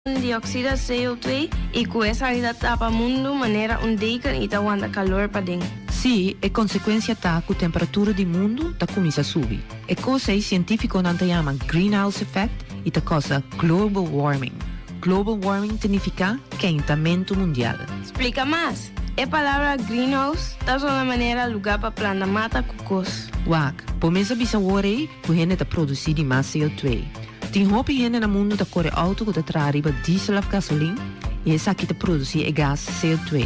Dioxido CO2 i ku esaki ta tapa mundu manera un deken i ta wanta kalor paden. Sí, e konsekuensia ta ku temperatura di mundu ta kuminsá subi. E kos ei sientífikonan ta yama greenhouse effect i ta kousa global warming. Global warming ta nifiká keintamentu mundial. Splika mas. E palabra greenhouse ta sona manera lugá pa planta mata ku kos. Wak, bo mes a bisa wor ei ku hende ta produsí di mas CO2. Tin hopi hende na mundu ta kore outo ku ta traha riba diesel òf gasolin i esaki ta produsí e gas CO2.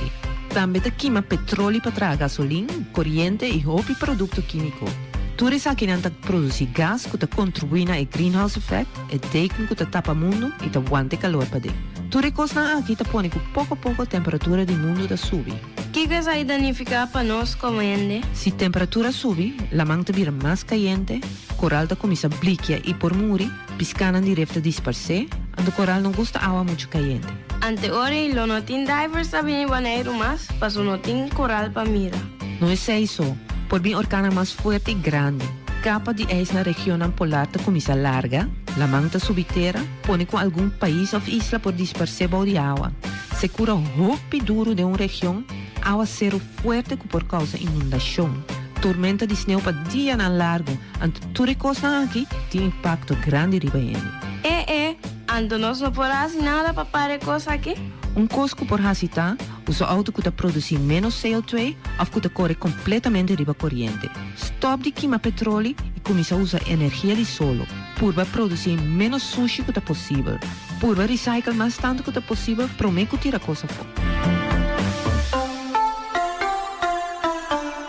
Tambe ta kima petroli pa traha gasolin, koriente i hopi produkto kímiko. Tur esakinan ta produsí gas ku ta kontribuí na e greenhouse effect, e deken ku ta tapa mundu i ta wanta e kalor paden. Tur e kosnan aki ta pone ku poko poko temperatura di mundu ta subi. Kiko esaki ta nifiká pa nos komo hende? Si temperatura subi, laman ta bira mas kayente, Koral ta kuminsá blikia i por muri, piskanan di ref ta disparsé, anto koral no gusta awa muchu kayente. Ante ora ei lo no tin divers ta bini Boneiru mas, paso no tin koral pa mira. No esei so, por bin orkannan mas fuerte i grandi. Kapa di ijs na regionnan polar ta kuminsá larga, laman ta subi tera, pone ku algun pais òf isla por disparsé bou di awa. Sekura hopi duru den un region, awaseru fuerte ku por kousa inundashon. Tormenta di sneu pa dianan largu, anto tur e kosnan aki tin impakto grandi riba hende. E e, anto nos no por hasi nada pa para e kos aki? Un kos ku por hasi ta usa outo ku ta produsí ménos CO2 òf ku ta kore kompletamente riba koriente. Stòp di kima petroli i kuminsá usa energia di solo. Purba produsí ménos sushi ku ta posibel. Purba recycle mas tantu ku ta posibel promé ku tira kos afó.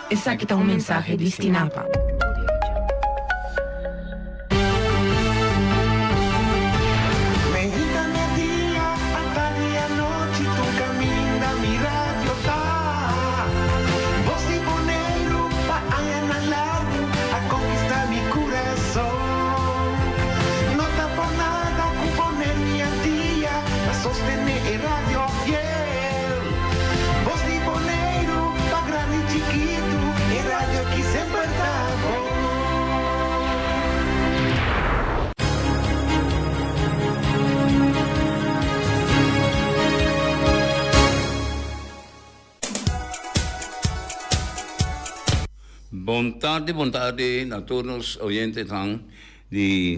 Esaki ta un mensahe di Stinapa. Bos di Boneiru pa grandi chikitu, e radio aki semper ta bon. Bon tardi, bon tardi na tur nos oyentenan di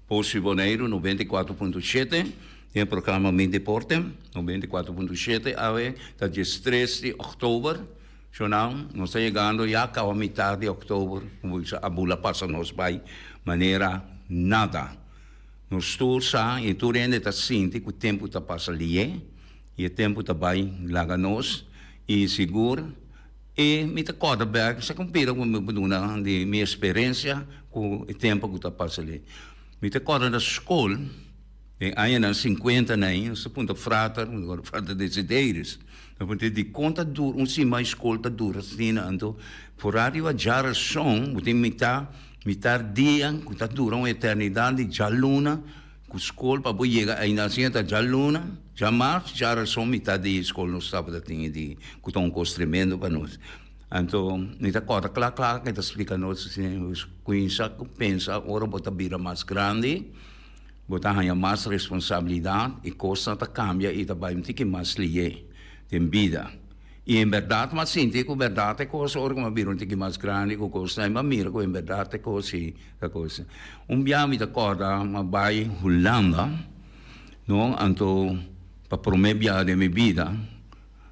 Bos di Boneiru 94.7. Den e programa Mi Deporte, 94.7 awe ta diestres di òktober. Shonnan, nos ta yegando ya kaba mitar di òktober, ku a bula pasa nos bai manera nada. Nos tur sa i tur hende ta sinti ku tempu ta pasa lié i e tempu ta bai laga nos i sigur e mi ta kòrda bèk sa kon pida ku mi por duna di mi eksperensia ku e tempu ku ta pasa lié. Mi ta kòrda na skol. Den añanan sinkuenta na ei nos ta puntra frater, nos ta frater Desideris, nos ta puntra dikon ta dura un siman e skol ta dura asina, anto for ariba djarason bo tin mitá mitar dia ku ta dura un eternidat di djaluna ku skol pa bo yega ainda asina ta djaluna, djamars, djarason mitá dia e skol nos tabata tin e dia ku ta un kos tremendo pa nos. Anto mi ta kòrda kla kla ke ta splika nos asina, kuinsa pensa ora bo ta bira mas grandi. Bo ta haña mas responsabilidat i kosnan ta kambia i ta bai un tiki mas lié den bida. I en bèrdat m'a sinti ku bèrdat e kos ora ku m'a bira un tiki mas grandi ku kosnan i m'a mira ku en bèrdat e kos si ta kos. Un bia mi ta kòrda m'a bai Hulanda, no, anto pa promé bia den mi bida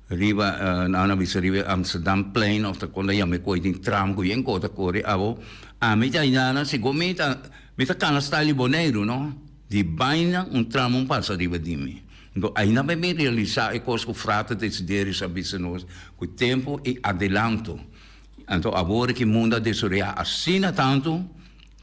riba nan a bisa riba e Amsterdamplein òf ta kon ta yama e kos tin tram ku yen kos ta kore abo ami ta ayuda segun mi ta Mi ta kana style di Boneiru no, di baina un tram un pasa riba di mi. Nto aina mi bin realisa e kos ku Frater Desiderius a bisa nos ku tempu i adelanto. Anto awor ki mundu a desoreá asina tantu,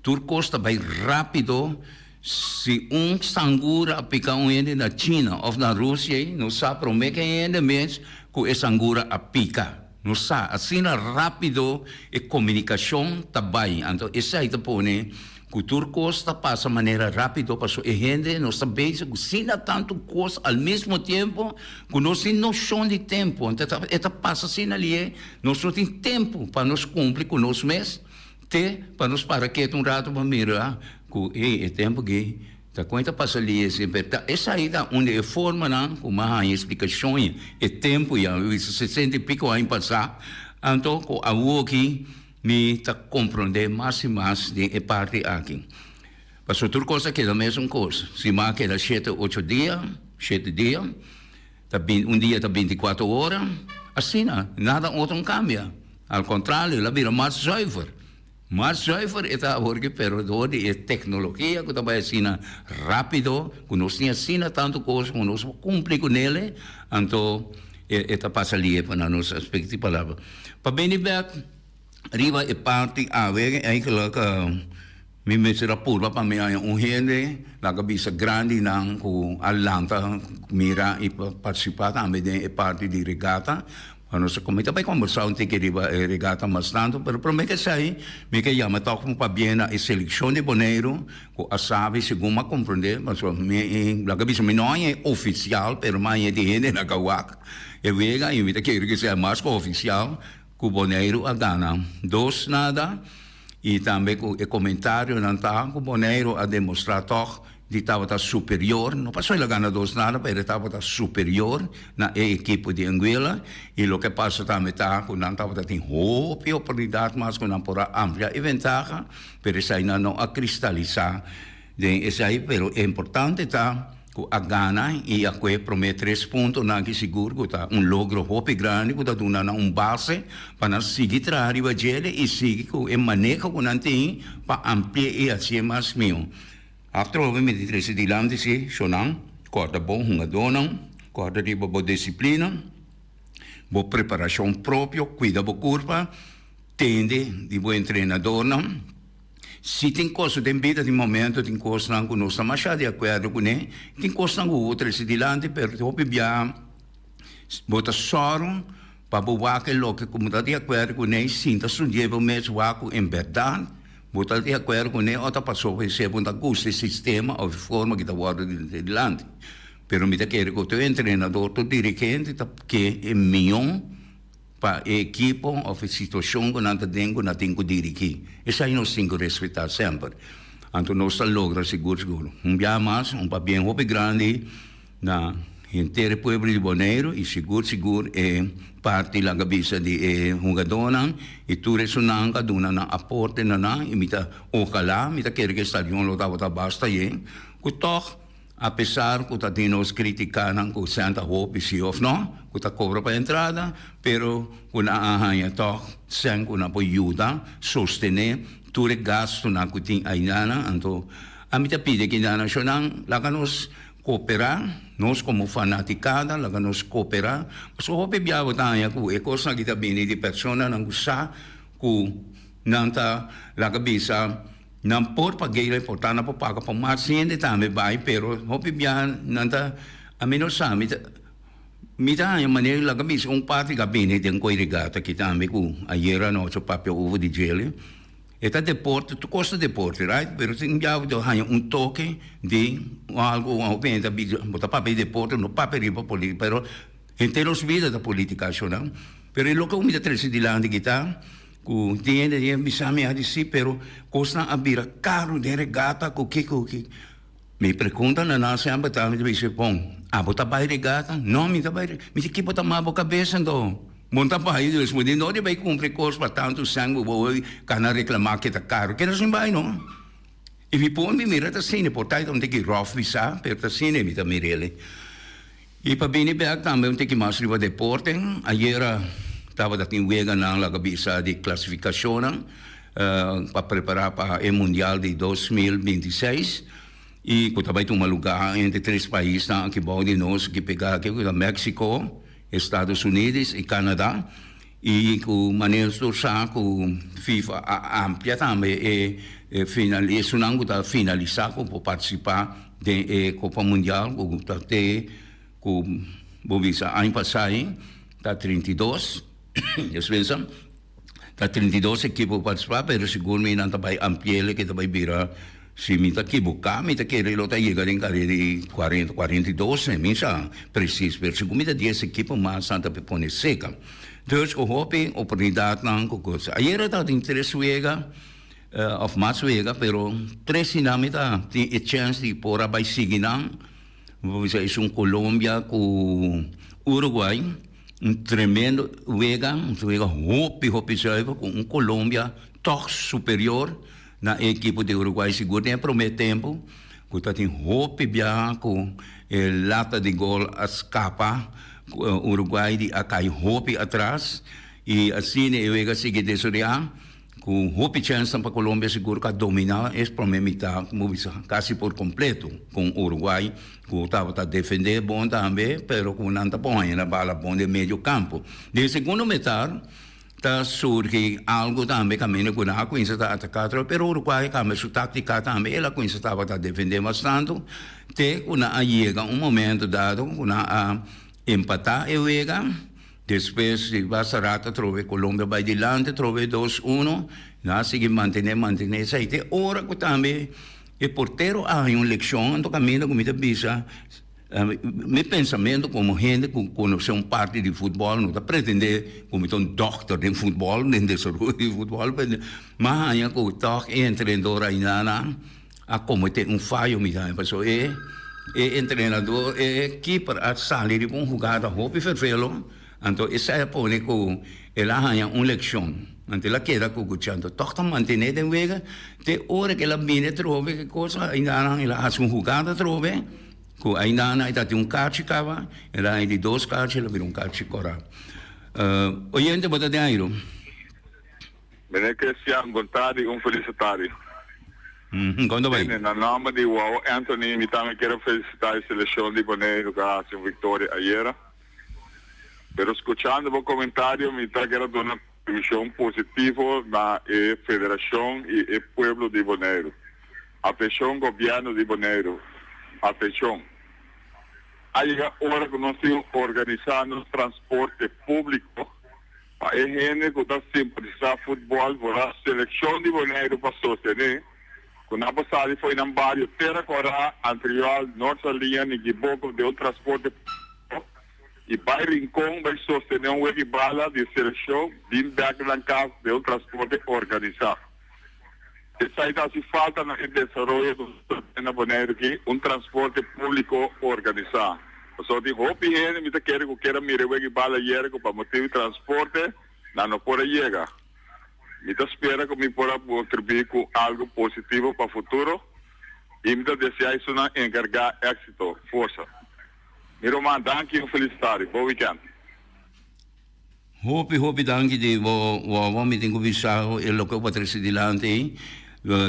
tur kos ta bai rápido, si un sangura a pika un hende na China òf na Rusia ei, nos sa promé ku e hende mes ku e sangura a pika. Nos sa, asina rápido e komunikashon ta bai, anto esei ta pone ku tur kos ta pasa manera rápido pasobra e hende nos ta bezig ku asina tantu kos al mismo tiempo ku nos tin noshon di tempu, anto e ta pasa asina lié, nos no tin tempu pa nos kumpli ku nos mes te pa nos para ketu un ratu pa mira ku, hey, e tempu aki. Ta kon e ta pasa lihe semper. Ta esai ta un di e formanan ku mi a haña splikashon e tempu ya, mi bisa sesenta i piko aña pasá, anto ku awoki mi ta komprondé mas i mas den e parti aki. Pasobra tur kos a keda mesun kos. Siman a keda shete ocho dia, shete dia, ta bin un dia ta bintikuater ora, asina, nada otro no kambia. Al kontrario, el a bira mas zuiver. Mas zuiver e ta awor ki pero dor di e teknologia ku ta bai asina rápido, ku nos tin asina tantu kos ku nos por kumpli ku nele, anto e ta pasa lihe pa nan nos aspekto di palabra. Pa bini bèk riba e parti awe eigenlijk mi mester a purba pa mi haña un hende laga bisa grandinan ku a lanta mira i partisipá tambe den e parti di regata. Nos a comita bai combersa un tiki riba e regata mas tanto, pero prome ke esai mi ke yama tok un pabien na e seleccion di Boneiru cu a sabi segun m'a comprende, pasobra mi laga bisa mi no haña e oficial pero m'a haña di hende na kawak e wega y mi ta kere ke sea mas cu oficial cu Boneiru a gana dos nada y tambe cu e comentarionan ta cu Boneiru a demostra tok di tabata superior, no pasobra el a gana dos nada, pero e tabata superior na e ekipo di Anguilla, y loke pasa tambe ta cu nan tabata tin hopi oportunidad mas cu nan por a amplia e ventaha, pero esai nan no a cristalisa den esai, pero e importante ta cu a gana y a cue prome tres puntonan aki sigur cu ta un logro hopi grandi cu ta duna nan un base pa nan sigui traha riba djele y sigui cu e maneho cu nan tin pa amplia y haci'e mas miho. Atrobe mi di trese dilanti si shownan, kòrda bo hungadónan, kòrda riba bo disiplina, bo preparashon propio, kuida bo kurpa, tende di bo entrenadornan. Si tin kos den bida tin momento tin kosnan ku nos ta masha di akuerdo kuné, tin kosnan ku bo trese dilanti pero hopi biaha bo ta sòru pa bo wak e loke ku bo ta di akuerdo kuné i sinta studi'é bo mes wak ku en bèrdat Bo ta di akuerdo ku ne o ta pasobra esei bo ta gusta e sistema of e forma ki ta wòrdu di dilanti. Pero mi ta kere ku tur entrenador, tur dirigente ta ke e mion pa e ekipo of e situashon ku nan ta den ku nan tin ku dirigí. Esei nos tin ku respetá semper. Anto nos ta logra sigur sigur. Un biaha mas, un pabien hopi grandi. Na henter e pueblo di Boneiru i sigur sigur e parti laga bisa di e hugadónan i tur esunnan ku a duna nan aporte na nan i mi ta ojalá mi ta kere ku e stadion lo tabata basta yen ku tòg apesar ku ta tin nos kritikanan ku sèn ta hopi si òf nò ku ta kobra pa entrada pero ku nan a haña tòg sèn ku nan por yuda sostené tur e gastunan ku tin ainana anto ami ta pidi aki na nashonnan laga nos Kooperá, nos komo fanatikada laga nos kooperá, pasobra hopi bia bo ta haña ku e kosnan aki ta bini di personanan ku sa ku nan ta laga bisa nan por pag'é lo importá nan por paga pa mas hende tambe bai pero hopi bia nan ta ami no sa mi ta mi ta haña manera laga bisa un parti ku a bini den koirigata aki tambe ku ayera anochi papia over di djele. E ta deporte, tur kos ta deporte, right? Pero tin un biaha bo ta haña un toke di algu ku hopi hende ta bisa, bo ta papia di deporte, no papia riba politica, pero henter nos bida ta politica ashonan. Pero e loke ku mi ta trese dilanti aki ta ku tin hende a bisa mi a di si, pero kosnan a bira karu den regata ku kiko ku kiko. Mi pregunta na nan semper ta, mi ta bisa, bon, abo ta bai regata? No, mi ta bai regata. Mi di, kibo ta maba bo kabes anto? Bo no ta bai, dus bo di no di bai kumpra e kos pa tantu sèn ku bo kana reklamá ke ta karu. Keda sin bai no. I mi pon mi mira ta asina, por ta un tiki ròf mi sa, pero ta asina mi ta mir'el. I pa bini bèk tambe un tiki mas riba deporte, ayera tabata tin weganan laga bisa di klasifikashonnan pa prepará pa e mundial di 2026 i ku ta bai tuma lugá entre tres paisnan aki bou di nos aki pegá aki ku ta Mexico, Estados Unidos i Canada i ku manera tur sa ku FIFA a amplia tambe e final esunnan ku ta finalisá ku por partisipá den e Kopa Mundial ku ta te ku bo bisa aña pasá ta 32 despensa ta 32 ekipo ku partisipá pero segun mi nan ta bai ampli'e ke ta bai bira Si mi ta kiboká, mi ta kere lo ta yega den kare di kuarenta, 42, mi sa presis, pero segun mi ta dies ekipo mas nan ta pone seka. Dus ku hopi oportunidatnan ku kos. Ayera tabatin tres wega. Of mas wega, pero tres di nan mi ta tin e chèns di por a bai sigui nan. Mi por bisa esun Colombia ku Uruguay, un tremendo wega, un wega hopi hopi zuiver ku un Colombia tòg superior na e ekipo di Uruguay sigur den e promé tempu ku ta tin hopi biaha ku e lata di gol a skapa Uruguay di a kai hopi atras i asina e wega sigui desoreá. Ku hopi chènsnan pa Colombia sigur ku a dominá es promé mitá, komo bisa, kasi por kompleto kon Uruguay ku tabata defendé bon tambe pero ku nan ta por haña na bala bon den medio kampo. Den segundo mitar ta surgi algu tambe kaminda ku nan a kuminsá ta ataká atrobe pero Uruguay a kambia su táktika tambe, el a kuminsá tabata defendé mas tantu te ku nan a yega un momento dado ku nan a empatá e wega. Despues di basta rato atrobe Colombia bai dilanti atrobe dos uno, nan a sigui mantene mantene esei te ora ku tambe e portero a haña un lekshon anto kaminda ku mi ta bisa mi pensamentu komo hende ku konosé un parti di futbòl no ta pretendé ku mi ta un dòkter den futbòl den desaroyo di futbòl m'a haña ku tòg e entrenador ainda a kometé un fayo mi ta haña pasobra e e entrenador e keeper a sali riba un hugada hopi fervelo anto esei a pone ku el a haña un lekshon anto el a keda ku kucha anto tòg ta mantené den wega te ora ku el a bini atrobe ki kosa ainda el a hasi un hugada atrobe ku ainda e ta tin un karchi kaba el a haña di dos karchi el a bira un karchi kòrá oyente bo ta den airo. Meneer Christian, bon tardi y un feliz tardi. Kon ta bai? Bene, na nomber di Wao Anthony mi tambe kier a felicita e seleccion di Boneiru cu a haci un victoria ayera. Pero scuchando bo comentario mi ta kier a duna contribucion positivo na e federacion y e pueblo di Boneiru. Atencion gobierno di Boneiru, atencion. A yega ora cu nos tin organisa nos transporte publico. Pa e hende ku ta simpatisá futbòl por a selekshon di Boneiru pa sostené ku nan por sali fo'i nan bario Tera Kòrá, Antriol, Nort Saliña, Nikiboko den un transporte públiko i bai Rincon bai sostené un weg'i bala di selekshon bin bèk nan kas den un transporte organisá. Esei ta hasi falta na e desaroyo ku nos ta tene na Boneiru aki, un transporte públiko organisá. Pasobra tin hopi hende mi ta kere ku kier a mira e wega i bala ayera ku pa motibu di transporte nan no por a yega. Mi ta spera ku mi por a kontribuí ku algu positivo pa futuro i mi ta deseá esunnan enkargá éksito. Forsa. Mi ruman, danki i un felis tardi. Bon wikènt. Hopi hopi danki di bo wawa mi tin ku bisa bo e loke bo a trese dilanti ei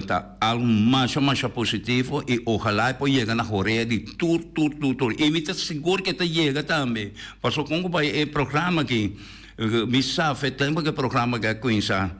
ta algu masha masha positivo i ojalá e por yega na horea di tur tur tur tur i mi ta sigur ke ta yega tambe pasobra kon ku bai e programa aki mi sa fe tempo ku e programa aki a kuminsá.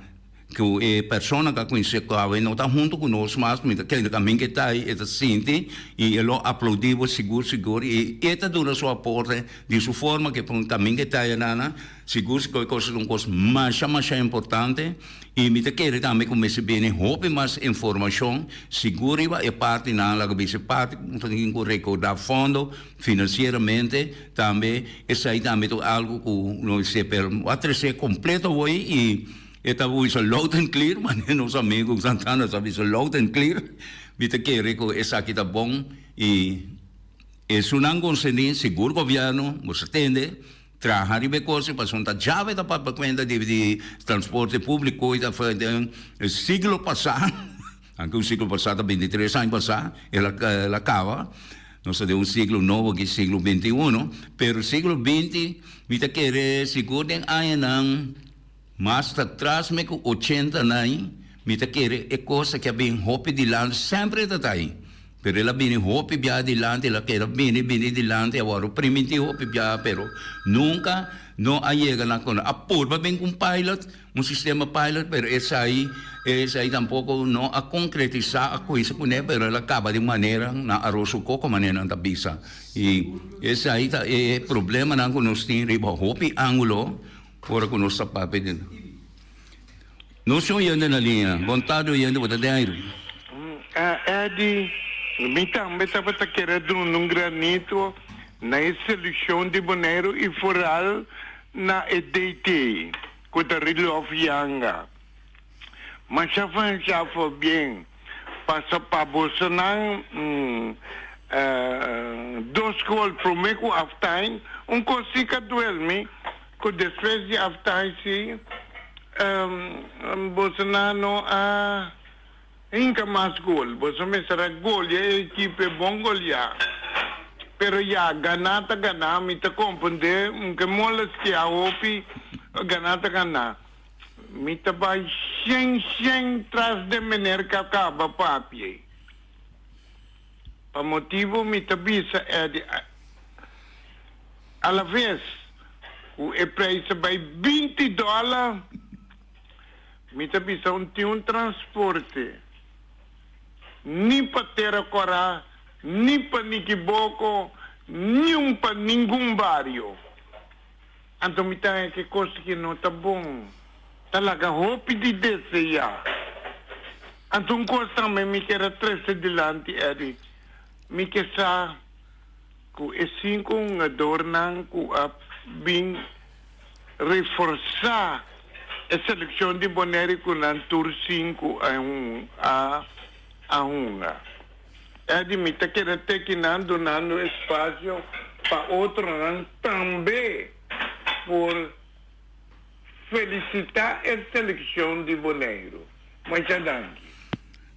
Ku e persona ku a kumins'é ku awe no ta huntu ku nos mas, mi ta kere kamin ku e ta ei, e ta sinti i e lo aplaudí bo sigur sigur i e ta duna su aporte di su forma ku e kamin ku e ta ei nana, sigur sigur e kos ta un kos masha masha importante i mi ta kere tambe ku mester bini hopi mas informashon sigur riba e partinan laga bisa e parti ku ta tin ku rekoudá fondo finansieramente tambe esei tambe ta algu ku no mester pero a trese kompleto awor i. E ta bisa loud and clear, manera nos amigo Santana sa bisa loud and clear, mi ta kere ku esaki ta bon i esunnan konserní, sigur gobièrnu, bo sa tende, traha riba e kos pasobra ta djabe ta papia kuenta di transporte públiko i ta den siglo pasá, anke un siglo pasá ta bintitres aña pasá, el a kaba, nos ta den un siglo nobo aki, siglo bintiuno, pero siglo binti mi ta kere sigur den añanan. Mas ta tras mi ku ochenta nai, mi ta kere e kos aki a bin hopi dilanti, semper e ta ta ai, pero el a bini hopi biaha dilanti, el a keda bini bini dilanti, a wòrdu primintí hopi biaha, pero nunka no a yega na kono. A purba bin ku un pilot, un sistema pilot, pero esai esai tampoko no a konkretisá, a kuinsa kuné, pero el a kaba di un manera na aros su koko, manera nan ta bisa. I esai ta e problemanan ku nos tin riba hopi ángulo. Ora ku nos ta papia di Nos tin oyente na liña. Bon tardi oyente, bo ta den airu. Eddy, mi tambe tabata kere duna un granito na e seleccion di Boneiru y vooral na e DT cu ta Rilov Janga. Masha masha pabien. Pasa pa bosonan dos gol prome ku halftime. Un kos si ka duel mi ku despues di halftime si bosonan no a hinka mas gol. Boso mester a golia e ekipo e bon golia. Pero ya, gana ta gana. Mi ta komprende, un ke molestia hopi, gana ta gana. Mi ta bai shen shen tras den meneer ka kaba papia. Pa motibu mi ta bisa Eddie alaves ku e prijs a bai binti dòler, mi ta bisa un tin un transporte ni pa Tera Kòrá, ni pa Nikiboko, niun pa ningun bario. Anto mi ta haña ke kos ki no ta bon, ta laga hopi di deseá. Anto un kos tambe mi kier a trese dilanti, Eddie, mi ke sa ku e sinku hungadornan ku a bin reforsá e selekshon di Bonaire ku nan tur sinku a a hunga. Eddie, mi ta keda teki nan dunando espasio pa otronan tambe por felisitá e selekshon di Boneiru. Masha danki.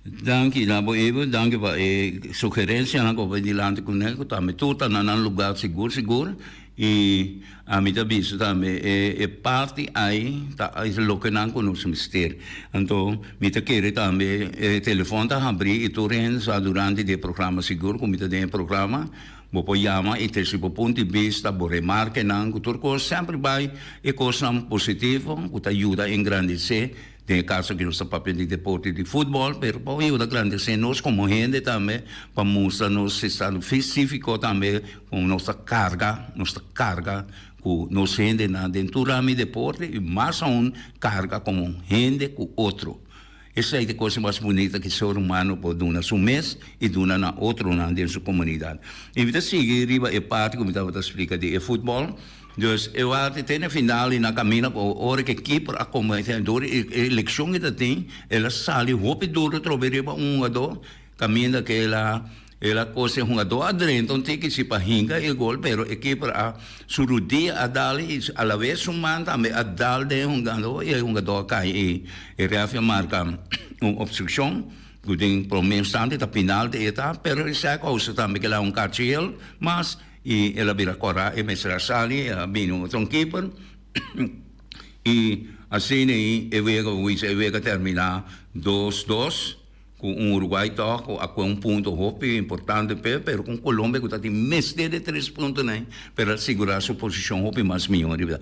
Danki na bo Evo, danki pa e sugerencianan cu bo bay dilanti cu ne, cu tambe tur ta na nan lugar sigur sigur y ami ta bisa tambe e e parti ay ta loke nan cu nos mester. Anto mi ta kere tambe e telefon ta habri y tur hende sa durante di e programa sigur cu mi ta den e programa bo por yama y trece bo punto di bista, bo remarkenan cu tur cos semper bay e cosnan positivo cu ta yuda engrandece. Den e kaso aki nos ta papia di deporte di futbòl, pero pa yuda grandesé nos komo hende tambe, pa mustra nos estado físiko tambe ku nos ta karga, nos ta karga ku nos hendenan den tur ramo di deporte i mas aun karga komo hende ku otro. Esei ta e kos mas bunita ku ser humano por duna su mes i duna na otronan den su komunidat. I mi ta sigui riba e parti ku mi tabata splika di e futbòl. Dus e wak te na final i na camina cu ora cu e keeper a come dor e leccion cu ta tin el a sali hopi duro trobe riba un hungador caminda cu el a el a cose e hungador a drenta un tiki si pa hinca e gol pero e keeper a su rudia a dal i alaves su man tambe a dal den e hungador i e hungador a cay i e ref a marca un obstruccion cu den prome instante ta penalti e ta pero esaki a causa tambe cu el a un kachi gel mas. I el a bira kòrá, e mester a sali, a bini un otro keeper i asina ei e wega wisa e wega terminá dos dos ku un Uruguay tòg ku a kue un punto hopi importante p'e pero ku un Colombia ku ta tin mester di tres puntonan ei pero a sigurá su posishon hopi mas mihó riba.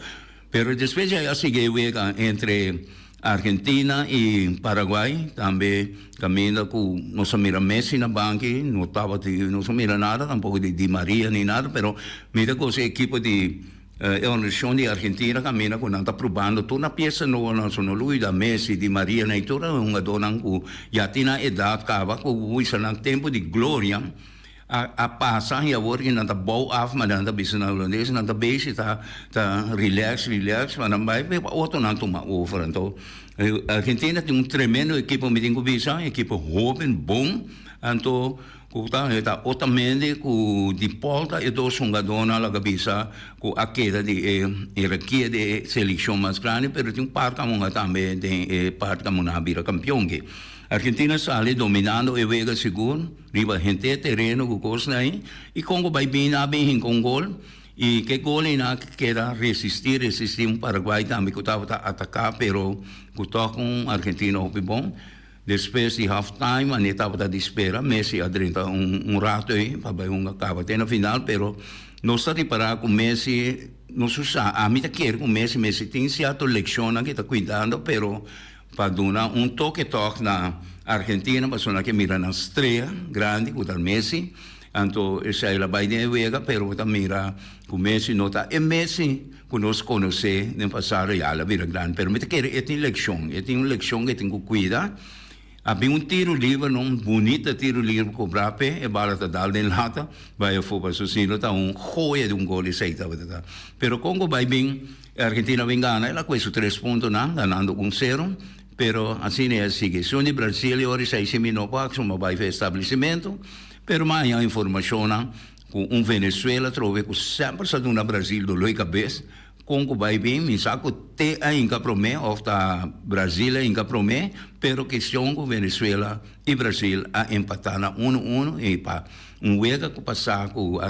Pero despues djei a sigui e wega entre Argentina y Paraguay, tambe caminda cu nos a mira Messi na banki, no tabatin, nos a mira nada tampoco di Di Maria ni nada, pero mi ta goza e ekipo di e organisacion di Argentina caminda cu nan ta probando tur nan pieza nobo nan, so no luida Messi, Di Maria, nan y tur e hungadornan cu ya tin nan edad caba cu wisa nan tempo di gloria. A pasa y awor y nan ta bou af ma nan ta bisa na hulandes nan ta bezig ta ta relax relax ma nan bai pa otronan tuma over anto Argentina tin un tremendo ekipo mi tin ku bisa ekipo hoben bon anto ku ta ta Otamendi ku Di Paul ta e dos hungadornan laga bisa ku a keda di e hierarkia di e selekshon mas grandi pero tin un par kamunga tambe den e parti kamunga a bira kampion ke Argentina sali dominando e wega sigur. Riba henter tereno ku kosnan ei i kon ku bai bin a bin hinka un gol i ke gol ei nan a keda resisti resisti un Paraguay tambe ku tabata ataka pero ku tok un Argentina hopi bon. Despues di half time ane tabata di spera Messi a drenta un un rato ei pa bai hunga kaba te na final pero nos ta ripara ku Messi nos su sa ami ta kere ku Messi Messi tin sierto lekshonnan ke ta kuidando pero Pa duna un toke tòg na Argentina pasobra nan ke mira nan strea grandi ku ta Messi. Anto esei la bai den e wega pero bo ta mira ku Messi no ta e Messi ku nos konosé den pasado ya el a bira grandi pero mi ta kere e tin lekshon e tin un lekshon ku e tin ku kuida. A bin un tiro liber no un bunita tiro liber kobrá p'e e bala ta dal den lata bai afó pasobra si no ta un hoya di un gol esei tabata ta. Pero kon ku bai bin Argentina bin gana el a kue su tres puntonan ganando un sero. Pero asina e a sigui. Esun di Brasil e ora esei si mi no por a suma bai for establecimentu, pero mi a haña informashonnan ku un Venezuela atrobe ku semper sa duna Brasil doló e kabes, kon ku bai bin mi sa ku te a hinka promé òf ta Brasil a hinka promé, pero kestion ku Venezuela i Brasil a empatá na unu unu i pa un wega ku pasá ku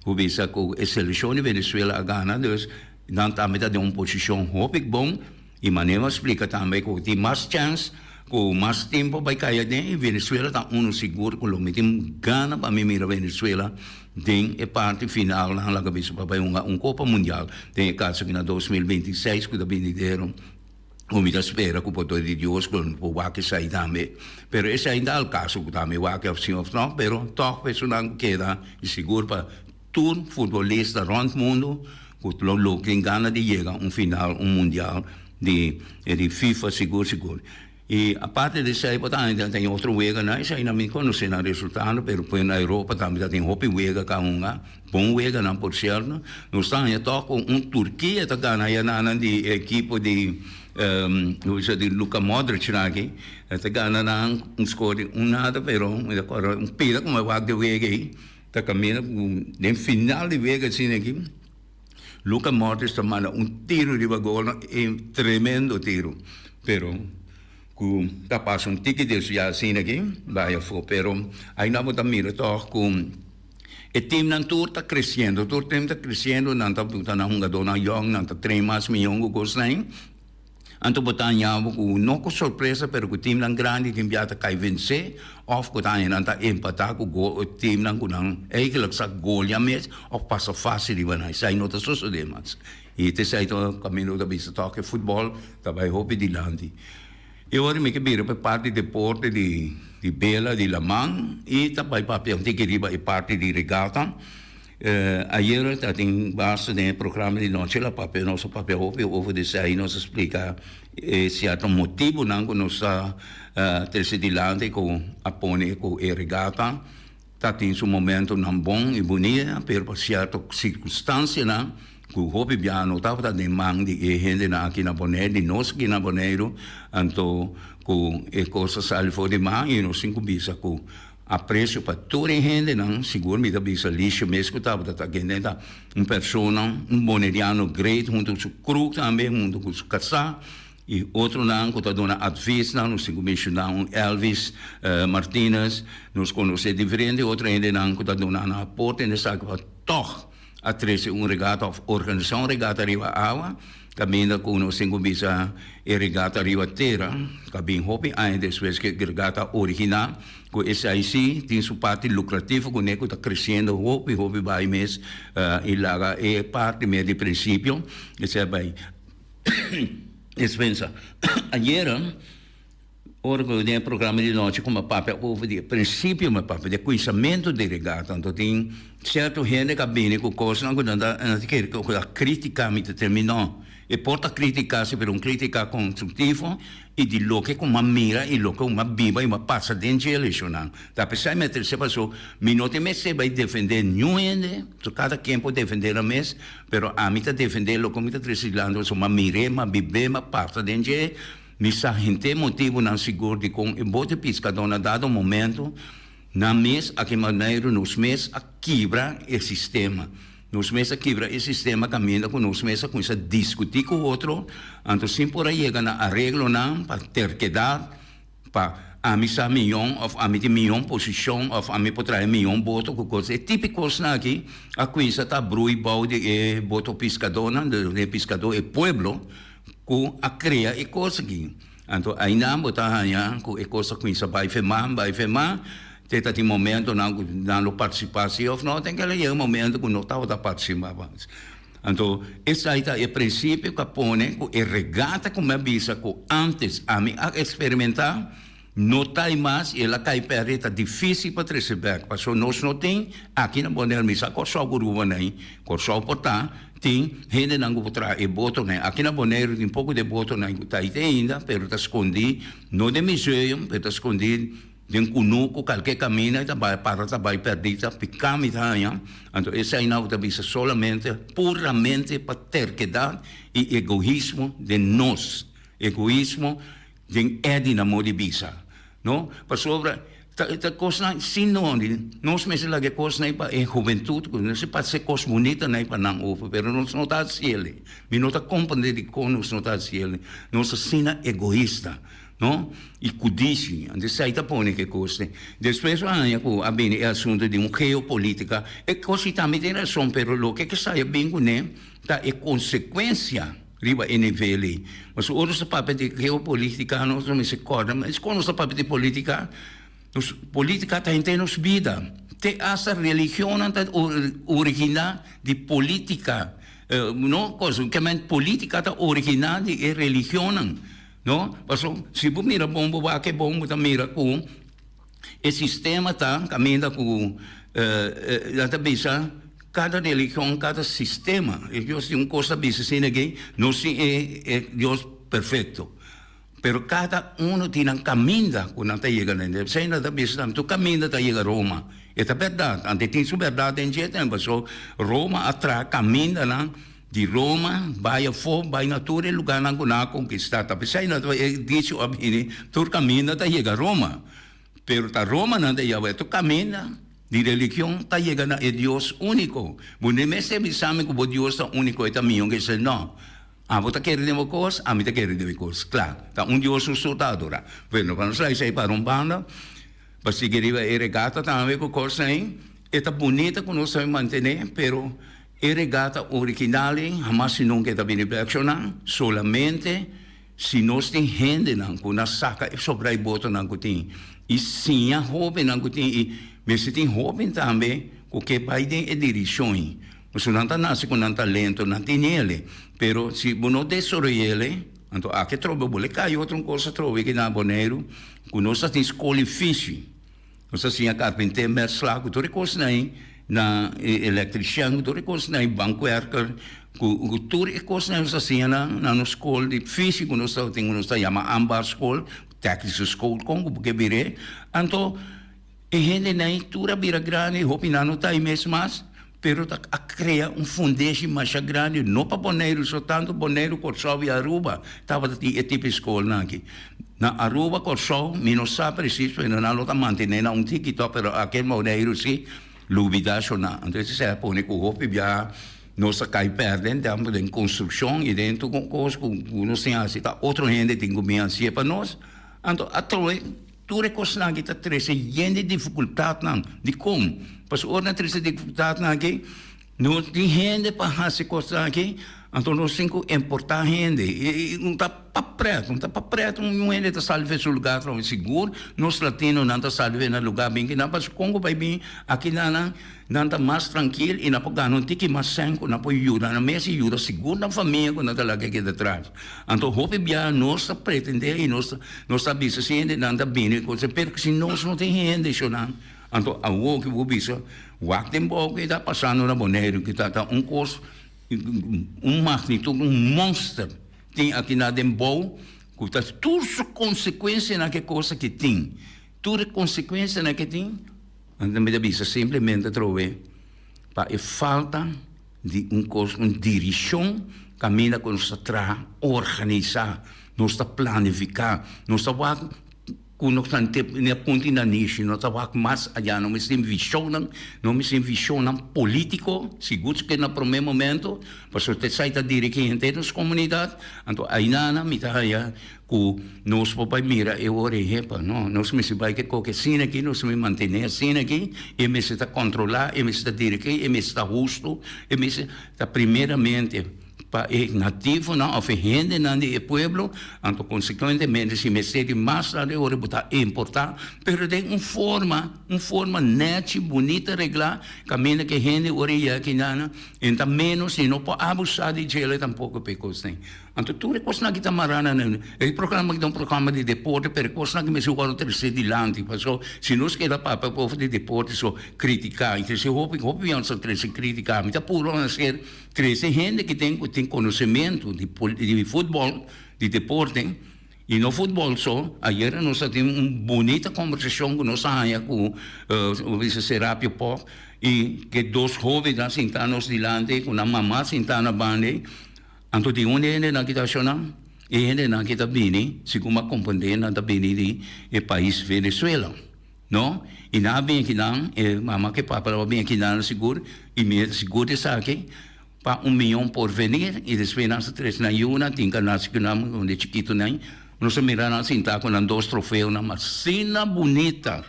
ku bisa ku e selekshon di Venezuela a gana, dus nan tambe ta den un posishon hopi bon. I manera a splika tambe ku tin mas chèns ku mas tempu bai kai aden i Venezuela ta unu sigur ku lo mi tin gana pa mi mira Venezuela den e parti final nan laga bisa pa bai hunga un Kopa Mundial den e kaso aki na 2026 ku ta binidero ku mi ta spera ku poder di Dios ku lo mi por wak esei tambe pero esei ta al kaso ku ta mi wak òf si òf no pero tòg esunnan ku keda i sigur pa Tur futbolista rond mundo cu lo lo tin gana di yega un final, un mundial di di FIFA sigur sigur. Y aparte di esey por ta tin otro weganan, esey nan mi conoce nan resultado, pero pues na Europa tambe ta tin hopi wega ca hunga, bon weganan por cierto. Nos ta haña toch cu un Turkia ta gana ya nan di ekipo di di Luka Modric nan aki, ta gana nan un score di un nada, pero mi ta acorda un pida cu mi a wak di wega ey. Ta kaminda ku den final di wega asina aki, Luka Modric ta manda un tiru riba gol, e tremendo tiru, pero ku ta pasa un tiki desviá asina aki bai afó. Pero aina bo ta mira tòg ku e timnan tur ta kresiendo, tur tim ta kresiendo, nan ta buta nan hungadónan yòn, nan ta train mas mihó ku kosnan. Anto bo ta haña bo ku no ku sorpresa pero ku timnan grandi tin bia ta kai vensé òf ku ta haña nan ta empatá ku timnan ku nan eigentlik sa golia mes òf pasa fásil riba nan. Esei no ta sosodé mas. I ta esei ta kaminda bo ta bisa tòg e futbòl ta bai hopi dilanti. E ora mi ke bira pa e parti deporte di bela di laman i ta bai papia un tiki riba e parti di regata. Ayera ta tin basta den e programa di nochi la papia nos a papia hopi over di esei nos a splika e sierto motibunan ku nos ta trese dilanti ku a pone ku e regata ta tin su momentonan bon i bunita pero pa sierto sirkunstansianan ku hopi bia no tabata den man di e hendenan aki na Boneiru di nos aki na Boneiru anto ku e kos a sali for di man i nos tin ku bisa ku Aprecio pa tur e hendenan, sigur mi ta bisa Licia mes cu tabata ta kende ta un persona, un boneriano great hunto cu su crew tambe, hunto cu su casa y otronan cu ta duna adviesnan, nos tin cu menciona un Elvis Martinez, nos conoce diferente otro hendenan cu ta duna nan aporte en esaki pa tog a trece un regata of organisa un regata riba awa, caminda cu nos tin cu bisa e regata riba tera, ta bin hopi aña despues cu e regata a origina, cu esai si tin su parti lucrativo cune cu ta creciendo hopi hopi bai mes y laga e parti mes di principio esai bai despensa. Ayera. Ora ku den e programa di nochi ku mi a papia over di e prinsipio mi a papia di e kuinsamentu di regata anto tin sierto hende ku a bini ku kosnan ku nan ta nan ta kere ku a kritika mi ta terminá e por ta kritika si pero un kritika konstruktivo i di loke ku mi a mira i loke ku mi a biba i mi a pasa den dje eleshonnan ta p'esei mi a trese paso mi no tin mester bai defendé niun hende so kada ken por defendé nan mes pero ami ta defendé loke mi ta trese dilanti pasobra mi a mir'é mi a bib'é mi a pasa den dje. Mi sa henter motibunan sigur dikon e bote piskadó na dado momento nan mes aki Boneiru nos mes a kibra e sistema. Nos mes a kibra e sistema kaminda ku nos mes a kuminsá diskutí ku otro, anto sin por a yega na areglonan pa terkedat pa ami sa miyon òf ami tin miyon posishon òf ami por traha miyon boto ku kos. E tipo kosnan aki a kuminsá ta brui bou di e boto piskadónan, di e piskadó, e pueblo. Ku a krea e kos aki. Anto ainan bo ta haña ku e kos a kuminsá bai femá, bai femá, te ta tin momentonan ku nan lo partisipá si òf no, ten kila yega momento ku no tabata partisipá mas. Anto esei ta e prinsipio ku a pone ku e regata ku mi a bisa ku ántes ami a eksperimentá, No ta ei mas y el a cay perde ta dificil pa trece bek paso nos no tin aki na Bonaire mi sa Corsou cu Aruba nan Corsou por ta tin hendenan cu por traha e botonan aki na Bonaire tin poco di e botonan cu ta ahi ainda pero ta scondi no den museum pero ta scondi den cunucu calke camina y ta bay para ta bay perdi ta pica mi ta haña anto esainan bo ta bisa solamente puramente pa terkedad y egoismo den nos. Egoismo den Eddy na modo di bisa, no? Pasobra ta ta kosnan sin nodi. Nos mester laga e kosnan ei pa e hubentut ku nos pa hasi kos bunita nan ei pa nan over, pero nos no ta hasi el. Mi no ta komprende dikon nos no ta hasi el. Nos asina egoista, no? I kudisi. Anto esei ta pone ku e kos ei. Despues bo haña ku a bini e asuntu di un geopolitika. E kos ei tambe tin rason, pero loke ke sai a bin kuné ta e konsekuensia riba e nivel ei. Pasobra ora nos ta papia di geopolitika nos no mester kòrda, mas kon nos ta papia di politika, nos politika ta henter nos bida. Te asta religionnan ta originá di politika, no kos, ke men politika ta originá di e religionnan, no. Pasobra si bo mira bon bo wak e bon bo ta mira ku E sistema ta kaminda ku nan ta bisa kada religion, kada sistema. E Dios tin un kos ta bisa asina aki, nos tin e Dios perfekto, pero kada uno tin nan kaminda ku nan ta yega na dje. P'esei nan ta bisa tambe tur kaminda ta yega Roma. E ta bèrdat, anto e tin su bèrdat den dje tambe, pasobra Roma a traha kamindanan Di Roma bai afó, bai na tur e lugánan ku nan a konkistá. Ta p'esei nan ta e dicho a bini, Tur kaminda ta yega Roma. Pero ta Roma nan ta yaba, e tur kaminda di religion ta yega na e Dios úniko. Bo no mester bisa mi ku bo Dios ta úniko, e ta mihó ku esei. Nò. Abo ta kere den bo kos, ami ta kere den mi kos. Kla, ta un Dios nos tur ta adorá. Bueno, pa nos laga esei para un banda, pa sigui riba e regata tambe ku kosnan ei. E ta bunita ku nos ta mantené, pero E regata original ei hamas i nunka e ta bini bek shonan, solamente si nos tin hendenan ku na saka e sobra e botonan ku tin i siña hobennan ku tin i mester tin hoben tambe ku ke bai den e dirishon ei. Pasobra nan ta nase ku nan talento, nan tin ele, pero si bo no desaroy'ele, anto aki atrobe bo le kai otro kos atrobe aki na Boneiru ku nos ta tin skol di fishi. Nos a siña karpinté, mèrsla, ku tur e kosnan ei, na e elektrisian, ku tur e kosnan ei, bankwerker, ku tur e kosnan ei nos a siña nan na nos skol di físiko nos tabatin ku nos ta yama ambachtsschool, tèknische school, kon ku bo ke bir'é. Anto e hendenan ei tur a bira grandi, hopi nan no ta ei mes mas. Pero ta a crea un fundeshi masha grandi, no pa Boneiru so, tanto Boneiru, Corsou y Aruba tabata tin e tipo di scolnan aki. Na Aruba, Corsou, mi no sa precies, pero nan lo ta mantene na un tiki toch, pero aki en Boneiru si, lubida shona. Anto esei a pone cu hopi biaha nos a cay perde den tempo den construccion y den tur cos cu nos tin haci, ta otro hende tin cu bin hacié pa nos. Anto atrobe. Tur e kosnan aki ta trese yen di difikultatnan. Dikon? Pasobra ora nan trese difikultatnan aki, no tin hende pa hasi e kosnan aki, anto nos tin ku importá hende. I no ta pa prèt, no ta pa prèt un hende ta sali for su lugá atrobe. Sigur nos latinonan ta sali for nan lugá bin kinan, pasobra kon ku bai bin aki nan, nan ta mas trankil i nan por gana un tiki mas sèn ku nan por yuda nan mes i yuda sigur nan famia ku nan ta laga keda tras. Anto hopi bia nos ta pretendé i nos nos ta bisa si hendenan ta bini ku pero si nos no tin hende shonnan anto awor ki bo bisa wak den bou ke ta pasando na Boneiru ki ta ta un kos un magnitud un monster tin aki na den bou ku ta tur su konsekuensianan ke kos aki tin tur e konsekuensianan ke tin anto mi ta bisa simplemente atrobe pa e falta di un kos, un dirishon kaminda ku nos ta traha organisá, nos ta planifiká, nos ta wak ku nos ta ne punta i nanishi, nos ta wak mas ayá, nos mester tin vishonnan, nos mester tin vishonnan polítiko, sigur ke na promé momento, pasobra esei ta dirigí henter nos komunidat, anto ainana mi ta haña Ku nos por bai mira e ora ei, hepa, no, nos mester bai ke koke asina aki, nos mester mantené asina aki, e mester ta kontrolá, e mester ta dirigí, e mester ta hustu, e mester ta primeramente pa e nativonan òf e hendenan di e pueblo, anto konsekuentemente si mester di mas ta e ora bo ta importá, pero den un forma, un forma nèchi, bunita reglá, kaminda ku e hende ora ei yega kinan, e ta ménos i no por abusá di djele tampoko pa e kosnan. Anto tur e kosnan aki ta mará na nan. E programa aki ta un programa di deporte, pero e kosnan aki mester wòrdu tresé dilanti. Pasobra si nos keda papia over di deporte so kritiká, i trese hopi, hopi biaha nos ta trese kritiká. Mi ta puru a ser trese hende ki tin ku tin konosementu di di futbòl, di deporte, i no futbòl so. Ayera nos a tin un bunita kombersashon ku nos a haña ku bisa Serapio Pop i ke dos hóbennan sintá nos dilanti ku nan mama sintá na banda ei. Anto di un hende nan kita shona? E hendenan ki ta bini, segun mi a komprendé, nan ta bini di e pais Venezuela, no? I nan a bini akinan, e mama ku e papa tabata bini akinan sigur, i mi ta sigur di esaki, pa un mion porvenir, i despues nan sa trese nan yunan, tin ku a nase ku nan unda e chikitonan, nos a mira nan sintá ku nan dos trofeonan asina bunita.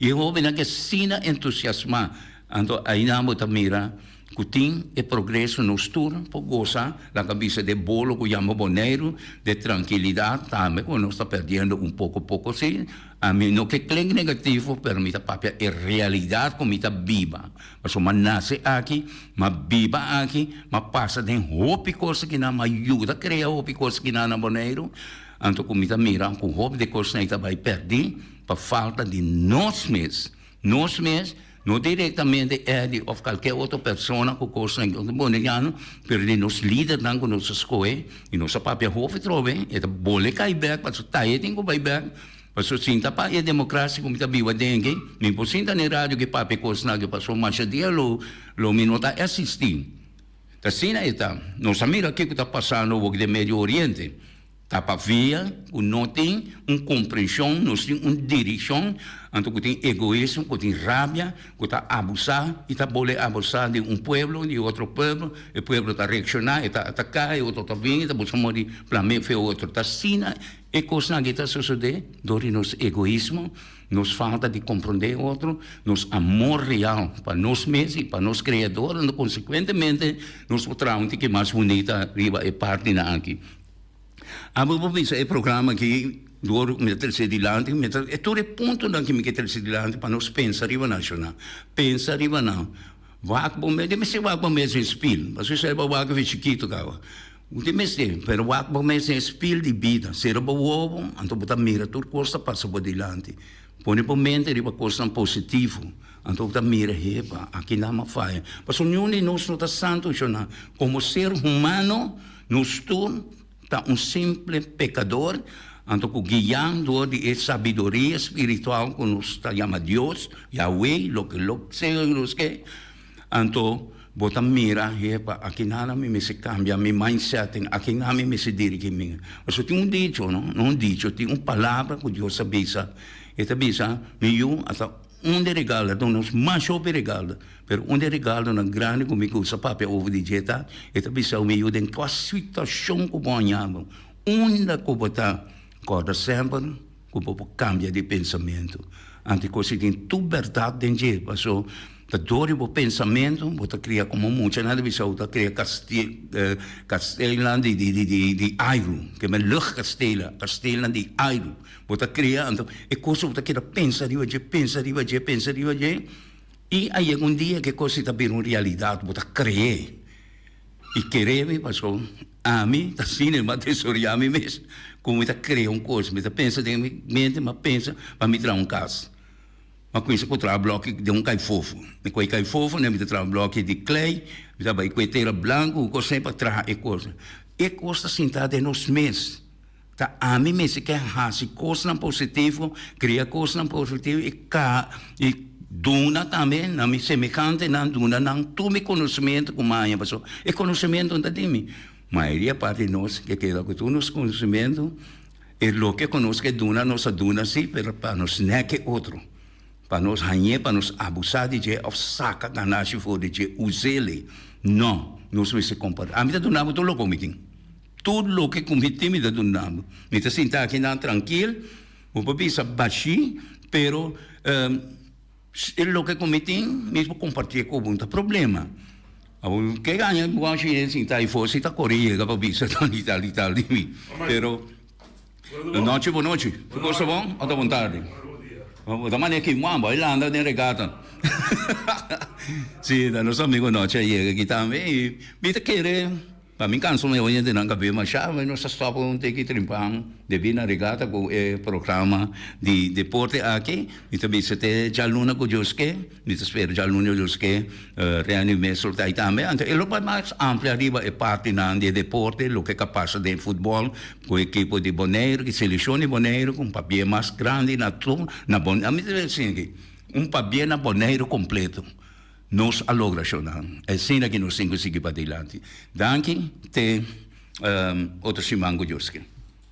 I e hóbennan ke asina entusiasmá. Anto ainan bo ta mira ku tin e progreso nos tur por gosa, laga bisa den bolo ku yama Boneiru, de trankilidat tambe ku nos ta perdiendo un poko poko si. Ami no ke klink negativo pero mi ta papia e realidat ku mi ta biba. Pasobra mi a nase aki, mi a biba aki, mi a pasa den hopi kos akinan, mi a yuda krea hopi kos akinan na Boneiru. Anto ku mi ta mira ku hopi di e kosnan ei ta bai pèrdí. Pa falta di nos mes, nos mes, no directamente Eddie of calkier otro persona cu cosnan cu Boneriano, pero di nos lidernan cu nos a scohe y nos a papia hopi trobe, e ta bole cay bek, pasobra taye tin cu bay bek, pasobra sinta pa e democracia cu mi ta biba den aki, mi por sinta na e radio aki papia cosnan aki, pasobra masha dia lo lo mi no ta asisti. Ta asina e ta. Nos a mira kico ta pasando awor den Medio Oriente. Ta pavia ku no tin un komprenshon, nos tin un dirikshon, anto ku tin egoismo, ku tin rabia, ku ta abusá i ta bole abusá di un pueblo, di otro pueblo, e pueblo ta reakshoná, e ta ataká, e otro ta bini, ta buska moda di plam'é fe otro. Ta asina e kosnan aki ta sosodé dor di nos egoismo, nos falta di komprondé otro, nos amor real pa nos mes i pa nos Kreador, anto konsekuentemente nos por traha un tiki mas bunita riba e partinan aki. Abo por bisa e programa aki dor mi ta trece dilanti, mi ta e tur e puntonan ki mi ke trece dilanti pa nos pensa riba nan shona. Pensa riba nan. Wak bo mes, di mester wak bo mes den spil. Pasobra esei bo wak afe chikito kaba. Di mester, pero wak bo mes den spil di bida. Sera bo wowo, anto bo ta mira tur kos ta pasa bo dilanti. Pone bo mente riba kosnan positivo, anto bo ta mira, hepa, aki nan a faya. Pasobra niun di nos no ta santo shona. Komo ser humano, Nos tur ta un simple pekador, anto ku guiá dor di e sabiduria spiritual ku nos ta yama Dios, Yahweh, loke lo sea ku nos ke, anto bo ta mira, Hepa, aki nada mi mester kambia mi mindsetting, aki nada mi mester dirigi mi. Pasobra tin un dicho, no, no un dicho, tin un palabra ku Dios a bisa, e ta bisa, Mi yu, ata Un di regaldo, a duna nos masha hopi regaldo, pero un di regaldonan grandi ku mi gusta papia over di dje ta, e ta bisa mi yu den kua situashon ku bo a ña bo, unda ku bo ta, kòrda semper ku bo por kambia di pensamentu. Anto kos ei tin tur bèrdat den dje, paso ta dor di bo pensamentu bo ta kria komo mucha, nan ta bisa bo ta kria kastelnan di airu, ke men luchtkastelen, kastelnan di airu. Bo ta krea, anto e kos bo ta keda pensa riba dje, pensa riba dje, pensa riba dje, i a yega un dia ku e kos ei ta bira un realidat, bo ta kre'é. I kere mi paso ami ta asina mi a desoreá mi mes ku mi ta krea un kos, mi ta pensa den mi mente, mi a pensa pa mi traha un kas. Mi a kuminsá ku traha blòki den un kaifofo. Mi kohe kaifofo, mi ta traha blòki di klei, mi ta bai ku e tera blanku, ku kos asina pa traha e kos. E kos ta sintá den nos mes. Ta ami mester ke hasi kosnan positivo, kria kosnan positivo i ka i duna tambe na mi semehantenan, duna nan tur mi konosementu ku mi a haña pasobra e konosementu no ta di mi. Mayoria parti di nos ke keda ku tur nos konosementu e loke ku nos ke duna nos a duna si pero pa nos nèk e otro, pa nos hañ'é, pa nos abusá di dje òf saka ganashi for di dje, us'é. No, nos mester kompartí. Ami ta duna bo tur loke mi tin. Tur loke ku mi tin mi ta duna bo. Mi ta sinta aki nan trankil, bo por bisa bashí, pero e loke ku mi tin mi por kompartié ku bo, no ta problema. Abo ke aña bo a sinta afó si ta kore yega pa bisa tal i tal i tal di mi. Pero nochi bo nochi, tur kos ta bon o ta bon tardi? Bo ta manera kimuan, bo a landa den regata. Si, ta nos amigo nochi a yega aki tambe i mi ta kere. Pa mi canso mi oyentenan cab'e masha mi nos ta stop un tiki trimpan debí na regata cu e programa di deporte aki. Mi ta bisa te djaluna cu Dios ke, mi ta spera djaluna cu Dios ke Renny mes lo ta ahi tambe. Anto e lo bai mas amplia riba e partinan di e deporte, loke ka pasa den futbol cu e ekipo di Boneiru, cu e seleccion di Boneiru cu un pabia mas grandi na tur na Boneiru. Mi ta bisa aki, un pabia na Boneiru completo. Nos a logra shownan. Asina ki nos tin ku sigui padilanti. Danki te otro siman ku Dios ke.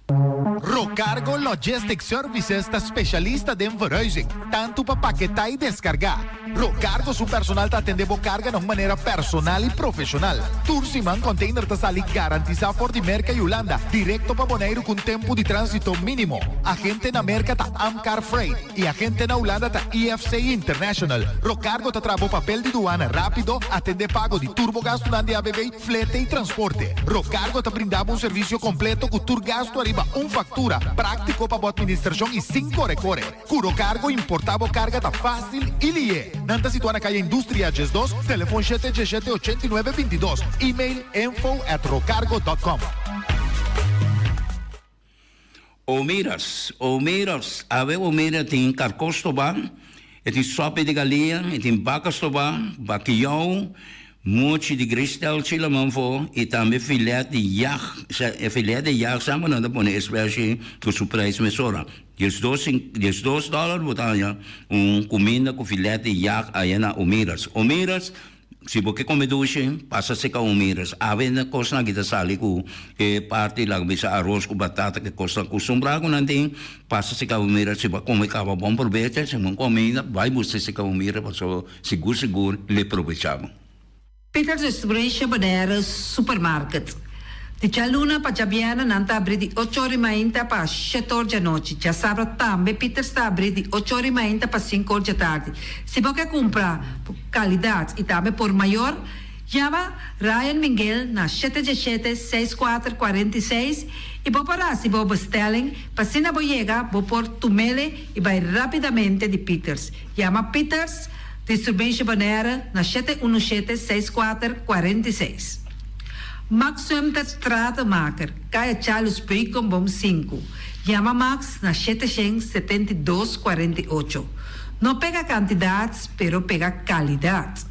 Rocargo Logistics Services ta specialista den verhuizing, tanto pa paketá y descargá. Rocargo su personal ta atende bo carga na un manera personal y profesional. Tur siman container ta sali garantisa for di Merca y Hulanda directo pa Boneiru cu un tempo di transito minimo. Agente na Merca ta Amcar Freight y agente na Hulanda ta IFC International. Rocargo ta traha bo papel di duana rapido, atende pago di tur bo gastunan di ABV, Flete y transporte. Rocargo ta brinda bo un servicio completo cu tur gasto ariba un factura, practico pa bo administracion y sin core core. Cu Rocargo importa bo carga ta facil y lihe. Nan ta situa na Calle Industria 12, telefon shete diesshete ochenta i nuebe bintidos, email info at rocargo dot com. Omiras, Omiras, awe Omira tin karkó stobá, e tin sòpi di galia, e tin baka stobá, bakiyou, mochi di gristelchi laman fo i tambe filèt di yag. E filèt di yag sa bo nan ta pone e spèshi ku su preis mesora. Diesdos 12 dòler bo ta haña un kuminda ku filèt di yag aya na Omiras. Omiras Si bo ke kome dushi, pasa seka un miras. Awe na kosnan aki ta sali ku e parti laga bisa aros ku batata ke kosnan kustumbrá ku nan tin. Pasa seka un miras. Si bo a kome kaba bon probecha. Si bo no kome ainda, bai buska seka un miras pasobra sigur sigur lo e probecha bo. Peter Distribution Bonaire Supermarket. Di djaluna pa djabièrnè nan ta abrí di ocho or i mainta pa shete or djanochi. Djasabra tambe Peters ta abrí di ocho or i mainta pa sinku or djatardi. Si bo ke kumpra kalidat i tambe por mayor, yama Ryan Minguel na shete djeshete, seis kuater, 46 i bo por hasi bo bestelling pa asina bo yega bo por tumele i bai rápidamente di Peters. Yama Peters Distribution Bonaire na shete unu shete, seis kuater, 46. Max Sumter Stratenmaker, Kaya Charles Beukenboom sinku. Yama Max na 772 48. No pega kantidat, pero pega kalidat.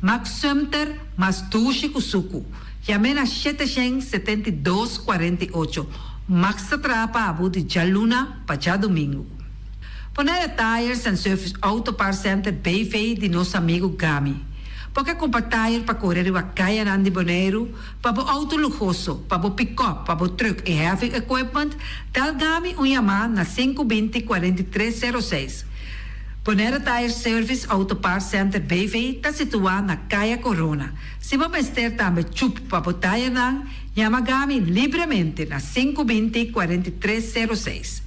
Max Sumter mas dushi ku suku. Yam'é na 772 48. Max ta traha pa bo di djaluna pa djadumingu. Bonaire Tires and Service Auto Parts Center BV di nos amigu Gami. Bo ke kumpra tayer pa kore riba kayanan di Boneiru, pa bo outo luhoso, pa bo pikòp, pa bo trùk i heavy equipment, dal Gami un yamá na sinku binti 43 sero seis. Bonaire Tire Service Auto Parts Center BV ta situá na Kaya Korona. Si bo mester tambe chup pa bo tayernan, yama Gami libremente na sinku binti 43 sero seis.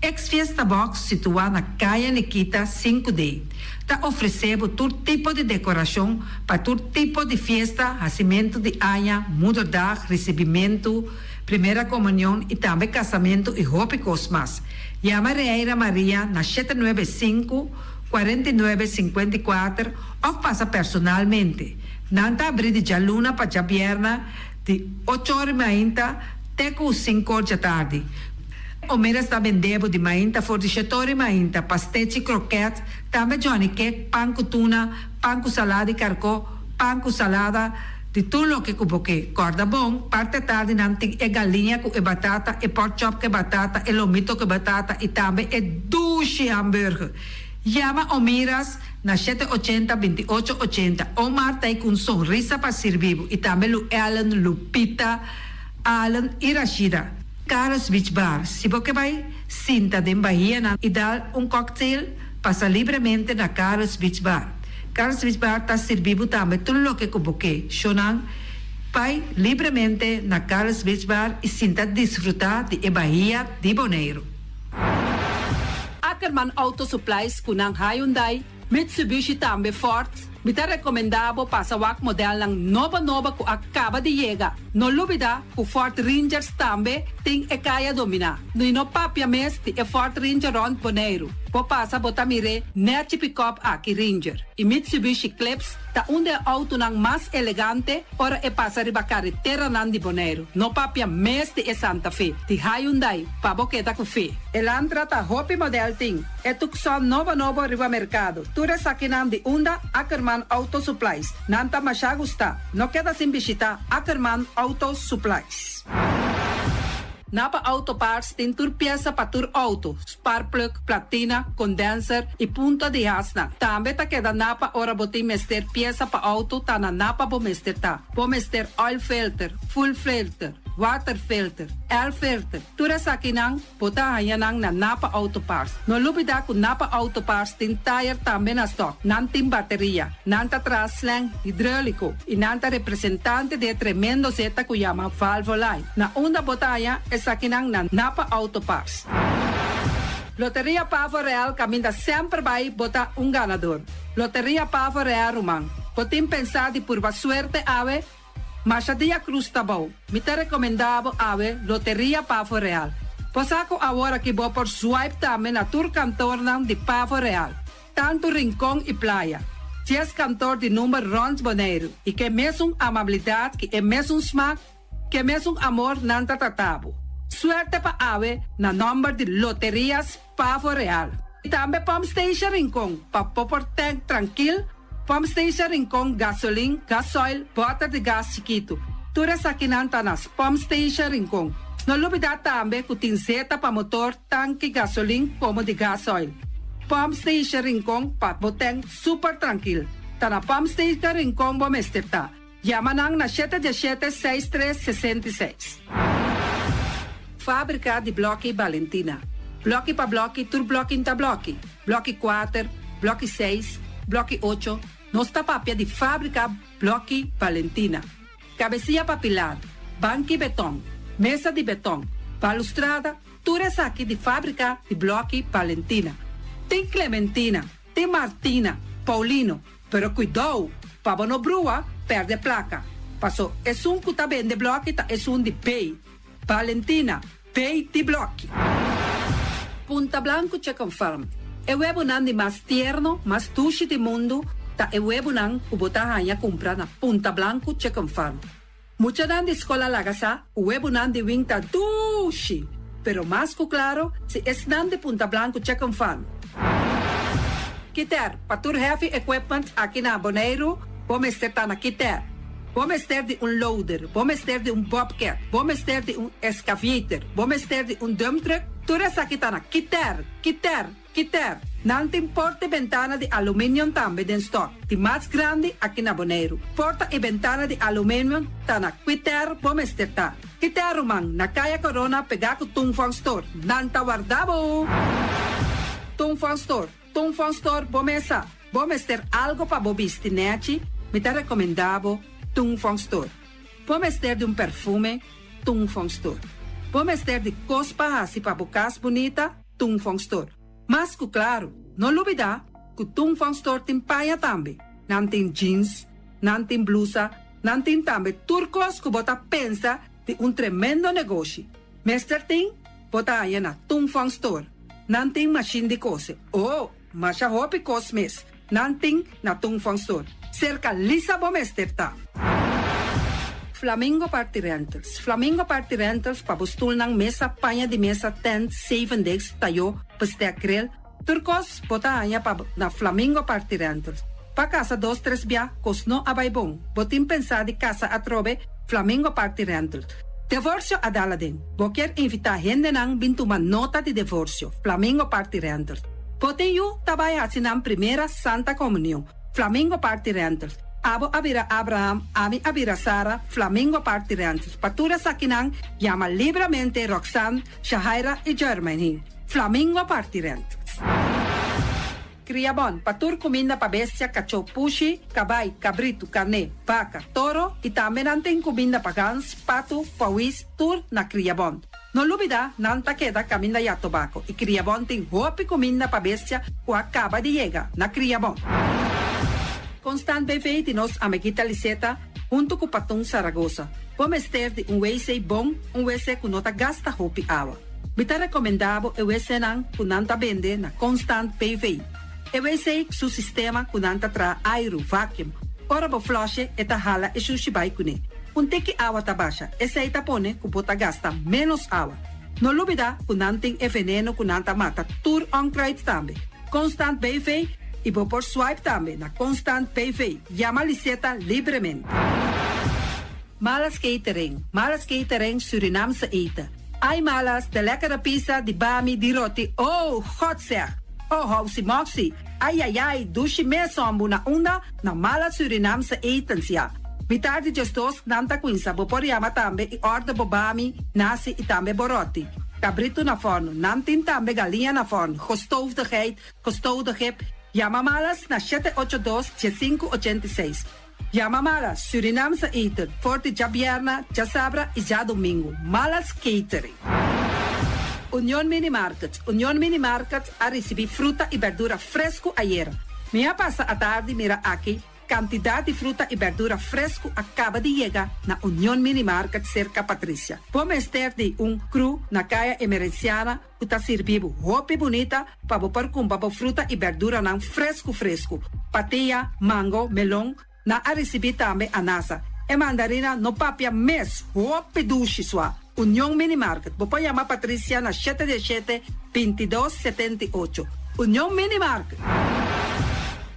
Ex Fiesta Box situá na Kaya Nikita sinku D ta ofresé bo tur tipo di dekorashon pa tur tipo di fiesta, hasimentu di aña, moederdag, risibimentu, primera komunion i tambe kasamentu i hopi kos mas. Yama Reira Maria na shete nuebe sinku, 49 54 òf pasa personalmente. Nan ta abrí di djaluna pa djabièrnè di ocho or i mainta te ku sinku or djatardi. Omeras ta bende bo di mainta for di shetori mainta, pastechi, kroket, tambe johnny cake, pan ku tuna, pan ku salada di karkó, pan ku salada, di tur loke ku bo ke. Kòrda bon, parti atardi nan tin e galiña ku e batata, e pork chop ku e batata, e lomito ku e batata i tambe e dushi hamburger. Yama Omiras na shete ochenta, 28 ochenta. Omar ta ei ku un sonrisa pa sirbi bo i tambe Lu Ellen, Lupita, Allen i Rashida. Carlos Beach Bar, Si bo ke bai sinta den bahianan i dal un cocktail, pasa libremente na Carlos Beach Bar. Carlos Beach Bar ta sirbi bo tambe tur loke ku bo ke. Shownan, bai libremente na Carlos Beach Bar i sinta disfruta di e bahia di Boneiru. Ackerman Auto Supplies ku nan Hyundai, Mitsubishi tambe Ford, mi ta rekomendá bo pasa wak modelnan nobo nobo ku a kaba di yega. No lubidá ku Ford Rangers tambe tin e kaya dominá. I no papia mes di e Ford Ranger rònt Boneiru. Bo pasa bo ta mir'é nèchi pikòp aki Ranger. I Mitsubishi Eclipse ta un di e outonan mas elegante ora e pasa riba kareteranan di Boneiru. No papia mes di e Santa Fe di Hyundai pa bo keda ku fe. Elantra ta hopi modèl tin. E Tucson nobo nobo riba merkado. Tur esakinan di unda Ackerman Auto Supplies. Nan ta masha gusta. No keda sin bishita Ackerman Auto Supplies. Napa Auto Parts tin tur piesa pa tur auto, sparkplug, platina, condenser y punta di hasnan. Tambe ta keda Napa ora bo tin mester piesa pa auto ta na Napa bo mester ta. Bo mester oil filter, fuel filter. water filter, air filter, tur esakinan bo ta haña nan na Napa Auto Parts. No lubidá ku Napa Auto Parts tin tayer tambe na stòk, nan tin bateria, nan ta traha slang hidróliko i nan ta representante di e tremendo zeta ku yama Valvoline. Na unda bo ta haña esakinan na Napa Auto Parts. Loteria Pavo Real kaminda semper bai bo ta un ganador. Loteria Pavo Real ruman, bo tin pensá di purba suerte awe? Masha dia cruz ta bou. Mi ta recomenda bo awe Loteria Pavo Real. Bo sa cu awor aki bo por swipe tambe na tur kantornan di Pavo Real, tantu Rincon y Playa. Dies kantor di number rond Boneiru y ke mesun amabilidad ki e mesun smaak, ke mesun amor nan ta trata bo. Suerte pa awe na nomber di Loterias Pavo Real. Y tambe Pump Station Rincon pa bo por tank trankil, Pump Station Rincon gasolin, gasoil, boter di gas chikitu. Tur esakinan ta na Pump Station Rincon. No lubida tambe cu tin zeta pa motor, tanki gasolin como di gasoil. Pump Station Rincon pa bo tank super trankil. Ta na Pump Station Rincon bo mester ta. Yama nan na shete diesshete seis tres 66. Fábrika di blòki Balentina. Blòki pa blòki tur blòki n'ta blòki. Blòki kuater, blòki seis, blòki ocho, nos ta papia di fábrika blòki Balentina. Kabesia pa pilar, banki betòn, mesa di betòn, balustrada, tur esaki di fábrika di blòki Balentina. Tin Clementina, tin Martina, Paulino, Pero kuidou, pa bo no brua, pèrdè plaka. Paso esun ku ta bende blòki ta esun di B. Valentina, B di blòki. Punta Blanco Chicken Farm, E webunan di mas tierno, mas dushi di mundu ta e webunan ku bo ta haña kumpra na Punta Blanco Chicken Farm. Muchanan di skol a laga sa ku webunan di wing ta dushi, pero mas ku klaro si esnan di Punta Blanco Chicken Farm. Kiter, pa tur heavy equipment aki na Boneiru, bo mester ta na Kiter. Bo mester di un loader, bo mester di un bobcat, bo mester di un excavator, bo mester di un dump truck, tur esaki ta na Kiter, Kiter. Kiter, nan tin porta i bentana di aluminium tambe den stock, di mas grandi aki na Boneiru. Porta i bentana di aluminium ta na Kwiter bo mester ta. Kiter ruman, na Kaya Corona pegá ku Tung Fong Store. Nan ta warda bo! Tung Fong Store, Tung Fong Store bo mesa. Bo mester algo pa bo bisti nechi, mi ta rekomendá bo Tung Fong Store. Bo mester di un perfume, Tung Fong Store. Bo mester di kos pa hasi pa bo kas bunita, Tung Fong Store. Mas ku klaru, no lubidá ku Tung Fong Store tin paña tambe. Nan tin jeans, nan tin blusa, nan tin tambe tur kos ku bo ta pensa di un tremendo negoshi. Mester tin, bo ta haña na Tung Fong Store. Nan tin mashin di kose. Oh, masha hopi kos mes nan tin na Tung Fong Store. Serka Lisa bo mester ta. Flamingo Party Rentals Flamingo Party Rentals pa bo stulnan, mesa, paña di mesa, tent, zevendegs, tayó, bestek, grill, tur kos bo ta haña pa na Flamingo Party Rentals. Pa kasa dos tres bia kos no a bai bon, bo tin pensá di kasa atrobe, Flamingo Party Rentals. Devorsio a dal aden. Bo kier invitá hendenan bin tuma nota di devorsio, Flamingo Party Rentals. Bo tin yu ta bai hasi nan primera Santa Komunion, Flamingo Party Rentals. Abo a bira Abraham, ami a bira Sara, Flamingo Party Rentals. Pa tur esakinan, yama libramente Roxanne, Shahaira i Jermaine. Flamingo Party Rentals. Kria bon, pa tur kuminda pa bestia, kachó, pushi, kabai, kabritu, karné, baka, toro i tambe nan tin kuminda pa gans, patu, pawis, tur na Kria Bon. No lubida, nan ta keda kaminda ya tobako i Kria Bon tin hopi kuminda pa bestia ku a kaba di yega na Kria Bon. Constant BV di nos amiguita Liseta huntu ku Patun Saragosa. Bo mester di un wc bon, un wc ku no ta gasta hopi awa. Mi ta rekomendá bo e wcnan ku nan ta bende na Constant BV. E wc su sistema ku nan ta traha airu, vacuum. Ora bo flush'e e ta hala e shushi bai kuné. Un tiki awa ta basha, esei ta pone ku bo ta gasta ménos awa. No lubidá ku nan tin e veneno ku nan ta mata tur onkruid tambe. Constant BV i bo por swipe tambe na Constant BV. Yama Liseta libremente. Malas Catering, Malas Catering Surinaamse eten. Ai Malas, de lekkere pizza, di bami, di roti, oh, God zeg! Oh, housi moxi, ai ai ai, dushi mes hombu na unda? Na Malas Surinaamse etens, ja. Mitar di 12 nan ta kuinsa. Bo por yama tambe i order bo bami, nasi i tambe bo roti. Kabritu na fòrnu. Nan tin tambe galiña na fòrnu, gestoofde geit, gestoofde kip. Yama Malas na 782 1586. Yama Malas, Surinaamse eten, for di djabièrnè, djasabra i djadumingu. Malas Catering. Union Mini Market, Union Mini Market a risibí fruta i bèrdura fresku ayera. Mi a pasa atardi mira aki kantidat di fruta i bèrdura fresku a kaba di yega na Union Mini Market serka Patricia. Bo mester di un kru na Kaya Emerenciana ku ta sirbi bo hopi bunita pa bo por kumpra bo fruta i bèrduranan fresku fresku. Patia, mango, melon, nan a risibí tambe anasa. E mandarina no papia mes, hopi dushi sua. Union Mini Market, bo por yama Patricia na shete di shete, 22 78. Union Mini Market.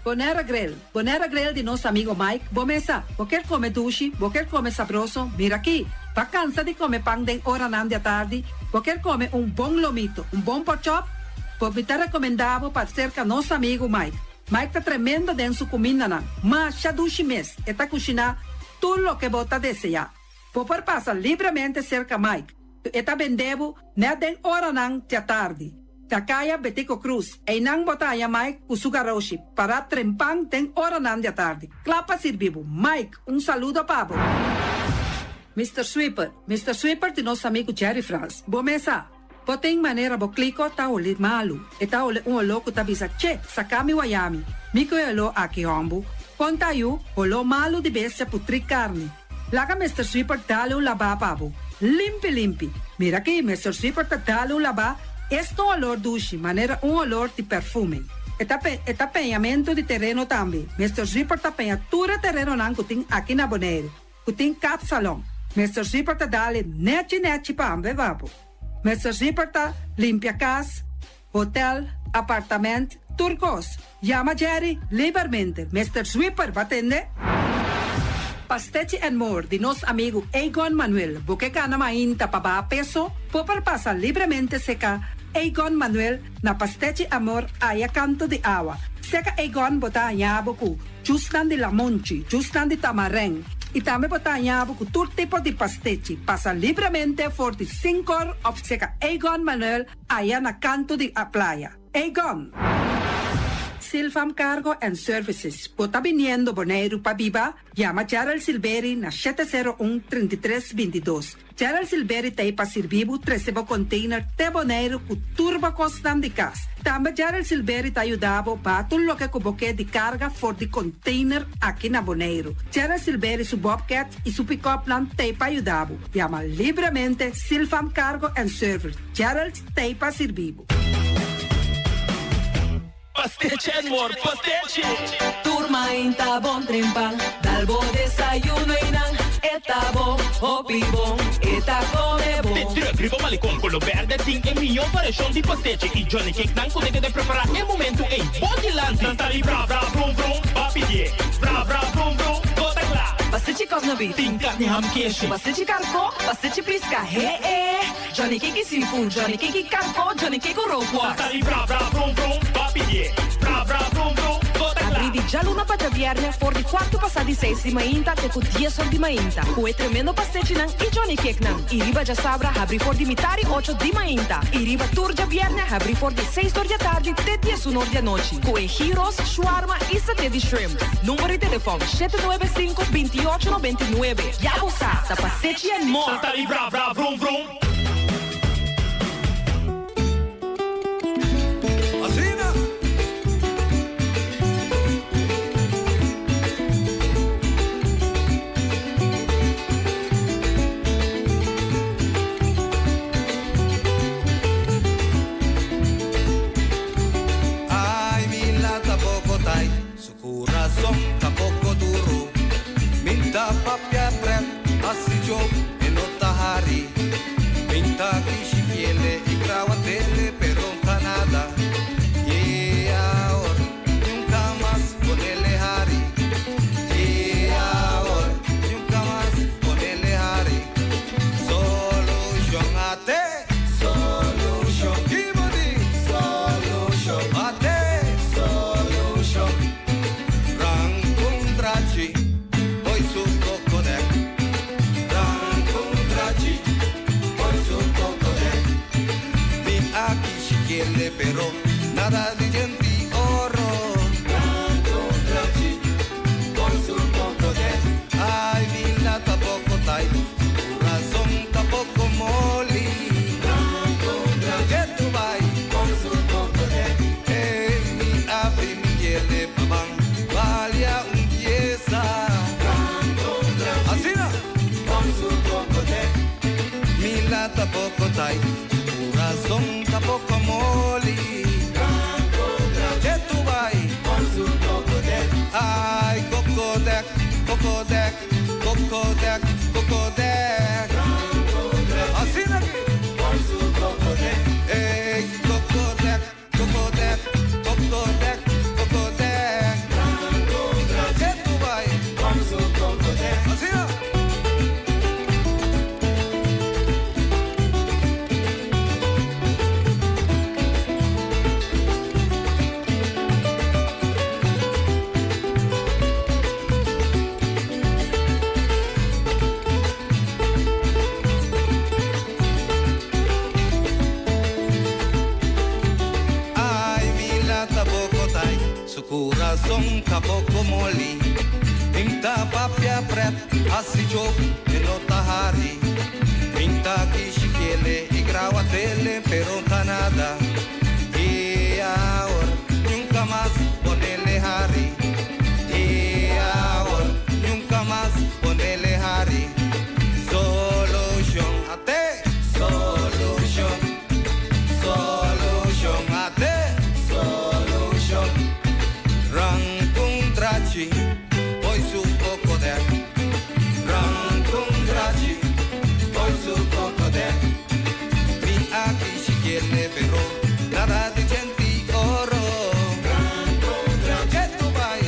Bonaire Grill, Bonaire Grill di nos amigo Mike, bo mesa, bo kier come dushi, bo kier come sabroso, mira aki, bo a cansa di come pan den oranan di atardi, bo kier come un bon lomito, un bon porkchop, bo mi ta recomenda bo pa cerca nos amigo Mike. Mike ta tremendo den su cumindanan, masha dushi mes, e ta cushina tur loke bo ta desea. Bo por pasa libremente cerca Mike, e ta bende bo net den oranan di atardi. Na Kaya Betico Croes, einan bo ta haña Mike ku su garoshi, pará trempan den oranan di atardi, kla pa sirbi bo. Mike, un saludo pa bo. Mister Sweeper, Mister Sweeper di nos amigu Jerry Frans. Bo mesa, bo tin manera bo kliko ta holi malu. E ta holi un oló ku ta bisa, Che, saka mi wayami. Mi ku e oló aki hòmbu. Kon ta yu, holó malu di bestia putrí karni. Laga Mister Sweeper dale un labá pa bo. Limpi limpi. Mira aki, Mister Sweeper ta dale un labá, esta un olor dushi, manera un olor di perfume. E ta pe, e ta peñamentu di tereno tambe. Mister Sweeper ta peña tur e terenonan ku tin aki na Boneiru, ku tin kapsalon. Mister Sweeper ta dale nechi nechi pa pa bo. Mister Sweeper ta limpia kas, hotel, apartament, tur kos. Yama Jerry libermente. Mister Sweeper, bo a tende? Pastechi and More di nos amigu Egon Manuel. Bo ke gana mainta pa baha peso? Bo por pasa libremente seka Egon Manuel na Pastechi Amor aya kanto di awa. Seka Egon bo ta haña bo ku jusnan di lamonchi, jusnan di tamarèn i tambe bo ta haña bo ku tur tipo di pastechi. Pasa libremente for di sinkor òf seka Egon Manuel aya na kanto di a playa. Egon! Silvam Cargo and Services, bo ta biniendo Boneiru pa biba? Yama Gerald Silveri na 701 33 22. Gerald Silveri ta ei pa sirbi bo trese bo container te Boneiru ku tur bo kosnan di kas. Tambe Gerald Silveri ta yuda bo baha tur loke ku bo ke di karga for di container aki na Boneiru. Gerald Silveri su bobcat i su pick-upnan ta ei pa yuda bo. Yama libremente Silvam Cargo and Service. Gerald ta ei pa sirbi bo. Pastechi and more, pastechi! Tur mainta bon trempan, dal bo desayuno y nan e ta bon, hopi bon, e ta come bon. De truck riba malecon color berde tin e miyo variacion di pastechi y Johnny Cake nan cu ta keda prepara e momento ey bo dilanti. Nan ta di bra bra brum brum, ba pidie, bra bra brum brum, bo ta cla. Pastechi cosna beef. Tin carni ham keshi. Pastechi carco, pastechi pisca, he e. Johnny Cake seafood, Johnny Cake karko, Johnny Cake rookworst. Tali bra bra brum brum, ba pidié. Bra bra brum brum, bo ta kla. Abrí di djaluna pa djabièrnè for di kuartu pasá di seis di mainta te ku dies or di mainta, ku e tremendo pastechinan i Johnny Cakenan. I riba djasabra habrí for di mitar i ocho di mainta. I riba tur djabièrnè habrí for di seis or di atardi te diesun or di anochi, ku e gyros, shawarma i saté di shrimp. Number di telefòn, 795 28 99. Ya bo sa, ta pastechi and more! Tali bra bra vrum vrum. Asina! Ay, mi lata poco tai, su corazón tampoco duro. Mi ta papia pret, así yo e no ta hari. shikiele, pero nada di djenti oro. Ay, mi la tampoco tai, su corazón tampoco moli. Que tu vai Ey, mi abri mi kiele paban, valia un pieza. Asina. Mi la tampoco tai, su corazón tampoco moli. Que tu vai Ay, cocodec, cocodec, cocodec, cocodec. Asina aki. Ey, cocodec, cocodec, cocodec, cocodec. Que tu vai Asina. Ay, mi la tampoco tai, su corazón tampoco moli. Minta papia pret, así yo me no tahari. Minta kishikele y graba tele, pero ta nada. Y ahora nunca más ponele Harry. Y ahora nunca más ponele Harry. Solution, ate, solution. Solution, ate, solution. Rankuntrachi, poi su cocodec. Rankuntrachi, poi su cocodec. Mi aki shikiele pero nada di djenti oro. Que tu vai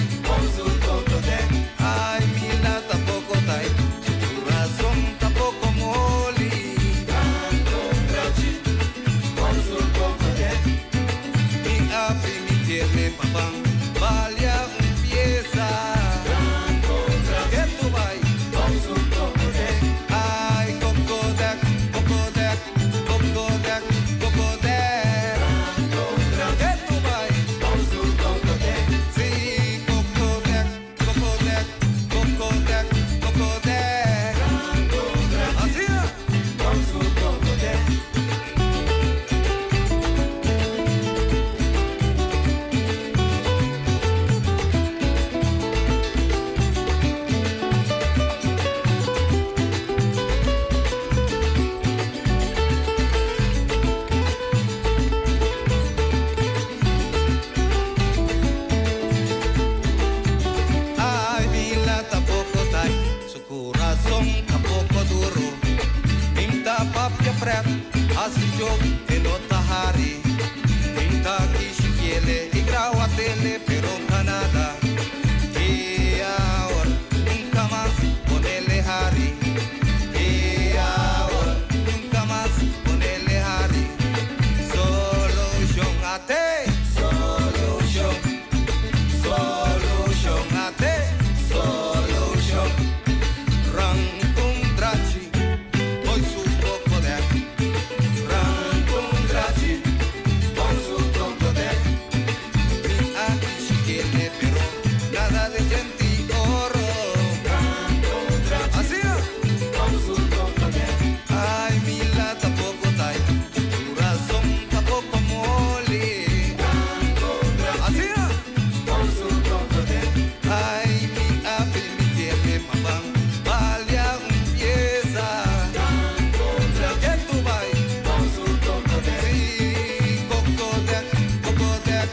Ay, mi la tampoco tai, su corazón tampoco moli. Mi abri mi tiene papán, valia un pieza. Que tu vai Ay, cocodec, cocodec, cocodec, cocodec. Que tu vai Sí, cocodec, cocodec, cocodec, cocodec. Asina. Ay, mi la tampoco tai, su corazón tampoco duro. Minta papia pret, así yo en otahari. Minta kishikiele y grawa tele, pero nada. Y ahora nunca más ponele Harry. Y ahora nunca más ponele Harry. Solution ate, solution. Solution ate, solution. Rankuntrachi, poi su cocodec. Rankuntrachi, poi su cocodec. Mi aki shikiele, pero nada de djenti oro. Asina. Ay, mi la tampoco tai, corazón tampoco moli. Asina. Ay, mi abri mi tiene papán, valia un pieza. Que tu vai Sí, cocodec, cocodec,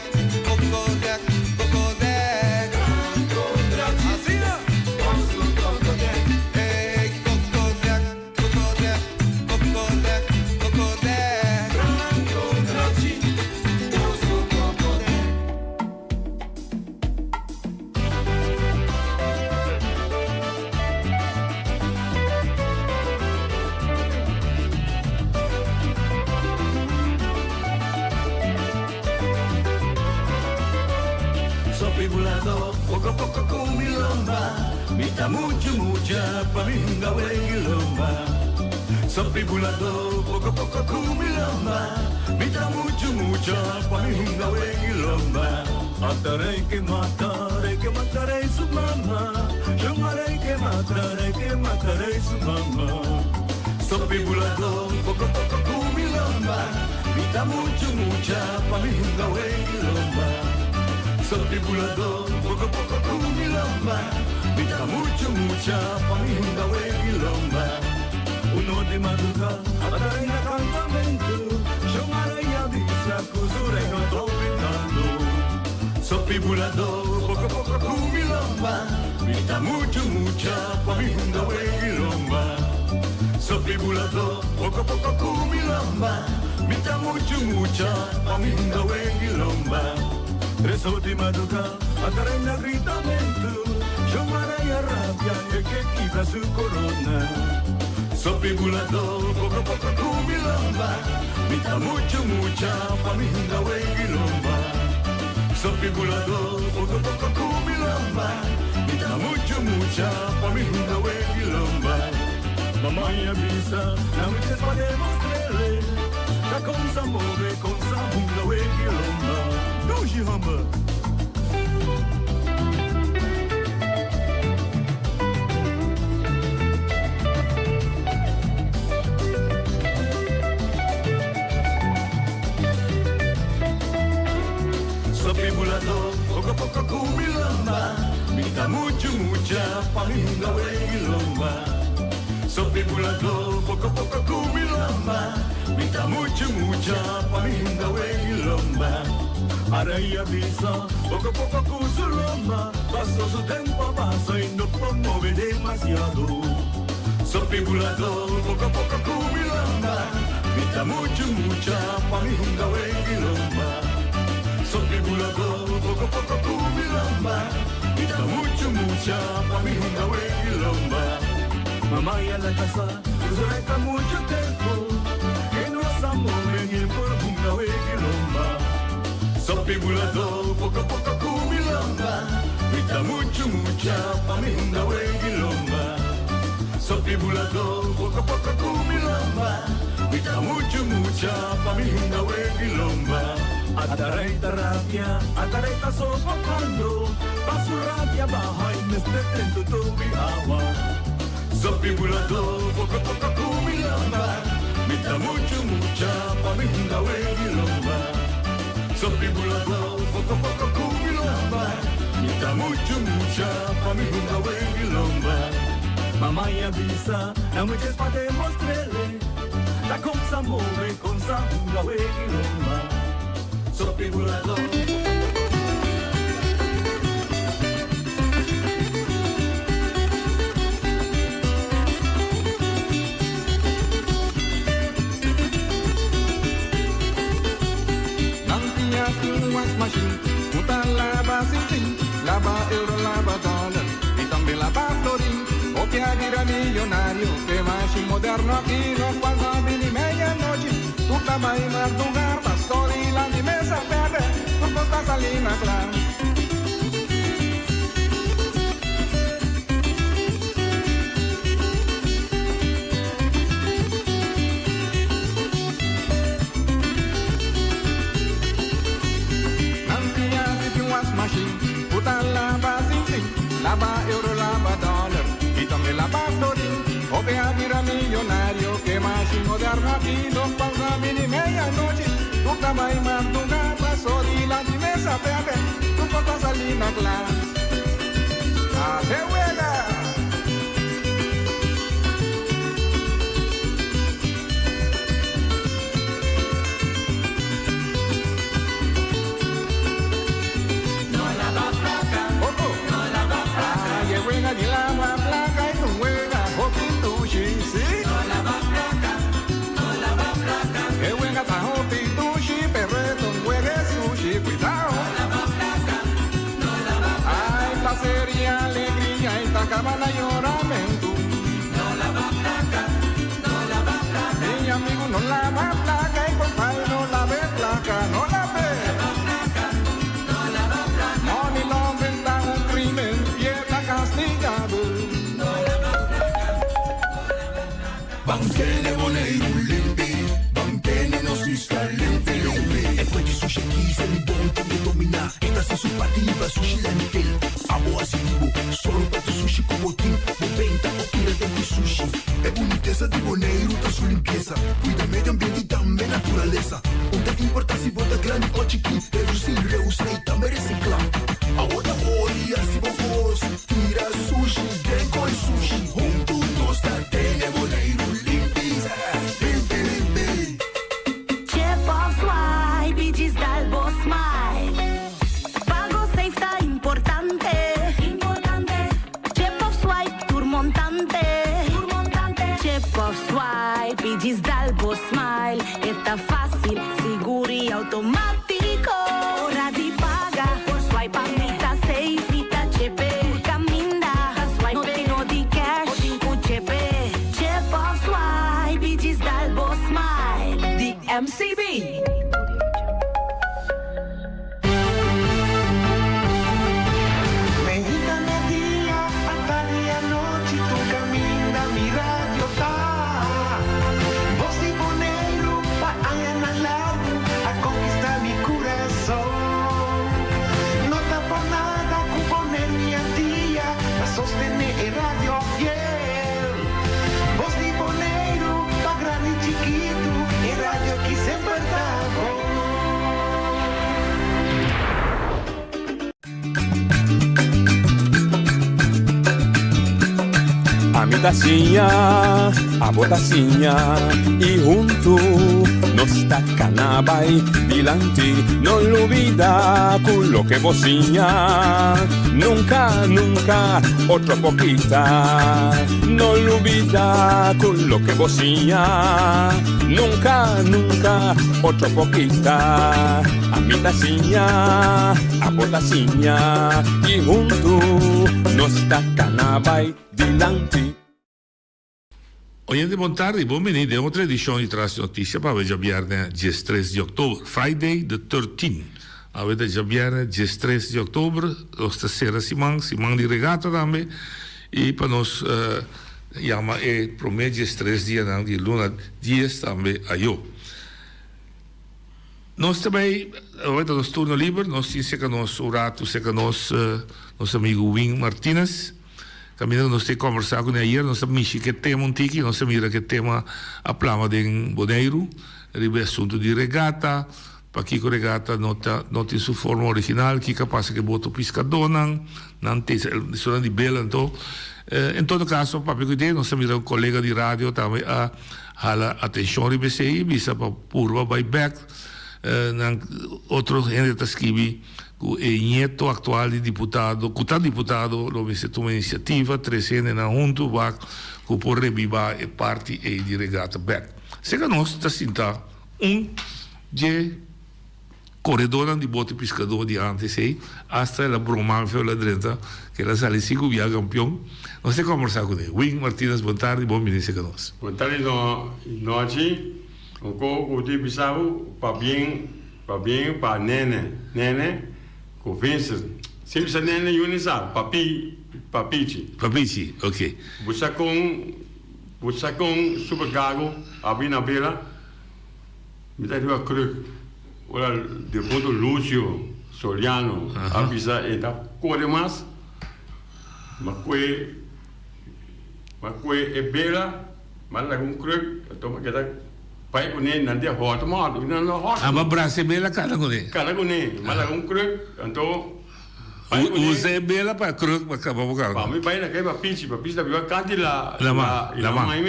cocodec, cocodec. Asina. Ey, cocodec, cocodec, cocodec, cocodec. Sopi bulado, poco poco con mi lomba, mita mucho mucha pa mi hunga lomba. Sopi buladó, poko poko ku mi lomba. Mi ta muchu mucha pa mi hunga weg'i lomba. Ata rei ke mata, rei ke mata rei su mama. Shon a rei ke mata, rei ke mata rei su mama. Sopi buladó, poko poko ku mi lomba. Mi ta muchu mucha pa mi hunga weg'i lomba. Sopi buladó, poko poko ku mi lomba. Mi ta muchu mucha pa mi hunga weg'i lomba. Uno di madrugá, a ta reina kantamentu. Shon a rei a bisa ku su reino topikando. Sopi buladó, poko poko ku mi lomba. Mi ta muchu mucha pa mi hunga weg'i lomba. Sopi buladó, poko poko ku mi lomba. Mi ta muchu mucha pa mi hunga weg'i lomba. Tres or di madrugá, a ta reina gritamentu. Shon a rei a rabia, e ke kibra su korona. Sopi buladó, poko poko ku mi lomba. Mi ta muchu mucha pa mi hunga weg'i lomba. Sopi buladó, poko poko ku mi lomba. Mi ta muchu mucha pa mi hunga weg'i lomba. Mamai a bisa, na mucha pa demostr'é. Ta kon sa move, kon sa hunga weg'i lomba. Dushi hòmber! Sopi buladó, poko poko ku mi lomba. Mi ta muchu mucha pa mi hunga weg'i lomba. Sopi buladó, poko poko ku mi lomba. Mi ta muchu mucha pa mi hunga weg'i lomba. Aray a bisa, poko poko ku su lomba. Paso su tempu a pasa i no por move demasiado. Sopi buladó, poko poko ku mi lomba. Mi ta muchu mucha pa mi hunga weg'i lomba. Sopi buladó, poko poko ku mi lomba. Mi ta muchu mucha pa mi hunga weg'i lomba. Mamai a laga sa ku su rei ta muchu tempu. E no sa move ni e por hunga weg'i lomba. Sopi buladó, poko poko ku mi lomba. Mi ta muchu mucha pa mi hunga weg'i lomba. Sopi buladó, poko poko ku mi lomba. Mi ta muchu mucha pa mi hunga weg'i lomba. Ata rei ta rabia, ata rei ta sofokando. Pa su rabia baha i mester tende tobi awa. Sopi buladó, poko poko ku mi lomba. Mi ta muchu mucha pa mi hunga weg'i lomba. Sopi buladó, poko poko ku mi lomba. Mi ta muchu mucha pa mi hunga weg'i lomba. Mamai a bisa, na mucha es pa demostr'é. Ta kon sa move, kon sa hunga weg'i lomba. Sopi buladó. Nan tinha tin un wasmashin ku ta laba sin fin, laba euro, laba dòler i tambe laba florin. Hopi a bira millonario k'e mashin moderno aki, lokual no bini medianochi. Tur ta bai marduga, pastor i lan di mesa perde, tur kos ta sali na kla. Nan tin hasi tin wasmashin ku ta laba sin fin, laba euro, laba dòler i tambe laba florin. Hopi a bira millonario ke mashin moderno aki, nos pausa bini medianochi, tur ta bai marduga, paso dilanti mesa perde, tur kos ta sali na kla. Hace wega! No laba placa, oh oh, no laba placa. Ay, e wega di laba placa es un wega hopi dushi, si. No laba placa, no laba placa. E wega ta hopi dushi, pero e ta un wega sushi, cuidao. No laba placa, no laba placa. Ay, placer y alegria y ta caba. Ban tene Boneiru limpi, ban tene nos isla limpi limpi. E fuente sushi aki Selibon tin ke dominá. E ta hasi su parti libra sushi landfill. Abo hasi di bo, sòru pa tur sushi ku bo tin. Bo benta òf tira den ku sushi. E bunitesa di Boneiru ta su limpiesa. Kuida medio ambiente i tambe naturalesa. Un ta importá si bo ta grandi òf chikí, redusí, reusá i tambe resiklá. Awor ta ora di hasi bo kos, tira sushi den koi sushi. Huntu nos ta tene Boneiru limpi, limpi limpi. Chip of swipe i djis dal bo smile. Pago safe ta importante. Chip of swipe tur montante. Chip of swipe i djis dal bo smile. E ta fásil, sigur i outomátiko. Ora di paga, por swipe mi ta safe, mi ta chepe. Tur kaminda, swipe no tin no di cash, bo tin ku chepe. Chip of swipe i djis dal bo smile. Di MCB. Meinta, media, atardi i anochi tur kaminda mi radio ta. Bos di Boneiru pa añanan largu a konkistá mi kurason. No ta por nada ku Boneiru i Antia ta sostené e radio fiel. Bos di Boneiru pa grandi i chikitu e radio aki semper ta bon. Ami ta siña, abo ta siña i huntu nos ta kana bai dilanti. No lubida ku loke bo siña nunka, nunka otro por kita. No lubida ku loke bo siña nunka, nunka otro por kita. Ami ta siña, abo ta siña i huntu nos ta kana bai dilanti. Oyente bon tardi, bon bini den otro edicion di Tras di Noticia pa awe djabierne diestres di october, Friday the 13. Awe ta djabierne diestres di october, nos ta cera siman, siman di regata tambe, y pa nos yama e prome diestres dianan di luna dies tambe ayo. Nos ta bay, awor ta nos turno liber, nos tin cerca nos un rato cerca nos nos amigo Win Martinez, caminda cu nos tin conversa cune ayer, nos ta mishi cu e tema un tiki, nos ta mira cu e tema a plama den Boneiru riba e asunto di regata, pakico regata no ta no tin su forma original, kico a pasa cu e boto piscadornan, nan te esunnan di bela anto, en todo caso papia cu idea nos ta mira un colega di radio tambe a. Hala atencion riba esey y bisa pa purba bay bek. Nan otro hende ta skibi cu e nieto actual di diputado, cu ta diputado, lo mester tuma iniciativa, trece hendenan hunto wak cu por rebiba e parti ey di regata bek. Seca nos ta sinta un dje. Koredónan di bote piskadó di ántes ei, asta el a broma mi feo el a drenta, ku el a sali sinku bia kampion. Nos ta kòmbersá kuné. Wing Martinez, bon tardi, bon bini serka nos. Bon tardi nochi, un ko ku tin bisa bo pabien pabien pa Nene Nene ku Vincent sin bisa Nene yuni sa papi papichi. Papichi ok. Bo sa kon bo sa kon super gago a bin na bela. Mi ta riba kruk ora defunto Lucio Soliano a bisa e ta kore mas, m'a kue m'a kue e bela, m'a laga un kruk, anto m'a keda bai kuné, nan di a hòrta m'a hòrta, mi nan no hòrta. A bo brasa e bela kana kuné? Kana kuné, m'a laga un kruk, anto bai kuné. Usa e bela pa kruk pa kaba bo kana. Pa mi bai na kai pa pichi, pa pichi ta biba kanti la la la mai.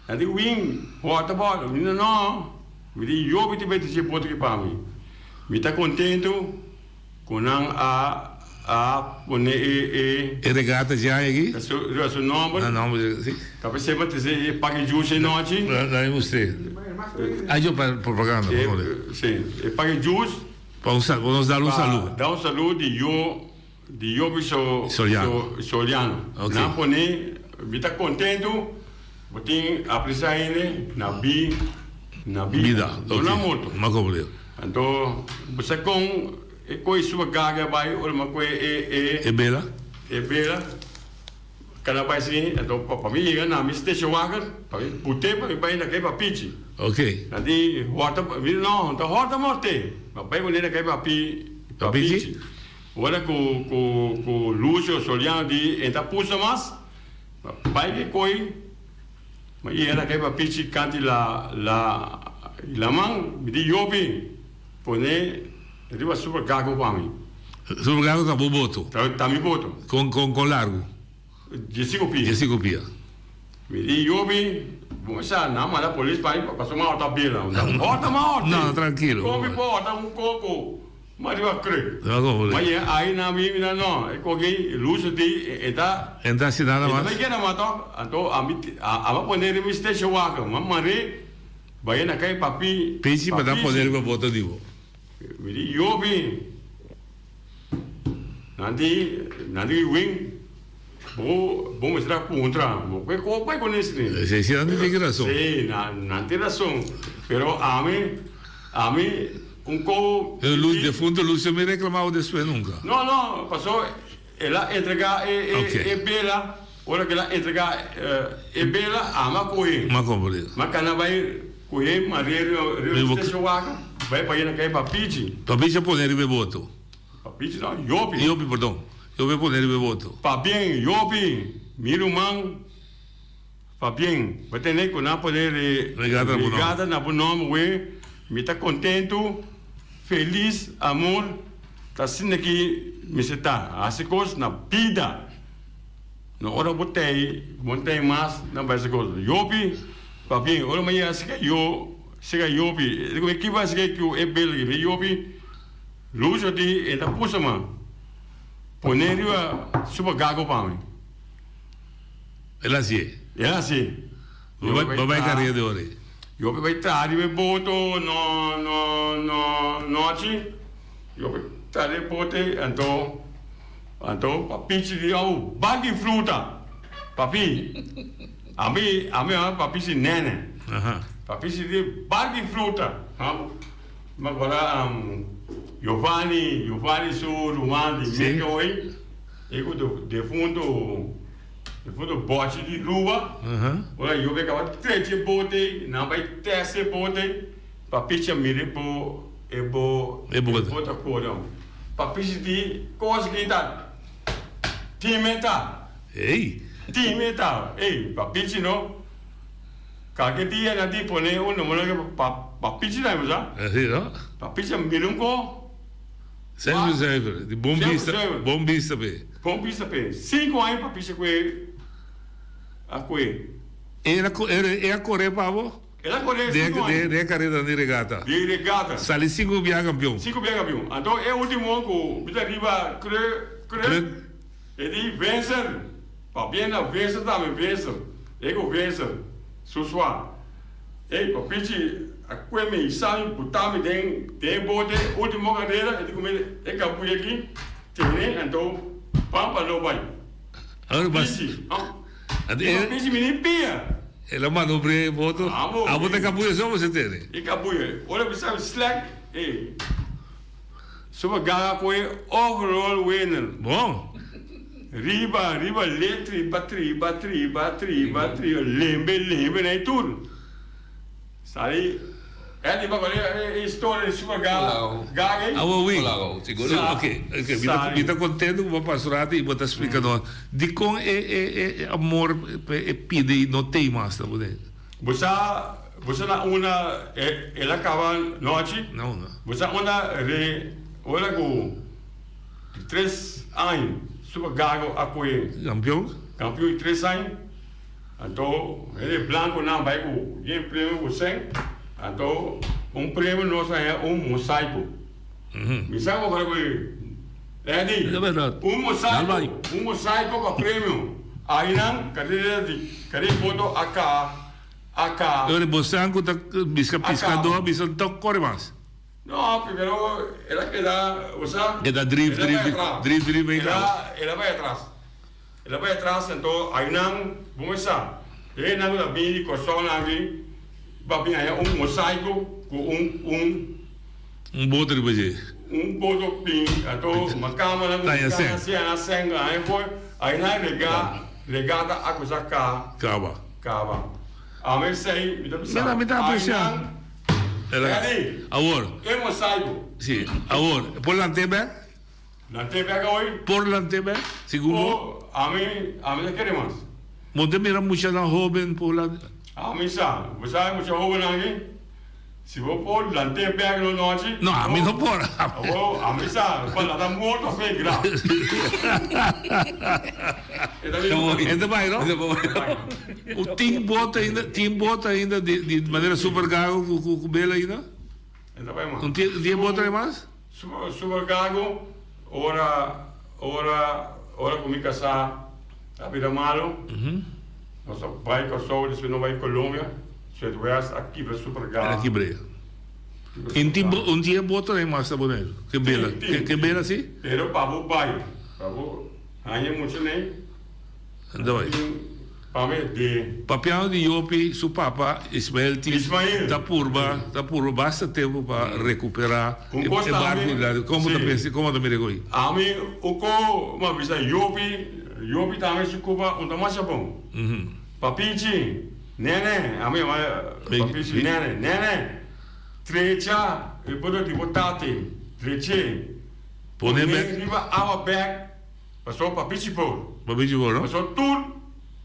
Nan di win, hòrta bòl. Mi di nò, mi di yobi ta bai trese boto aki pa mi. Mi ta kontentu ku nan a a pone e e. E regata dje aña aki? Riba su nòmber. Na nòmber dje, si. Ta p'esei pa trese e paki juice e nochi. Dame usted. Ayo pa propaganda, pa favor. Si, e paki juice. Pa un pa nos dal un salu. Pa da un salu di yo di Yobi so Soliano. Soliano. Ok. Nan pone, mi ta kontentu. Bo tin apresa hende na bi na bida, Bida, no na ok. morto. M'a comprende. Anto bo sa kon e koe suba gaga bai ora m'a koe e e E bela? E bela. Kana bai si, anto pa mi yega na mi station wagon, pa mi put'é pa mi bai na kai Papichi. Ok. Nan di hòrta, mi di no, ta hòrta morte. Mi a bai kuné na kai Papi, Papichi. Ora ku ku ku Lucio Soliano di e ta pusa mas, mi a bai ke koi, mi a yega na kai Papichi kanti la la laman, mi di Yopi, pone riba super gago pa mi. Super gago ta bo boto? Ta mi boto. Kon kon kon largu? Diesinco pia. Diesinco pia. Mi di Yobi, bo sa nan manda polis pa mi pasobra mi a horta bela. Horta mi a horta. No, trankilo. Kon mi por horta un koko? Mi a riba kruk. No como Ma ye ahi nan mi mi no, e koki luz di e ta. E ta hasi nada mas. E ta bai keda mas tok. Anto ami a pone riba mi station wagon. Mi a mare bai na kai papi. Pichi pa ta pone riba boto di bo. Mi di Yobi. Nan di, nan di win, bo, bo mester a puntra, bo ke ko bai ku nes ni. Si, si, nan tin rason. Si, nan, nan tin rason. Pero ami, ami un ko. Pero Lu, defunto Lucio mi reclamabo despues nunca. No, no, paso el a entrega e, e, e bela, ora ke el a entrega e bela, ami a kohe. Mi a komprende. Mi a kana bai kohe Maria riba, riba station wagon, bai pa yena kai Papichi. Papichi a pone riba e boto. Papichi no, Yopi. Yopi, perdon. Yopi a pone riba e boto. Pabien, Yopi, mi ruman, pabien. Bo tende ku nan pone re, Regata na bo nòmber. regata na bo nòmber we. Mi ta kontentu, felis, amor, ta asina ki mester ta. Hasi kos na bida. No ora bo tei, bo no tei mas, nan bai hasi kos. Yopi, pabien. Ora mi yega sika yo, sika Yopi, e di ku mi, ki bai sika ku e bel aki? Mi Yopi. Lucio di e ta pusa ma pone riba su bagago pa mi. El a hacié. El a hacié. Bo bai carrera di ora ei. Yo bai traha riba e boto no no no nochi. Yo bai traha riba e boto ei anto anto papichi di au baki fruta. Papi ami ami a papichi nene. Papichi di baki fruta. Mi acorda Giovanni, Giovanni su ruman di Merca hoy, e cu defunto, defunto Bochi di Ruba, ora yo be caba trecha e bote, nan bay test e bote, pa picha mira e bo, e bo, e bote a core. Pa picha di cos ki ta time ta. Ey! Time ta, ey, pa pichi no. Kalke dia nan tin pone un numero ke pa pa pichi tambe bo sa. Asi no? Pa pichi a mira un ko. Semper zuiver, di bon bista, bon bista p'e. Bon bista p'e. Sinku aña pa pichi kue a kue. El a e a kore pa bo? El a kore sinku aña. Den e kareda di regata. Di regata. Sali sinku bia kampion. Sinku bia kampion. Anto e ultimo ku mi ta riba kre kre. E di vencer, pabia na vencer tambe vencer, e ku vencer, su swa. Ey, papichi a kue mi hisa mi buta mi den den e bote, ultimo karera, e di ku mi e kabuya aki tene, anto pampa lo bai. Papichi, e papichi mi ni pia. El a manda un brea e boto, abo ta kabuya so bo se tene. E kabuya, ora mi sa mi slek, ey. Su gaga cu e overall winner. Bon. Riba, riba le triba, triba, triba, triba, triba, lembe, lembe na e tur. Sali, Eddie ba kore e historia di Super Gaga ei? Awo wi. Ok, ok, mi ta contento cu bo a pasa un rato y bo ta splica nos dicon e e e amor e pide no tey mas na bo den. Bo sa Bo sa na unda el a kaba nochi? Na unda? Bo sa unda re ora ku di tres aña Super Gago a kohe Kampion? Kampion di tres aña. Anto hende blankonan bai ku yen premio ku sèn. Anto un premio nos a haña un mosaiko. Mi sa ku ku Eddie, un mosaiko, un mosaiko pa premio. Ainan karera di karera boto a kaha. Aka. Ora bosan ku ta biska piskadó a bisa no kore mas. No, primero el a keda, bosa. Keda drif, drif, drif, drif bai kaba. El a bai atras. El a bai atras, anto ayunan bo mester sa. E hendenan ku ta bini di Kòrsou nan aki ba bin haña un mosaiko ku un, un. Un boto riba dje. Un boto bin, anto makamba nan ku kana siña nan sèn, haña for, ayunan regá. Regata a kusa ka. Kaba. Kaba. Ame esei mi ta bisa. Mi ta aprecia. Eddie. Awor. E mosaico. Si. Awor. Por lant'é bek? Lant'é bek awoy? Por lant'é bek? Segun bo? Oh, ami, ami ta kere mas. Bo ta mira muchanan hoben por lant'é? Ami sa. Bo sa e mucha hobennan aki? Si bo por lant'é bek lo nochi. No, ami no por. Awor, ami sa. Pa lanta morto fe gra. E ta bai, no? U tin boto ainda, tin boto ainda di di manera super gago ku ku ku bela ainda? E ta bai mas. Un tin tin boto ai mas? Super super gago ora ora ora ku mi kasá a bira malo. Nos a bai Kòrsou despues nos bai Colombia. Zuidwest a kibra super gago. El a kibr'é. Un tin un tin e boto ai mas na Boneiru? Ke bela? Ke bela si? Pero pa bo bai, pa bo. Haña mucho nei. Doi. Pa mi de. Papiando di Jopi, su papa Ismael tin Ismael. ta purba ta purba basta tempo pa recupera Un e cos e barco tambe, di lado. Como ta si. pensa como ta mira koe? Ami un ko ma bisa Jopi, Jopi tambe su cupa un ta masha bon. Papichi, nene, ami yama Papichi nene, nene, trecha e bodo di bo tate, treche. Pone bek. Riba awa bek. Paso pa bichi por. Pa bichi por, no? Paso tur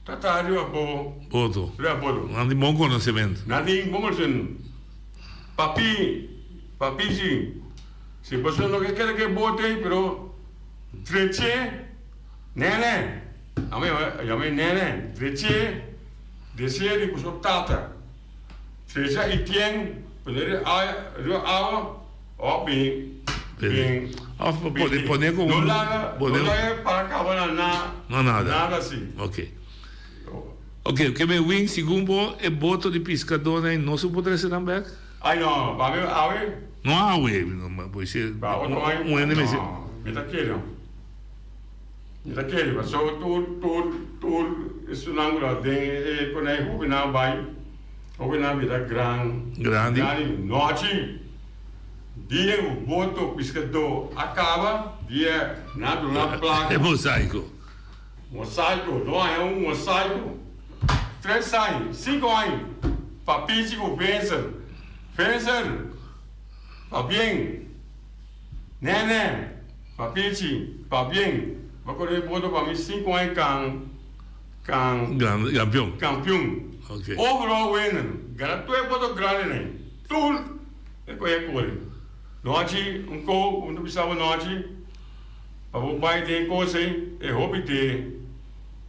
ta ta riba bo. Boto. Riba boto. Nan tin bon konosementu. Nan tin bon konosementu. Papi, papichi, si boso no ke kere ke bote ei, pero dreche nene, ame yama e nene, dreche deseo di boso tata. Drecha i tien, pone riba awa. Of bin bin Of pone pone con No laga no laga para caba na na No nada. Nada si. Ok. Ok, ke men win segun bo e boto di piscadornan no su por trece nan bek? Ay no, pa mi awe. No awe, no ma por si Pa otro aña un hende mester. No, mi ta kere. Mi ta kere paso tur tur tur esunnan ku ta den e konai hopinan bai. Hobennan bira gran. Grandi. Grandi nochi. Dia ku boto piskadó a kaba, dia nan duna plaka. E mosaiko. Mosaiko, no haña un mosaiko. Tres aña, sinku aña, pa pichi ku Vencer. Vencer, pabien. Nene, pa pichi, pabien. Bo kore boto pa mi sinku aña kan. Kan. Kampion. Kampion. Ok. Overall winner. Gana tur e boto grandinan. Tur e koe a kore. Nochi un ko un ta bisa bo nochi pa bo bai den e kos ei e hopi de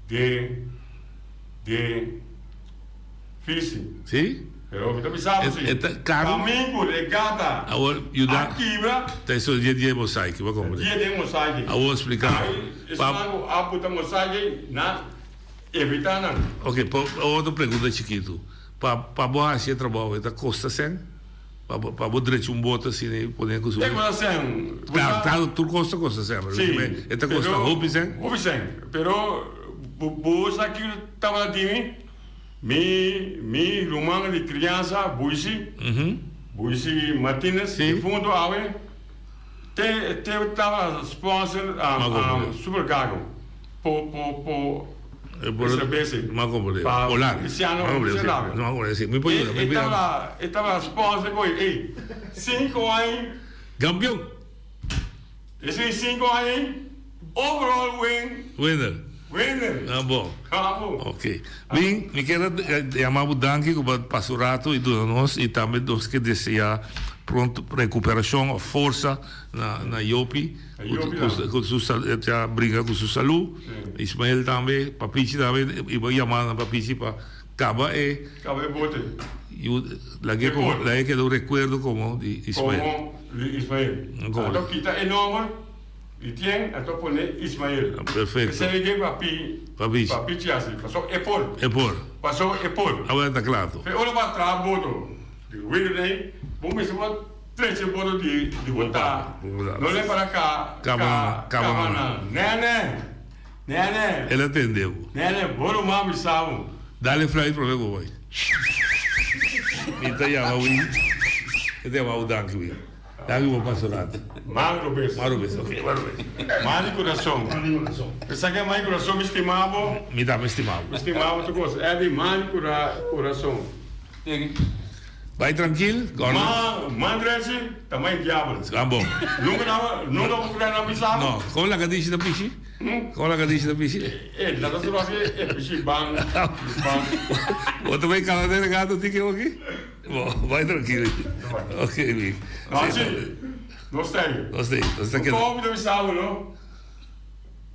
de de fisi. Si? Pero mi ta bisa bo si. E ta karo. Kamingu regata Awor yuda. a kibra. Ta eso dia dia e mosaiki bo a komprende. Dia dia e mosaiki. Awor splika. Ai esnan ku a puta mosaiki na evita nan. Ok, pa otro pregunta chikitu. Pa pa bo hasi e trabou e ta kosta sen? Pa bo pa bo drecha un bote asina i pone ku su. E kosta sen. Klaro, klaro tur kos ta kosta sen, pero Si, e ta kosta hopi sen? Hopi sen, pero bo bo sa kiko tabata di mi? Mi mi ruman di kriansa Buisi, Buisi Martinez, difunto awe, te te tabata sponsor Super Gago po po po e serbes ei. Pa Luciano Luciano E tabata e tabata sponsor koe ei sinku aña. Kampion! Esei sinku aña ei overall win. Winner. Winner. Ah bon. Bravo. Ok. Bin, mi kier a yama bo danki ku bo a pasa un rato i duna nos i tambe nos ke desea pronto recuperacion of forsa na na Jopi ku su ta bringa ku su salu. Ismael tambe, Papichi tambe i bo yama na Papichi pa kaba e. Kaba e bote. Lag'e komo lag'e keda un rekuerdo komo di Ismael. Komo di Ismael. Anto kita e nomber di tien anto pone Ismael. Perfecto. Esei ke papi Papichi. Papichi hasi paso e por. E por. Paso e por. Awor ta klato. Fe ora bo a traha boto di ruido den bo mester bo trece boto di di bo ta no le para ka ka kaba nan. Nene. Nene. El a tende bo. Nene, bo ruman bisa bo. Dale fluit prome ku bai. Mi ta yama wi. Mi ta yama bo danki wi. Danki bo pasa rato. Man robes. Man robes, ok, man robes. Man di kurason. Man di kurason. Esaki e man di kurason, mi stima bo. Mi tambe stima bo. Mi stima bo tur kos. Eddy, man di kurason. Bai trankil, Gordon. Man, man drechi ta man e diabel. Ah bon. Nunka nan, nunka bo kura nan bisa bo? No, kon laga dishi ta pishi? Kon laga dishi ta pishi? E, nan ta solo hasi e pishi ban, ban. Bo ta bai kala den regato tiki oki? Bo, bai trankil. Ok, mi. Hanchi, nos ta ei. Nos ta ei, nos ta keda. Kon mi ta bisa bo no?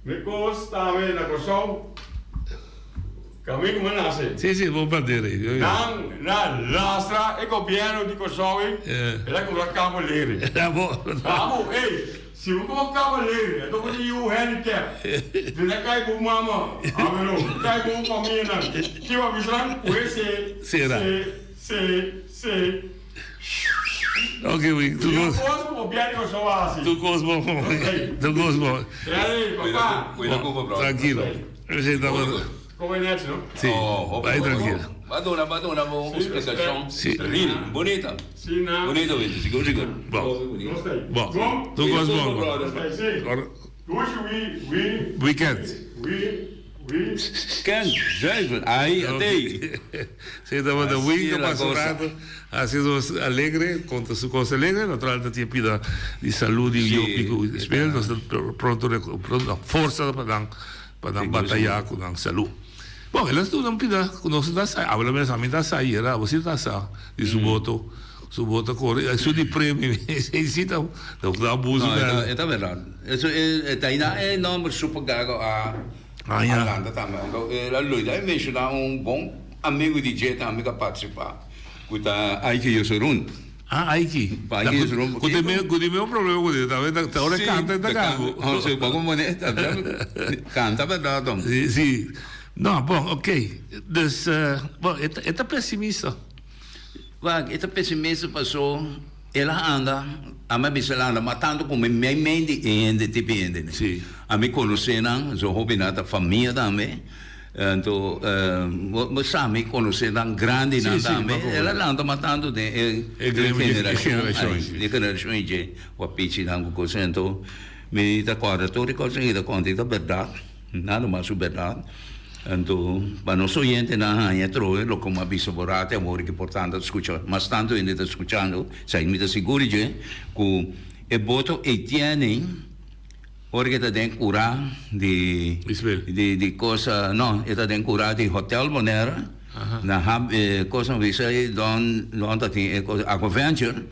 Mi kos tambe na Kòrsou. Kaminda ku mi a nase. Sí, sí, bo bandera ei. Nan na lastra e gobièrnu di Kòrsou ei, el a kumpra Cabo Alegre. Cabo, ey, si bo kumpra Cabo Alegre, anto bo ta yu handicap. Duna kai bo mama, awelo, kai bo famianan. Ki bo a bisa nan? Ku e se, se, se, se. Ok, wi, tur Yo kos. kos ku gobièrnu di Kòrsou a hasi. Tur kos bon. Tur kos bon. Ey, papa. Trankilo. Esei tabata. Come net, no? Sí, bai tranquilo. Ba duna, ba duna bo un splikashon real, bunita. Sí, na. Bunita wete, sigur, sigur. Bon, bon. Tur kos bon, bon. Dushi wi, wi. Weekend. Wi, wi. Ken, zuiver, ai, atei. Sí, tabata weekend pa su rato, hasi nos alegre, konta su kos alegre, natural ta tin pida di salud di Yopi ku Ismael, nos ta pronto, pronto, forsa pa nan. Pa nan batayá ku nan salú. Bon, el a duna un pida ku nos no ta sa. Abo mes ami ta sa ayera, abo si ta sa di su boto. Su boto a kore, su di premio, esei si ta un abuso No, grandi. e ta berdad. Eso e ta aina e nomber Super Gago a a lanta tambe. Anto el a loida e menshoná un bon amigu di dje tambe ku a partisipá, ku ta Aiki Joserun. Ah, Aiki. Pa Aiki Joserun. Ku tin ku tin mismo problema ku tin. Tambe ta ta ora e kanta e ta gago. Sí, sí, bo como ne kanta berdad tom. Sí, sí. No, bon, ok. Dus, bon, e ta e ta pesimista. Wak, e ta pesimista paso el a anda, ami a bisa el a anda mas tanto ku mi meimei di e hende, tipo e hende. Sí. Ami konosé nan, so hopi nan ta famia tambe. Anto bo sa mi konosé nan grandinan tambe, el a lanta mas tantu den e generashon ei, e generashon ei dje wapichinan ku kos. Anto mi ta kòrda tur e kosnan ku ta konta i ta bèrdat, nada mas ku bèrdat. Anto pa nos oyentenan haña trohe loke mi a bisa bo ratu awor ku por tantu ta skucha, mas tantu hende ta skuchando, esei mi ta sigur di dje ku e boto ei tiene. Ora ke ta den kurá di di di cosa no e ta den kurá di Hotel Bonaire na hab e cosa no bisa e don don ta tin e cosa Aquaventure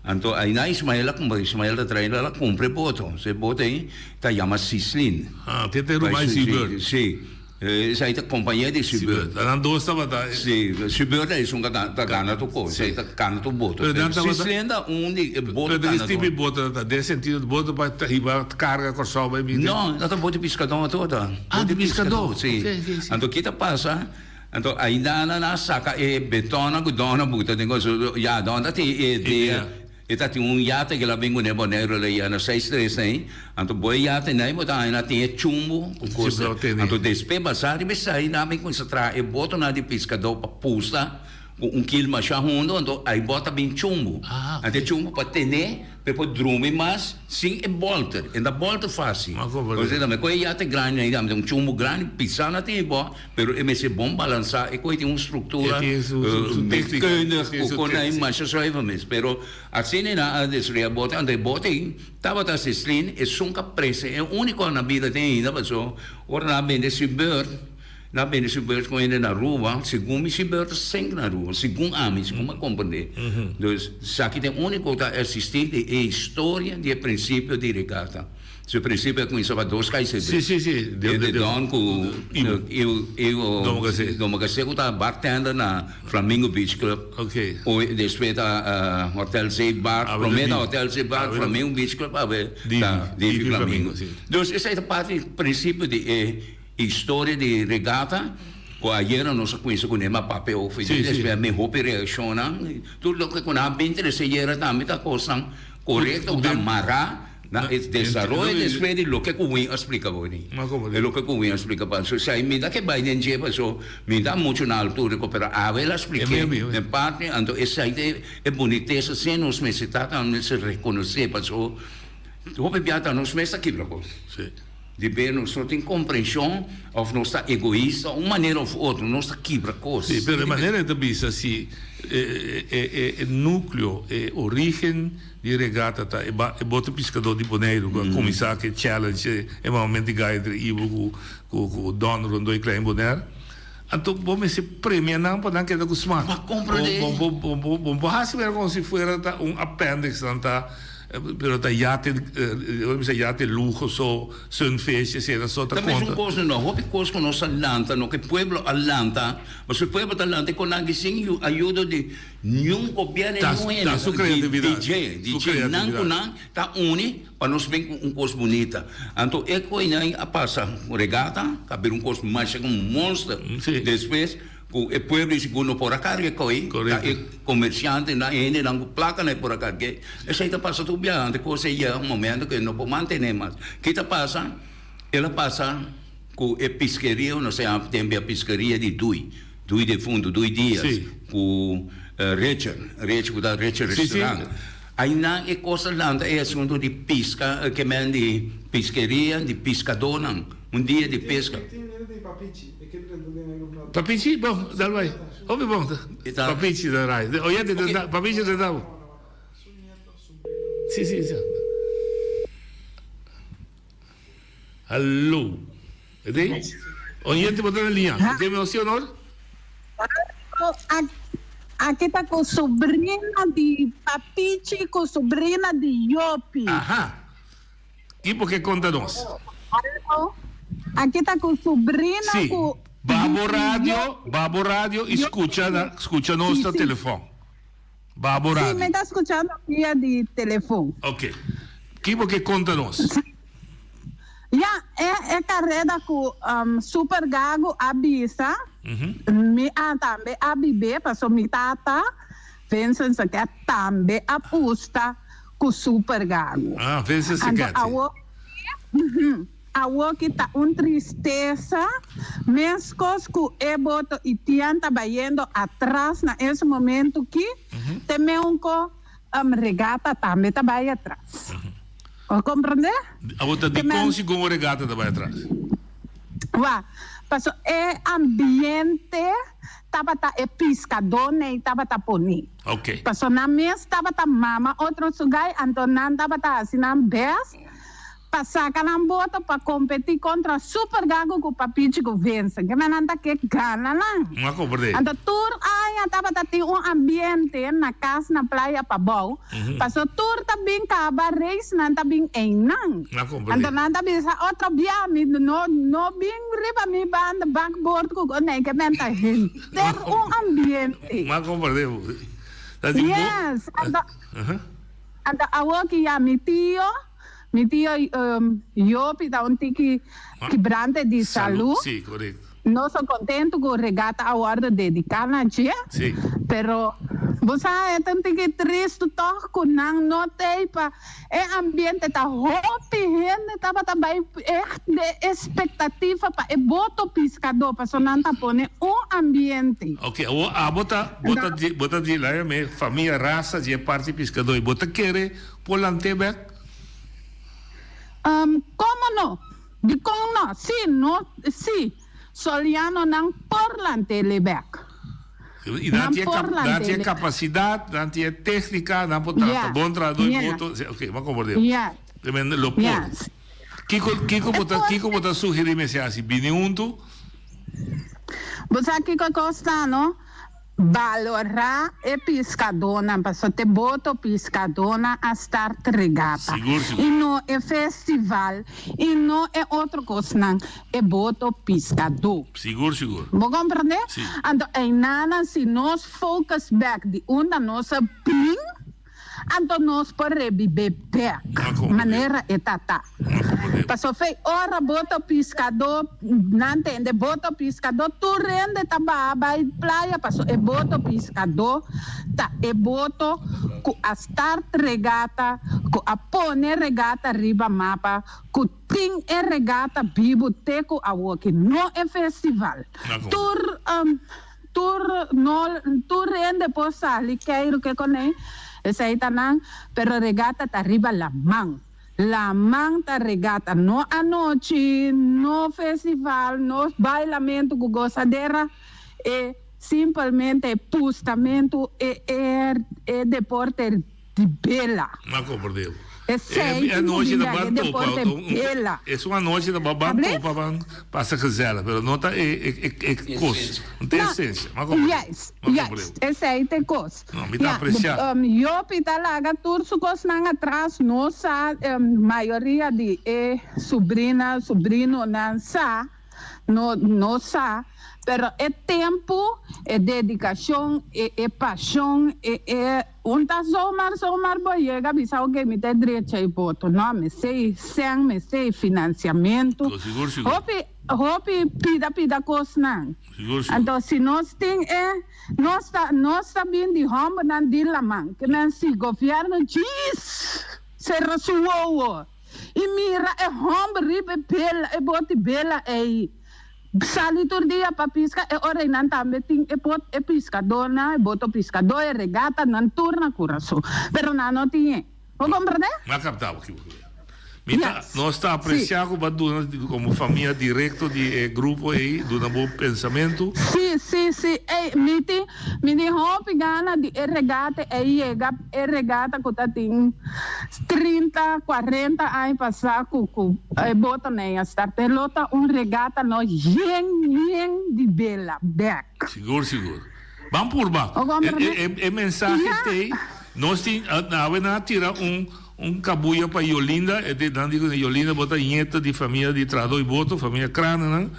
anto aina Ismael a kumpra Ismael ta trae el a kumpra e boto so e boto ei ta yama Sislin. Ah te te ruman Seabird. Si. Esei ta compañía di Seabird. Nan dos tabata. Sí, Seabird ta esun ta gana tur cos, esei ta gana tur boto. Pero nan tabata. Sislin ta un di e boto Pero den e tipo di boto ta den sentido di boto pa hiba carga Corsou bai bini. No, no ta boto di piscadó tur ta. Ah, di piscadó. Sí. Anto ki ta pasa? Anto ainda nan a saca e betonnan cu dòna buta den cos. Ya, dòna ta tin e idea. E ta tin un yate ke la bin kuné Boneiru la yena seis tres nei, anto bo e yate nei bo ta haña na tin e chumbo ku kos anto despe basá riba esei nan bin kuminsá traha e botonan di piskadó pa pusta ku un kil masha hundu anto ai bo ta bin chumbo anto e chumbo pa tené pa e por drumi mas sin e bolter e ta bolter fásil ku e yate grandi nei tambe un chumbo grandi pisá na tin e bo. Pero e mester bon balansá, e koe tin un struktura mekundig ku kon nan masha zuiver mes. Pero asina nan a destruí e bote, anto e bote ei tabata Sislin, esun ka prese, e úniko na bida tin ainda, pasobra ora nan a bende Seabird, nan a bende Seabird ku hende na Aruba, segun mi Seabird ta sink na Aruba, segun ami, segun mi a komprendé. Dus esaki ta e úniko ku ta eksistí di e historia di e prinsipio di regata. Su principio a cuminsa pa dos cai Sí, sí, sí. De, de Don cu Ivo Domocasé cu ta bartender na Flamingo Beach Club. Ok. Oy despues ta Hotel Zeebar, prome ta Hotel Zeebar, Flamingo Beach Club, awe ta Divi Flamingo. Dus esey ta parti principio di e historia di regata cu ayera nos a cuminsa cune ma papia over di despues mi hopi reaccionnan. Tur loke cu nan a bin trece ayera tambe ta cosnan corecto cu ta mara. Na e desaroyo despues di loke ku Win a splika bo ni. E loke ku Win a splika pa so si mi ta ke bai den dje paso mi ta muchu na altura ku pero awe el a splik'é den parti anto esei ta e bunitesa sin nos mester ta ta mester rekonosé paso hopi bia ta nos mes ta kibra kos. Di be nos no tin komprenshon òf nos ta egoista un manera òf otro nos ta kibra kos. Sí, pero e manera e ta bisa si e núkleo, e orígen di regata ta e bote piskadó di Boneiru ku a kuminsá ku e challenge e momento di gai entre Ivo ku Don rondó e Klein Bonaire. Anto bo mester premia nan pa nan keda ku smak. Bo bo hasi mira komo si fuera ta un appendix nan ta pero ta yate bo bisa yate luho so sunfish esena so ta Ta mesun konta. kos no hopi kos ku nos a lanta no ku e pueblo a lanta pasobra e pueblo ta lanta e kon nan sin ayudo di niun gobièrnu Ta niun hende ta su kreatividat di su dje nan ku kreatividat. nan ta uni Pa nos bin ku un kos bunita. Anto e koinan a pasa regata, a bira un kos masha ku un monster. Despues ku e pueblo di sigur no por a karga e koi, ta e komersiantenan, e hendenan ku plakanan e por a karg'é. Esei ta pasa tur biaha. Anto e kos ei yega un momento ku e no por mantené mas. Ki ta pasa? El a pasa ku e piskeria, nos a yama tempu e piskeria di Dui, Dui defuntu, Dui Dias, ku Richard, Richard ku ta Richard Restaurant. Ainan e kos a lanta e asuntu di piska, ke men di piskeria, di piskadónan, un dia di peska. Papichi, bon, dal bai. Hopi bon. Papichi ta rai. Oyente ta da, papichi ta da. Si, si, si. Hallo. Ete? Oyente bo ta na liña. Ete mi osi honor? Aki ta ku sobrina di Papichi ku sobrina di Yopi. Aha. I por ke konta nos? Hallo. Aki ta ku sobrina Si. ku Baha bo radio, baha bo radio i skucha na, skucha nos na telefòn. Baha bo Si, radio. mi ta skuchando via di telefòn. Ok. Ki bo ke konta nos? Ya, e e kareda ku Super Gago a bisa, mi a tambe a bib'é, paso mi tata, Vincent Saket, tambe a pusta ku Super Gago. Ah, Vincent Anto Saket, si. awor, awor ki ta un tristesa, meskos ku e boto Itian ta bayendo atras na es momento ki, te meunko regata tambe ta bai atras. Bo comprende? Abo ta dicon si gon regata ta bay atras? Wa, paso e ambiente tabata e piscadornan tabata poni. Ok. Paso nan mes tabata mama otro sugay, anto nan tabata haci nan best pa saca nan boto pa competi contra Super Gago cu Papichi cu Vincent. Ke men nan ta ke gana nan. M'a comprende. Anto tur aña tabata tin un ambiente na cas na Playa Pabou. Paso tur ta bin kaba reis nan ta bin einan. Anto nan ta bisa otro bia mi no no bin riba mi banda bakboord ku nee ke men ta henter un ambiente. M'a komprende bo. Ta di bo. Yes anto anto awor ki ya mi tio mi tio Jopi ta un tiki kibrante di salu. Si korekto. Nos ta contento cu regata a wordo dedica na dje, Sí. pero bo sa e ta un tiki tristo toch cu nan no t'ey pa e ambiente ta hopi hende tabata bay echt de expectativa pa e boto piscador paso nan ta pone un ambiente. Ok, awor abo ta bo ta di bo ta di laga mi famia rasa dje parti piscador y bo ta kere por lant'e bek? Como no? Dikon no? Sí, no, sí. Solianonan por lant'é bek. I nan Nan tin e por nan tin e lant'é bek. kapasidat, nan tin e téknika, nan por trata Ja, bon trahadó i ja. boto. Sí, ok, m'a komprendé. Ja. Te men lo por. Ja. Kiko, kiko bo ta, kiko bo ta sugerí mester hasi? Bini huntu? Bo sa kiko kos ta, no? Balorá e piskadónan, pasobra te boto piskadónan a start regata. Sigur, sigur. I no e festival, i no e otro kosnan, e boto piskadó. Sigur, sigur. Bo komprendé? Si. Anto einanan si nos focus bek di unda nos a bin, Anto nos por rebib'é bèk manera e ta ta. Paso fei ora boto piskadó nan tende boto piskadó tur hende ta baha bai playa paso e boto piskadó ta e boto ku a start regata ku a pone regata riba mapa ku tin e regata bibu te ku awoki no e festival tur Tur no tur hende por sali keiru ke konei, esei ta nan, pero regata ta riba laman. Laman ta regata, no anochi, no festival, no bailamentu ku gosadera, e simpelmente e pustamentu, e e e deporte di bela. Ma comprende. Esei E tin ku anochi bin ta bek, e ban topa. deporte bela. Es un anochi ta ban ban Ablief? topa ban pasa gezellig, pero no ta e e e e kos, no ta e No, esencia. Ma comprende. juist, Ma juist, comprende. esei ta e kos. No, mi ta Ja, aprecia. um, Jopi ta laga tur su kosnan atras, no sa, um, mayoria di e subrina, subrinonan sa, No no sa, pero e tempu, e dedikashon, e e pashon, e e un ta zomaar zomaar bo yega bisa oke mi ta e drecha e boto. No, mester sèn, mester finansiamentu. Sigur, sigur. Hopi hopi pida pida kosnan. Sigur, sigur. Anto si nos tin e nos ta nos ta bin di hòmbernan di laman ke men si gobièrnu djis sera su wowo. I mira e hòmber riba e bela, e bot di bela ei. Sali tur dia pa piska, e ora einan tambe tin e bot, e piskadónan, e boto piskadó, e regatanan tur na Kurason. Pero nan no tin e. Bo komprendé? Mi a kapta bo kibo ku Mi ta, Yes. nos ta Sí. apresiá ku bo a duna komo famia direkto di e grupo ei, duna bo pensamentu. Sí, sí, sí. Ei, mi tin, mi tin hopi gana di e regate ei yega, e regata ku ta tin 30, 40 aña pasá ku ku e botonan a start. E lo ta un regata no yen yen di bela bek. Sigur, sigur. Ban purba. O E, komprende? e, e, e mensahe Ja. t'ei, nos tin, awe nan a tira un, un kabuya pa Yolinda, e di, nan di ku Yolinda bo ta ñeta di famia di trahadó di boto, famia Kranenan.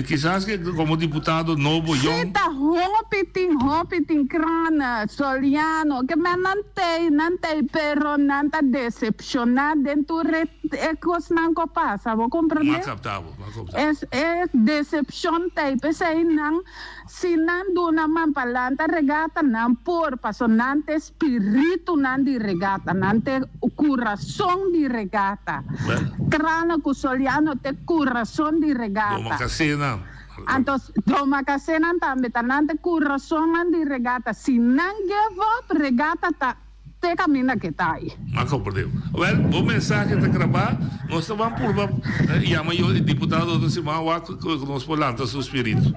Kisas ke komo diputado nobo Si yong. ta hopi tin hopi tin krana Soliano ke men nan tei nan tei pero nan ta decepciona den tur e e kosnan ku a pasa bo comprende M'a kapta bo m'a kapta. Es e decepcion tei pesei nan si nan duna man pa lanta regata nan por paso nan ta e spiritunan di regata nan ta e kurason di regata. Krana ku Soliano te kurason di regata. Domacasenan. Anto Domacasenan tambe ta nan te kurasonnan di regata. Si nan give up, regata ta te kaminda ke ta ai. M'a komprendé. Wèl, bo mensahe ta grabá. Nos ta ban purba yama yo diputado otro siman wak ku nos por lanta su spiritu.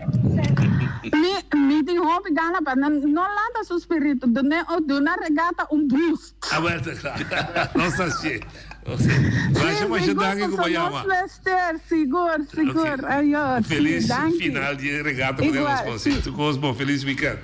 Mi mi tin hopi gana pa nan no lanta su spiritu, duna regata un boost. Awel ta kla. Nos ta hacié. Ok. Masha masha danki ku bo a yama. Nos mester, sigur, sigur. Ayo, si, Feliz danki. final di regata ku Igual, nos consi. si. Tur kos bon. Feliz weekend.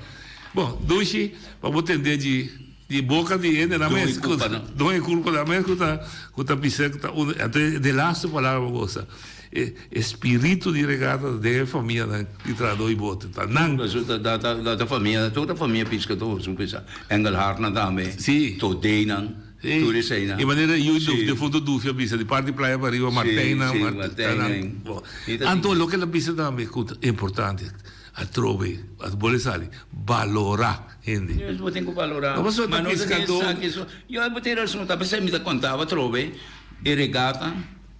Bon, Dushi, pa bo tende di di boka di hende nan Don mes e kulpa nan. Don e kulpa nan mes ku ta ku ta bisa ku ta un anto e laatste palabra bo gosa. E espiritu di regata ta den e famianan di trahadó i bote. Ta nan. Pasobra ta ta ta ta famia, tur ta famia piskadó, su bisa. Engelhardnan tambe. Sí. Todénan. Sí. Tur eseinan. E manera yu Sí. defunto Dufi a bisa, di parti Playa pa ariba, Martijnnan, Sí, sí, Mart- Martijnnan. Bo. I ta Anto tin. loke el a bisa tambe ku ta importante, atrobe, a bole sali, balorá hende. Yo bo tin ku balorá. No pasobra Ma ta no ta den piskadó. esaki so. Yo bo tin rason, ta p'esei mi ta kontaba atrobe e regata.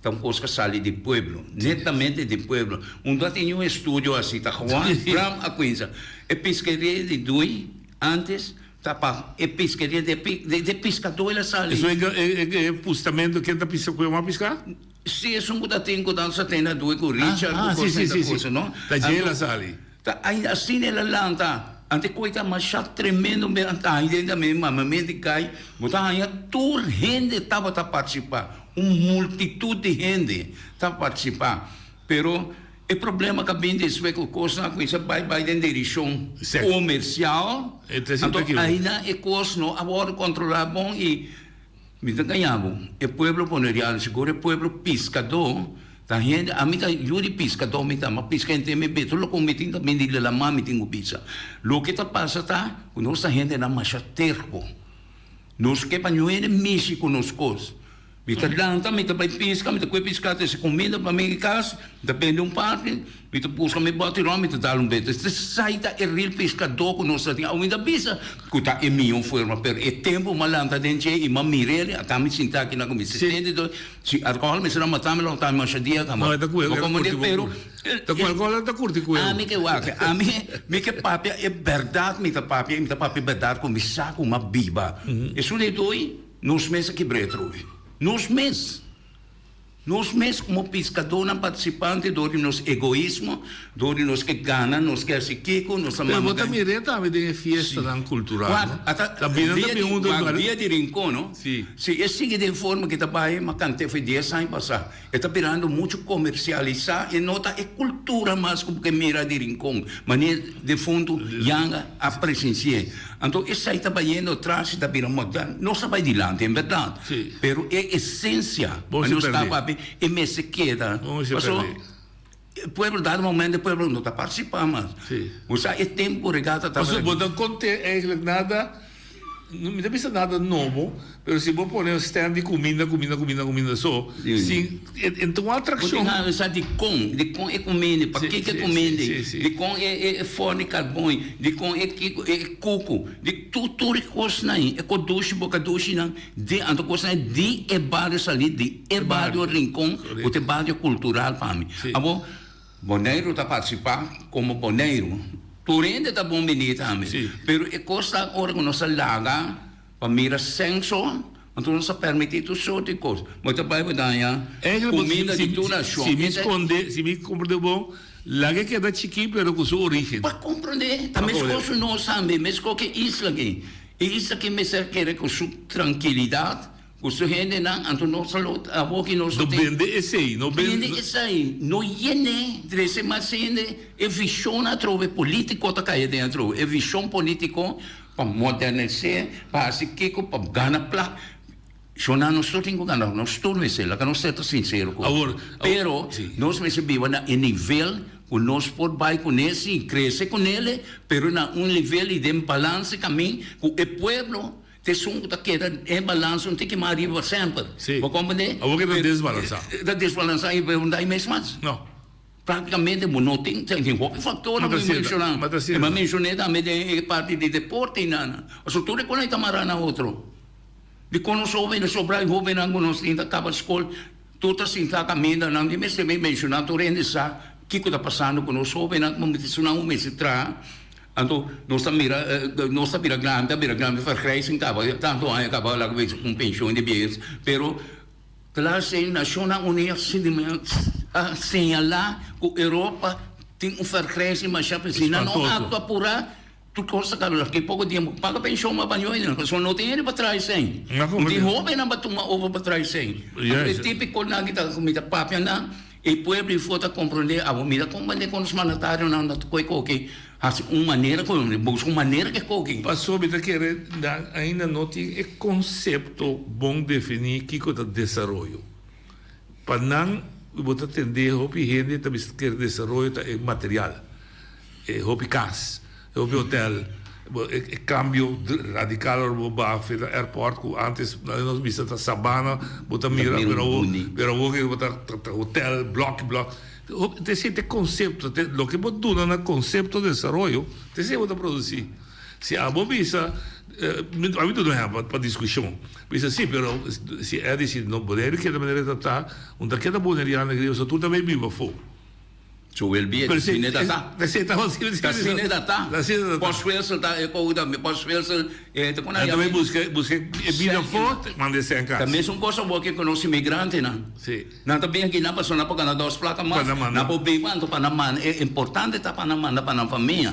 Ta un kos ka sali di pueblo, netamente di pueblo. Un ta tin un estudio asi, ta Juan Bram a kuinsa. E piskeria di Dui antes ta pa e piskeria di e piskadó el a sali. Eso e e pustamento ken ta pisa ku e wak piska? Si esun ku ta tin ku ta sa ten na Dui ku Richard ku kos ta kosa no. Ta dje el a sali. Ta ainda asina el a lanta. Ante koe ta masha tremendo mi a haña den ta mi mama mi di kai bo ta haña tur hende tabata partisipá un multitud di hende ta partisipá pero e problema ka bin despues ku kosnan a kuminsá bai bai den direkshon komersial anto ainda e kos no a wòrdu kontrolá bon i Mi ta gaña bo, e pueblo boneriano, sigur e pueblo piskadó, ta hende, ami ta yu di piskadó mi ta, m'a piska henter mi bida, tur loke mi tin ta bini di laman mi tin ku bisa. Loke ta pasa ta ku nos ta hendenan masha terko. Nos ke pa ñuene mishi ku nos kos. Mi ta lanta, mi ta bai piska, mi ta kue piska trese kuminda pa mi kas, mi ta bende un parti, mi ta buska mi bòti ròm, mi ta dal un bete. Esei ta e real piskadó ku nos ta tin. Awe mi ta bisa ku ta e mihó forma, pero e tempu mi a lanta den dje i mi a mir'el, ata mi sinta aki na ku mi 72, si alkohòl mester a mata mi lo ta mi masha dia kaba. No, e ta ku Bo komprendé? Pero Ta ku alkohòl ta kurti ku Ami ke wak, ami mi ke papia e bèrdat mi ta papia i mi ta papia e bèrdat ku mi sa ku mi a biba. Esun di doi nos mes a kibr'é atrobe. Nos mes. Nos mes komo piskadónan partisipante dor di nos egoismo, dor di nos ke gana, nos ke hasi kiko, nos ta Pero manda bo ta mir'é tambe den e fiestanan kultural, no? Wak, ata Ta bira dia ta di bin huntu wak dia di Rincon, no? Si. Si e sigui den forma ke ta bai, m'a kant'é for dies aña pasá. E ta birando muchu komersialisá i no ta e kultura mas ku bo ke mira di Rincon, manera defuntu Yanga a presensi'é. Anto esei ta bayendo atras i ta bira moderno. Nos ta bai dilanti, en bèrdat, pero e esensia ku nos ta papia e mester keda. Pasobra e pueblo, dado momento e pueblo no ta partisipá mas. Bo sa e tempu ku regata tabata. Pasobra bo ta kont'é eigentlik nada. No mi ta bisa nada nobo, pero si bo pone un stand di cuminda, cuminda, cuminda, cuminda so, sin, enta un atraccion. Bo tin haña sa dicon, dicon e cuminda, pakico e cuminda, dicon e forno di carbon, dicon e kico, e cucu, di tur tur e cosnan ei, e codushi, bocadushinan, di anto cosnan ei di e bario sali, di e bario Rincon, cu ta e bario cultural pa mi. Abo. Boneiru ta partisipá komo Boneiru. Tur hende ta bon bini tambe. Pero e kos ta ora ku nos a laga pa mira senso, anto nos a permití tur sort di kos. Bo ta bai bo daña kuminda di tur nashon. Si mi skonde, si mi komprendé bon, laga e keda chikí pero ku su orígen. Bo a komprendé? Ta meskos ku nos tambe, meskos ku e isla aki. E isla aki mester kere ku su trankilidat. Ku su hendenan, anto nos a lo awor ki nos No bende esei, no bende. Bende esei, no yen'é, trese mas hende, e vishon atrobe polítiko ta kai aden atrobe, e vishon polítiko pa modernis'é, pa hasi kiko, pa gana plak. Shonnan nos tur tin ku gana, nos tur mester, laga nos ser ta sinsero ku Awor, Pero nos mester biba na e nivel ku nos por bai kuné, sí, krese kunele, pero na un nivel i den balanse kamin ku e pueblo T'esun ku ta keda den balansa un tiki mas ariba semper. Sí. Bo komprendé? Awor ke ta desbalansá. Ta desbalansá i bo no ta mes mas. No. Práktikamente bo no tin, tin hopi faktornan ku mi menshoná. Ma ta I mi a menshoné tambe den e parti di deporte i nana. Pasobra tur e kosnan ta mará na otro. Dikon nos hóbennan, sobrá e hóbennan ku nos tin ta kaba skol, tur ta sintá kaminda, nan di mester mi menshoná tur hende sa kiko ta pasando ku nos hóbennan, ku nan mester traha. Anto nos ta mira, nos ta bira grandi, ta bira grandi, vergrijzing kaba, tantu aña kaba laga bisa un pensioen di biehes, pero klas e Nashonnan Uní a a señalá ku Europa tin un vergrijzing masha p'esei nan no aktua purá, tur kos ta kaba aki poko tiempo paga penshon pa bañoinan pasobra no tin hende pa traha esei, no tin hóbennan pa tuma over pa traha esei. Anto e típiko nan ki ta ku mi ta papia nan. E pueblo ifo ta comprende abo mira con bende con nos mandatarionan ta koe koki haci un manera cu busca un manera ke koki. Paso mi ta kere nan ainda no tin e concepto bon defini kico ta desaroyo. Pa nan bo ta tende hopi hende ta bisa kere desaroyo ta e material. E hopi cas, e hopi hotel, e cambio radical ora bo baha for na airport cu antes nos bisa ta sabana bo ta mira pero awor pero awor bo ta ta hotel block block te esey ta e concepto loke bo duna na concepto desaroyo te esey bo ta produci si abo bisa ami duna un ehempel pa discusion bisa si pero si Eddy si no Boneiru keda manera e ta ta un ta keda Boneriano pasobra tur ta bay biba afo. So will be Pero asina ta ta. Asina ta ta. Postwissel ta e kou tambe postwissel e ta kon a yama. Buska buska e bida afó manda esei en kas. Ta mesun kos awor ke ku nos imigrantenan. Nan ta bin aki nan pasobra nan por gana dos plaka mas. Nan por biba anto pa nan manda e importante ta pa nan manda pa nan famia.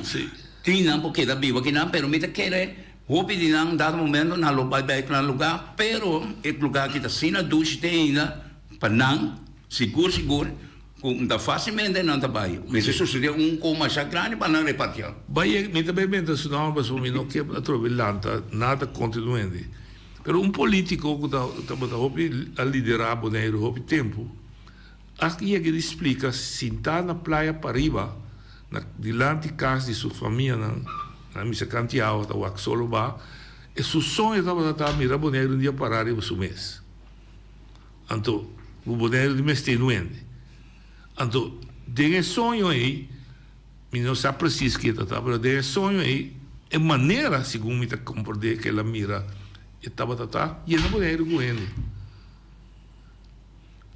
Tin nan por keda biba akinan pero mi ta kere hopi di nan dado momento nan lo bai bek nan lugar pero e lugar aki ta asina dushi te ainda pa nan sigur sigur. Ku ta fásilmente nan ta bai. Mester susedé un kos masha grandi pa nan repartiá. Bai, mi ta bai menta su nòmber pasobra mi no ke atrobe lanta nada kontra un hende. Pero un polítiko ku ta tabata hopi a liderá Boneiru hopi tempu a yega di splika sintá na playa pariba na dilanti kas di su famianan na misa kanti awa ta wak solo ba. E su soño tabata ta mira Boneiru un dia pará riba su mes. Anto, ku Boneiru di mester nuende. Anto, den e soño ei, mi no sa presis ke ta ta, pero den e soño ei, e manera, segun mi ta komprendé, ke el a mira e tabata ta, yena Boneiru ku hende.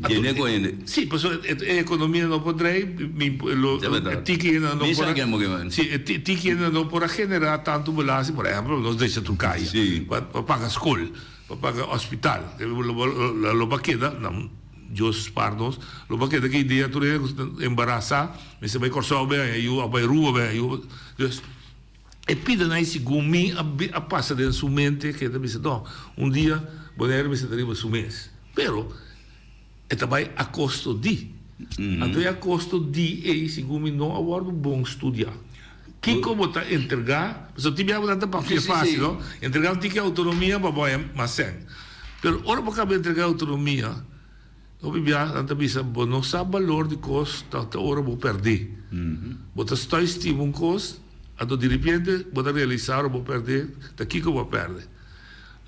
Yena ku hende. Sí, pasobra e ekonomia no por drei, mi lo, e tiki hende no por a, sí, e tiki hende no por a generá tantu belasting, por ehèmpel, nos drecha tur kaya, pa paga skol, pa paga hospital, lo bo a keda, Dios spaar nos, lo bo a keda ku e idea tur hende ku ta embarasá mester bai Kòrsou bai haña yu òf bai Aruba bai haña yu. Dus e pidanan ei segun mi a pasa den su mente ku e ta bisa no, un dia Bonaire mester ta riba su mes. Pero e ta bai a kosto di. Anto e a kosto di ei segun mi no a wòrdu bon studiá. Kiko bo ta entregá? Pasobra tin biaha bo ta ta papia fásil no. Entregá un tiki outonomia pa bo haña mas sèn. Pero ora bo kaba entregá outonomia, hopi biaha nan ta bisa bo no sa balor di kos ta te ora bo pèrdé. Bo ta stòi stima un kos, anto diripiente bo ta realisá ora bo pèrdé ta kiko bo a pèrdè.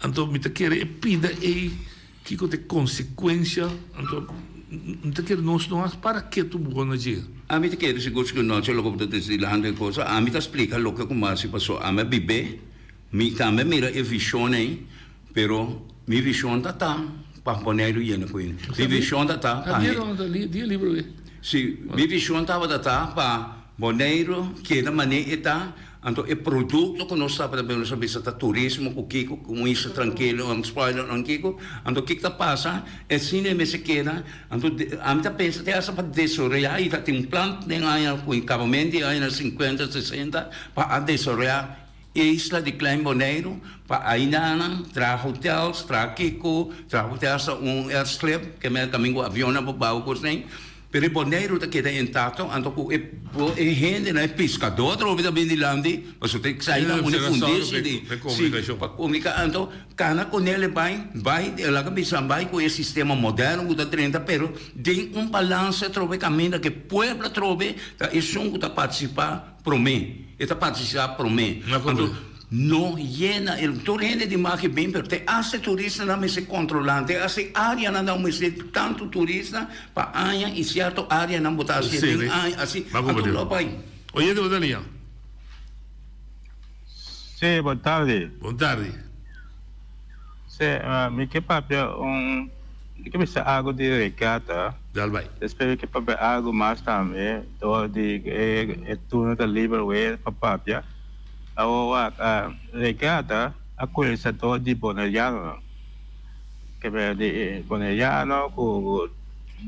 Anto mi ta kere e pida ei. Kiko ta e konsekuensia? Anto, mi ta kere nos no a para ketu bon na dje. Ami ta kere sigur sigur nochi loke bo ta destilando e cosa. Ami ta splika loke ku masi paso ami a bib'é. Mi tambe a mira e vishon ei, pero mi vishon ta ta pa Boneiru yena ku hende. Mi vishon ta ta pa. Si, mi vishon tabata ta pa Boneiru keda manera e ta, anto e produkto ku nos tabata bende nos a bisa ta turismo ku kiko, ku un isla trankilo, un spoiler un kiko, anto kiko ta pasa, e asina e mester keda, anto ami ta pensa te hasta pa desaroyá i ta tin un plan den aña ku e kabamento di añanan sinkuenta, sesenta pa a desaroyá e isla di Klein Boneiru pa ainanan traha hotels, traha kiko, traha te hasta un airstrip ke mester kaminda ku avionnan por baha ku esei. Pero e Boneiru ta keda intacto, anto cu e e hendenan, e piscador atrobe ta bin dilanti, pasobra ta esai ta unda e fundeshi di, si, pa comunica. Anto cana cu nel e bai, bai, laga bisa bai cu e sistema moderno cu ta drenta, pero den un balance atrobe caminda cu e pueblo atrobe ta esun cu ta participa prome, e ta participa prome. Anto no yena el, tur hende di maki bin, pero te hasta e turistanan mester controla, te hasta e areanan nan mester tanto turista, Pa aña y cierto areanan bo ta haci den aña asi anto lo bay. Oyente bo ta liña. Sí, bon tardi. Bon tardi. Sí, mi ke papia un, mi ke bisa algo di regata. Dal bay. Despues mi ke papia algo mas tambe dor di e turno ta liber wee pa papia. Awor wak, regata a cuminsa dor di Bonerianonan. Ke ber di Boneriano ku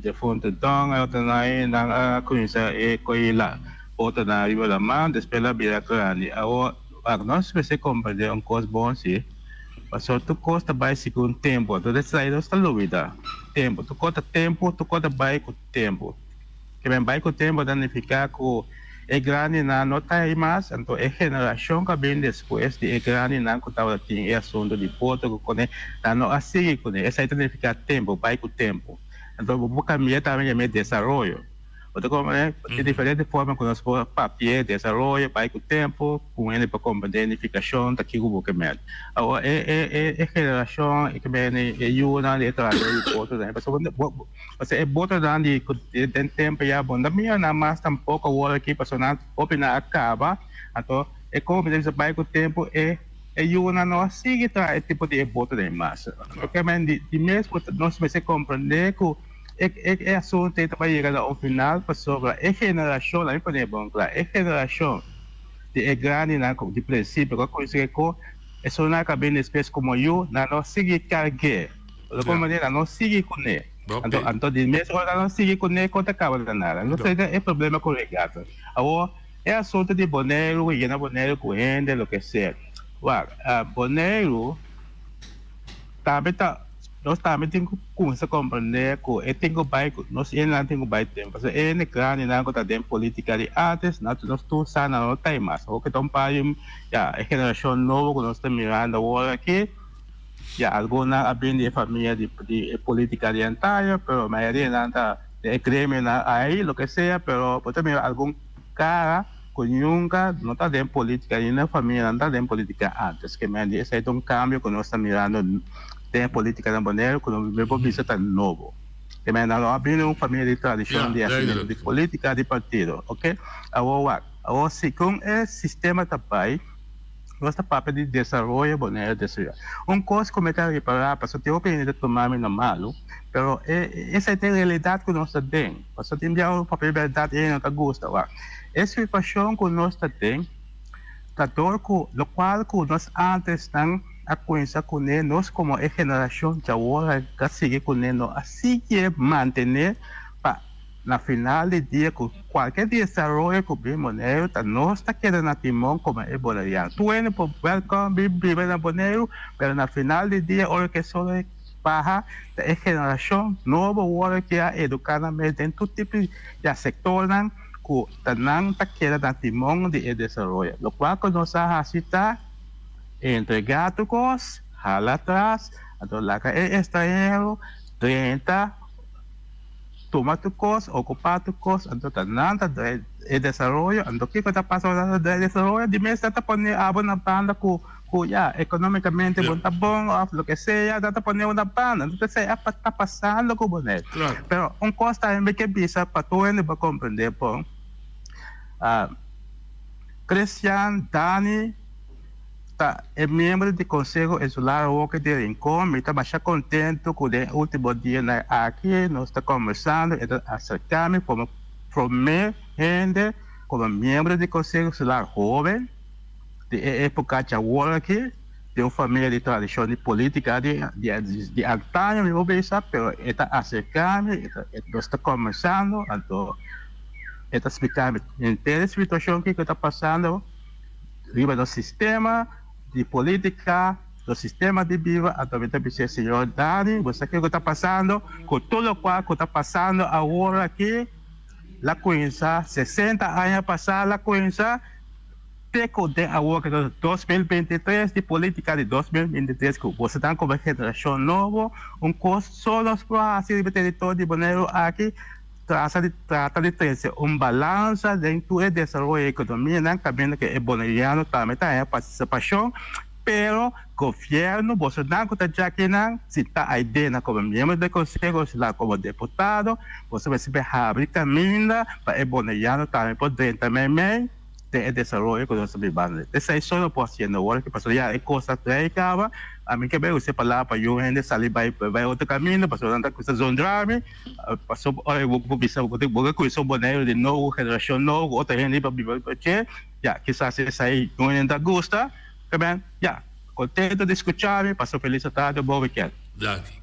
defuntu Don e otronan ei nan a kuminsá e ko'i la botonan riba laman, despues el a bira grandi. Awor wak nos mester komprendé un kos bon si, pasobra tur kos ta bai segun tempu, anto esei nos ta lubida tempu, tur kos ta tempu, tur kos ta bai ku tempu. Ke men bai ku tempu ta nifiká ku e grandinan no ta ei mas, anto e generashon ku a bin despues di e grandinan ku tabata tin e asuntu di boto ku kuné, nan no a sigui kuné. Esei ta nifiká tempu, bai ku tempu. Anto bo por kambia tambe yam'é desaroyo. Bo ta komprendé? Tin diferente forma ku nos por papi'é desaroyo, bai ku tempu, ku hende por komprendé e nifikashon ta kiko bo ke mèt. Awor e e e generashon e ke bini e yunan di e trahadó di boto pasobra bo Pasobra e botonan di ku den tempu ya bo no ta mira nan mas tampoko awor aki pasobra nan hopi nan a kaba. Anto e komo mi ta bisa bai ku tempu e e yunan no a sigui traha e tipo di e botonan mas. Oke men di di mes ku nos mester komprende ku e e e asuntu ei ta bai yega na un final pasobra e generashon, ami pone bon kla, e generashon di e grandinan ku di prinsipio ku a kuminsá ku e ko esunnan ku a bini despues komo yu nan no sigui karg'é. Lo por manera no sigui kuné. Anto anto di mes ora no sigui kuné kon ta kaba na nada. No ta e problema ku regata. Awor e asuntu di Boneiru yena Boneiru ku hende loke sea. Wak Boneiru tambe ta nos tambe tin ku kumsa komprende ku e tin ku bai ku nos hendenan tin ku bai tempu. Pasobra e hende grandinan ku ta den politika di antes nos tur sa nan no ta ei mas. Awor ke ta un par di ya e generashon nobo ku nos ta mirando awor aki. Ya algunnan a bin di e famia di di e politica di antaño, pero mayoria nan ta den e gremionan ahi, loke sea, pero bo ta mira algun cara. ku nunka no ta den polítika ni nan famia nan ta den polítika ántes. Ke men di esei ta un kambio ku nos ta mirando den polítika na Boneiru ku no por bisa ta nobo. Ke men nan no a bini un famia di tradishon di hasimentu di polítika di partido. Oke, awor wak, awor segun e sistema ta bai nos ta papia di desaroyo Boneiru desaroyo. Un kos ku mi ta ripará pasobra tin hopi hende ta tuma mi na malu pero esei ta e realidat ku nos ta den. Pasobra tin bia ora papia bèrdat e hende no ta gusta wak. E situashon ku nos ta den ta dor ku lokual ku nos ántes nan a kuminsá kuné, nos komo e generashon djawor a ta sigui kuné, no a sigui mantené pa na final di dia ku kualke desaroyo ku bin Boneiru ta nos ta keda na timon komo e boneriano. Tur hende por wèlkòm bin biba na Boneiru, pero na final di dia ora ku e solo baha ta e generashon nobo wòrdu ke a eduká nan mes den tur tipo di sektornan ku ta nan ta keda na timon di e desaroyo. Lokual ku nos a hasi ta entregá tur kos, hala atras, anto laga e estranhero drenta, tuma tur kos, okupá tur kos, anto ta nan ta drai e desaroyo. Anto kiko ta pasa ora nan ta drai e desaroyo? Di mes nan ta pone abo na banda ku ku ya economicamente bo ta bon of loke sea nan ta pone bo na banda entonces esey a ta pasando ku bo net pero un cos tambe mi ke bisa pa tur hende por comprende bon Christian Dani ta e miembro di conseho insular Roque di Rincon mi ta masha contento ku den ultimo dianan aki nos ta conversando e ta acerca mi como prome hende como miembro di conseho insular hoben. Di e época djawor aki, den un famia di tradicion di politica di di antaño mi por bisa, pero e ta acerca mi, e ta nos ta conversando, anto e ta splica mi henter e situacion kico ta pasando riba nos sistema di politica, nos sistema di biba, anto mi ta bis'é, Señor Dani, bo sa kico ta pasando cu tur locual cu ta pasando awor aki, la cuminsa sesenta aña pasa la cuminsa. Te ku den awor ku ta 2023 di politika di 2023 ku boso ta komo generashon nobo un kos so nos por hasi riba e teritorio di Boneiru aki trasa di trata di trese un balansa den tur e desaroyo di ekonomianan kaminda ku e boneriano tambe ta haña partisipashon pero gobièrnu bosonan ku ta djakinan si ta aidena komo miembro di konseho insular komo deputado boso mester habri kaminda pa e boneriano tambe por drenta meimei. Den e desaroyo ku nos ta bibando. Esei so no por hasiendo awor aki pasobra ya e kos a trei kaba. Ami ke bai usa e palabra pa yu hende sali bai bai otro kaminda pasobra nan ta kusa zondra mi. Pasobra ora bo por bisa bo ke kusa un Boneiru di nobo, generashon nobo ku otro hende pa biba riba dje, ya kisas esei un hende ta gusta. Taben ya, kontento di skucha mi, pasa un felis atardi, bon wikènt. Danki.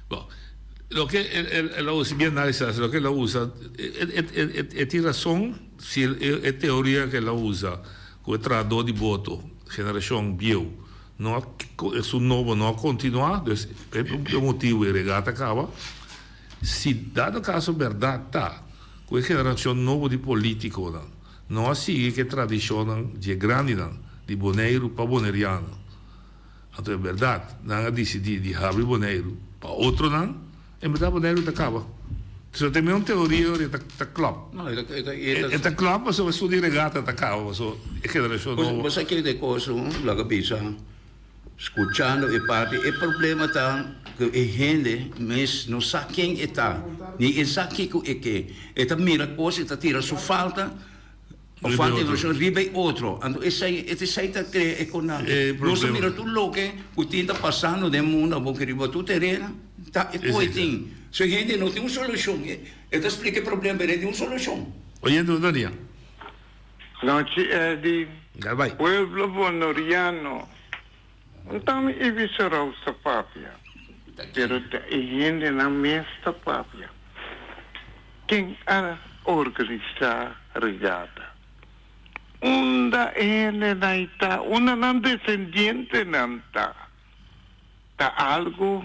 Bon, loke el a usa, bien nice, loke el a usa, e tin rason. Si e teoria ku el a usa ku e trahadó di boto, generashon bieu, no a esun nobo no a kontinuá, dus e motibu e regata a kaba. Si dado kaso bèrdat ta ku e generashon nobo di polítikonan no a sigui ku e tradishonnan dje grandinan di Boneiru pa boneriano, Anto e bèrdat, nan a disidí di habri Boneiru pa otronan, en bèrdat Boneiru ta kaba. So ta un teoria ora e ta klòp. No, e ta, e ta, e ta. E ta klòp pasobra esun di regata ta kaba, pasobra e generashon nobo. Bo sa kere kos un laga bisa, skuchando e parti, e problema ta ku e hende mes no sa ken e ta, ni e sa kiko e ke. E ta mira kos, e ta tira su falta. O falta di informacion riba e otro. Anto esei, esei ta crea e conato. Nos ta mira tur loke cu tin ta pasando den mundo abo cu riba tur tereno ta e cu e tin. So e hende no tin un solucion. E ta splica e problema pero e tin un solucion. Oyente un dia. Nochi Eddy. Gai bai. Pueblo Bonoriano. Un ta mi Ibi Sorou ta papia, pero ta e hendenan mes ta papia. Ken a organisá regata? Unda e hendenan ta? Unda nan desendientenan ta? Ta algu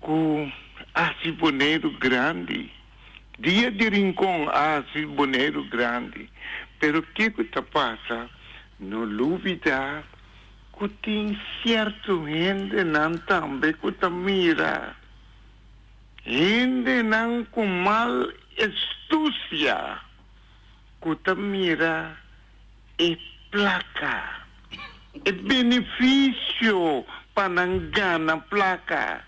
ku a hasi Boneiru grandi. Dia di Rincon a hasi Boneiru grandi. Pero kiko ta pasa? No lubida ku tin sierto hendenan tambe ku ta mira hendenan ku mal estusia. ku ta mira e plaka, e benefisio pa nan gana plaka.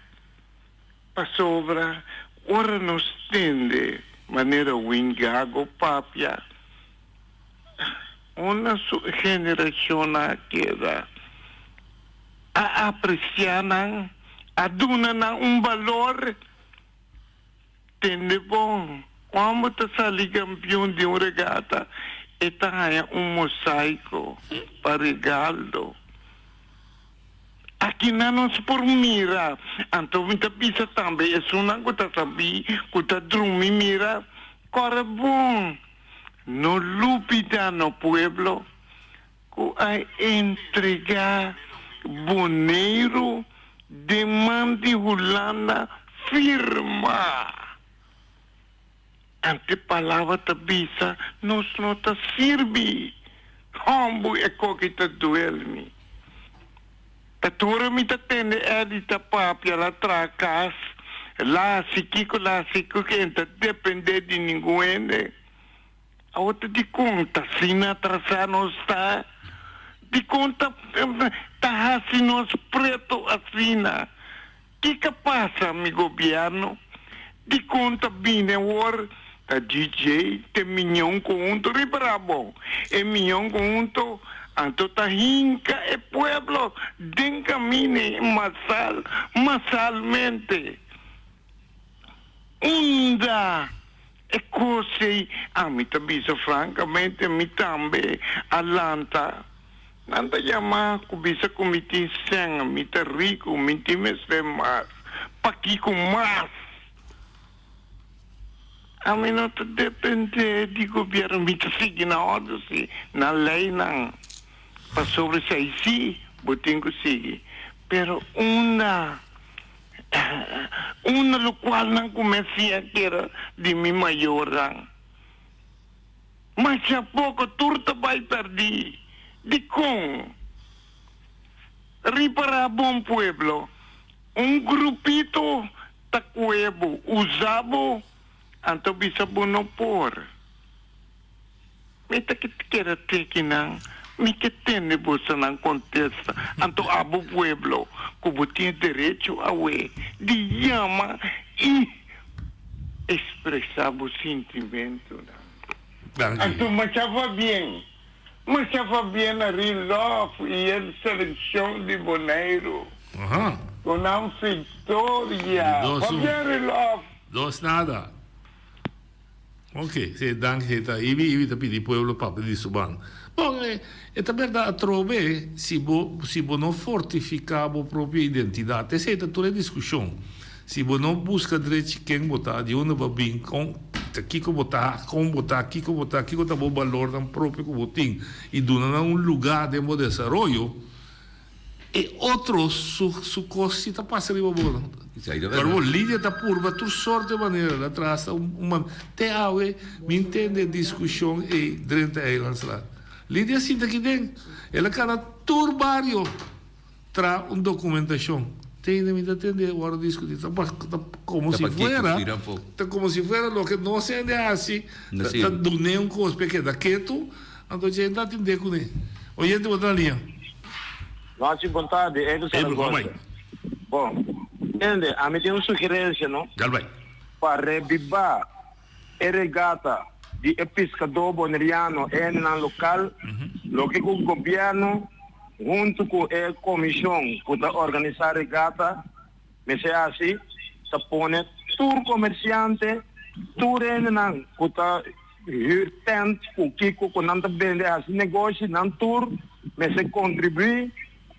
Pasobra ora nos tende manera Wingago papia, unda su generashonnan a keda, a apresiá nan, a duna nan un balor. Tende bon, ora bo ta sali kampion di un regata, e ta haña un mosaiko pa regaldo. Akinan nos por mira, anto mi ta bisa tambe esunnan ku ta sabí, ku ta drumi mira, kòrda bon, no lubidá no pueblo ku a entregá Boneiru den man di Hulanda firma. Ante palabra ta bisa nos no ta sirbi. Hombu e koki ta duel mi. Ta tur mi ta tende Eddie ta papia la traha kas, la hasi kiko la hasi kiko e ta depende di ningun hende. Awor ta dikon ta asina atrasá nos ta? Dikon ta ta hasi nos preto asina? Kiko a pasa mi gobièrnu? Dikon ta bini awor ta DJ te miñon konhunto? Ripará bon, e miñon konhunto anto ta hinka e pueblo den kamin'e masal masalmente. Unda e kos ei? Ami ta bisa frankamente, mi tambe a lanta. Nan ta yama ku bisa ku mi tin sèn, mi ta riku, mi tin mester mas. Pakiko mas? Ami no ta dependé di gobièrnu, mi ta sigui nan òrdu sí, nan leinan. Pasobra esei sí bo tin ku sigui. Pero unda Unda lokualnan ku mi a siña kera di mi mayornan. Masha poko tur ta bai pèrdí. Dikon? Ripará bon pueblo, un grupito ta kue bo, usa bo, anto bisa bo no por. Mi ta keda teki nan, mi ke tende bosonan kontesta. Anto abo pueblo, ku bo tin e derecho awe di yama i ekspresá bo sintimentunan. Anto masha pabien, masha pabien na Rilòf i e selekshon di Boneiru ku nan viktoria. Pabien Rilòf! Dos nada. Ok, si danki si ta Ibi, Ibi ta pidi pueblo papia di su ban. Bon, e ta berdad atrobe si bo si bo no fortifica bo propio identidad, esey ta tur e discusion. Si bo no busca drechi ken bo ta, di unda bo a bin, con ta kico bo ta, con bo ta, kico bo ta, kico ta bo balornan propio cu bo tin y duna nan un lugar den bo desaroyo, E otro su su cos si ta pasa riba bo no. Pero bo Lidia ta purba tur sorte manera la traha hasta un un man te awe mi intende discusion ey drenta Eilandsraad. Lidia a sinta aki den el a cana tur bario traha un documentacion tende mi ta tende worde discuti ta ta como si fuera ta como si fuera loke nos hende haci ta dune un cos pa e keda keto Anto dje ta atendé kuné. Oyente bo ta na liña. Nochi bon tardi, Edu Zaragoza. Bon, tende, ami tin un sugerencia, no? Dal bai. Pa rebibá e regata di e piskadó boneriano, e hendenan lokal, loke ku gobièrnu huntu ku e komishon ku ta organisá regata mester hasi ta pone tur komersiante, tur hendenan ku ta Huur tent ku kiko ku nan ta bende hasi negoshi nan tur mester kontribuí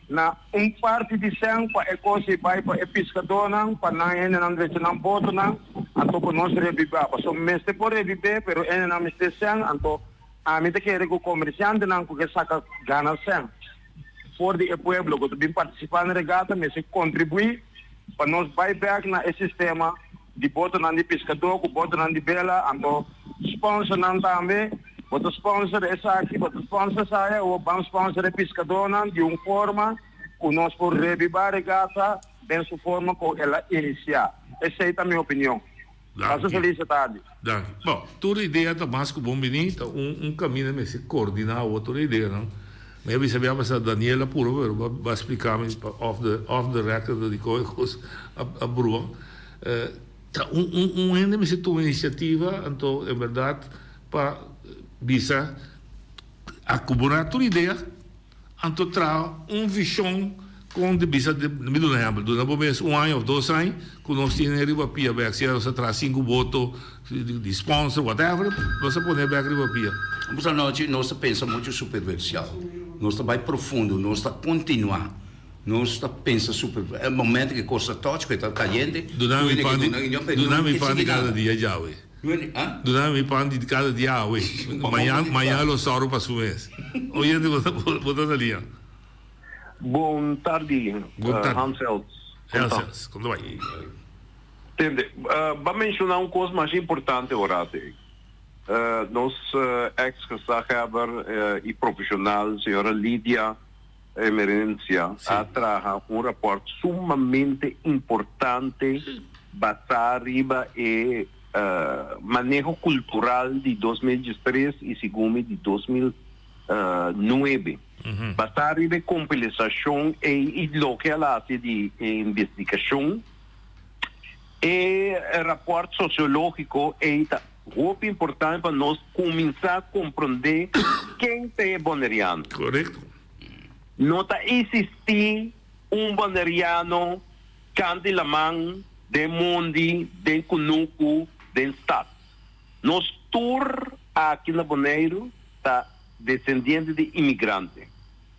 na un parti di sèn pa e kos ei bai pa e piskadónan pa nan hendenan drecha nan botonan anto ku nos rebibá pasobra mester por rebibé pero hendenan mester sèn anto ami ta kere ku komersiantenan ku ke saka gana sèn for di e pueblo ku ta bin partisipá na regata mester kontribuí pa nos bai bèk na e sistema Di botonan di piskadó ku botonan di bela, anto sponsornan tambe. Bo ta sponsor esaki, bo ta sponsor esaya, awor ban sponsor e piskadónan di un forma ku nos por rebibá regata den su forma ku el a inisiá. Esei ta mi opinion. Pasa felis tardi. Danki. Bon, tur idea ta mas ku bon bini, ta un un kaminda mester koordiná awor tur e ideanan. Mi a bisa bia pasá Daniel a purba pero bo a splika mi off the off the record dikon e kos a a brua. Ta un un un hende mester tuma inisiativa anto en bèrdat pa bisa akumulá tur idea. Anto traha un vision con di bisa mi duna ehempel duna bo mes un aña of dos aña cu nos tin riba pia bek sea nos a traha cinco boto di sponsor whatever nos a pone bek riba pia. Nos anochi nos ta pensa mucho superficial nos ta bay profundo nos ta continua nos ta pensa super e momento cu e cos ta touch cu e ta cayente Duna mi pan di duna mi pan di cada dia djawe. Duna mi pan di kada dia awe. Mañan, mañan lo sòru pa su mes. Oyente, bo ta, bo ta na liña. Bon tardi, Bon tardi. Hansels. Kon ta? Hansels, kon ta bai? Tende, ba menshoná un kos masha importante ora te. Nos ex gezaghebber i profeshonal, señora Lydia Emerencia, a traha un rapòrt sumamente importante basá riba e maneho kultural di 2013 i segun mi di 2009. Basá riba e kompilasashon ei i loke el a hasi di e investigashon, e rapòrt sosiológiko ei ta hopi importante pa nos kuminsá komprondé ken ta e boneriano. Korekto. No ta existi un boneriano kant di laman, den mondi, den kunuku, den stad. Nos tur aki na Boneiru ta desendiente di imigrante.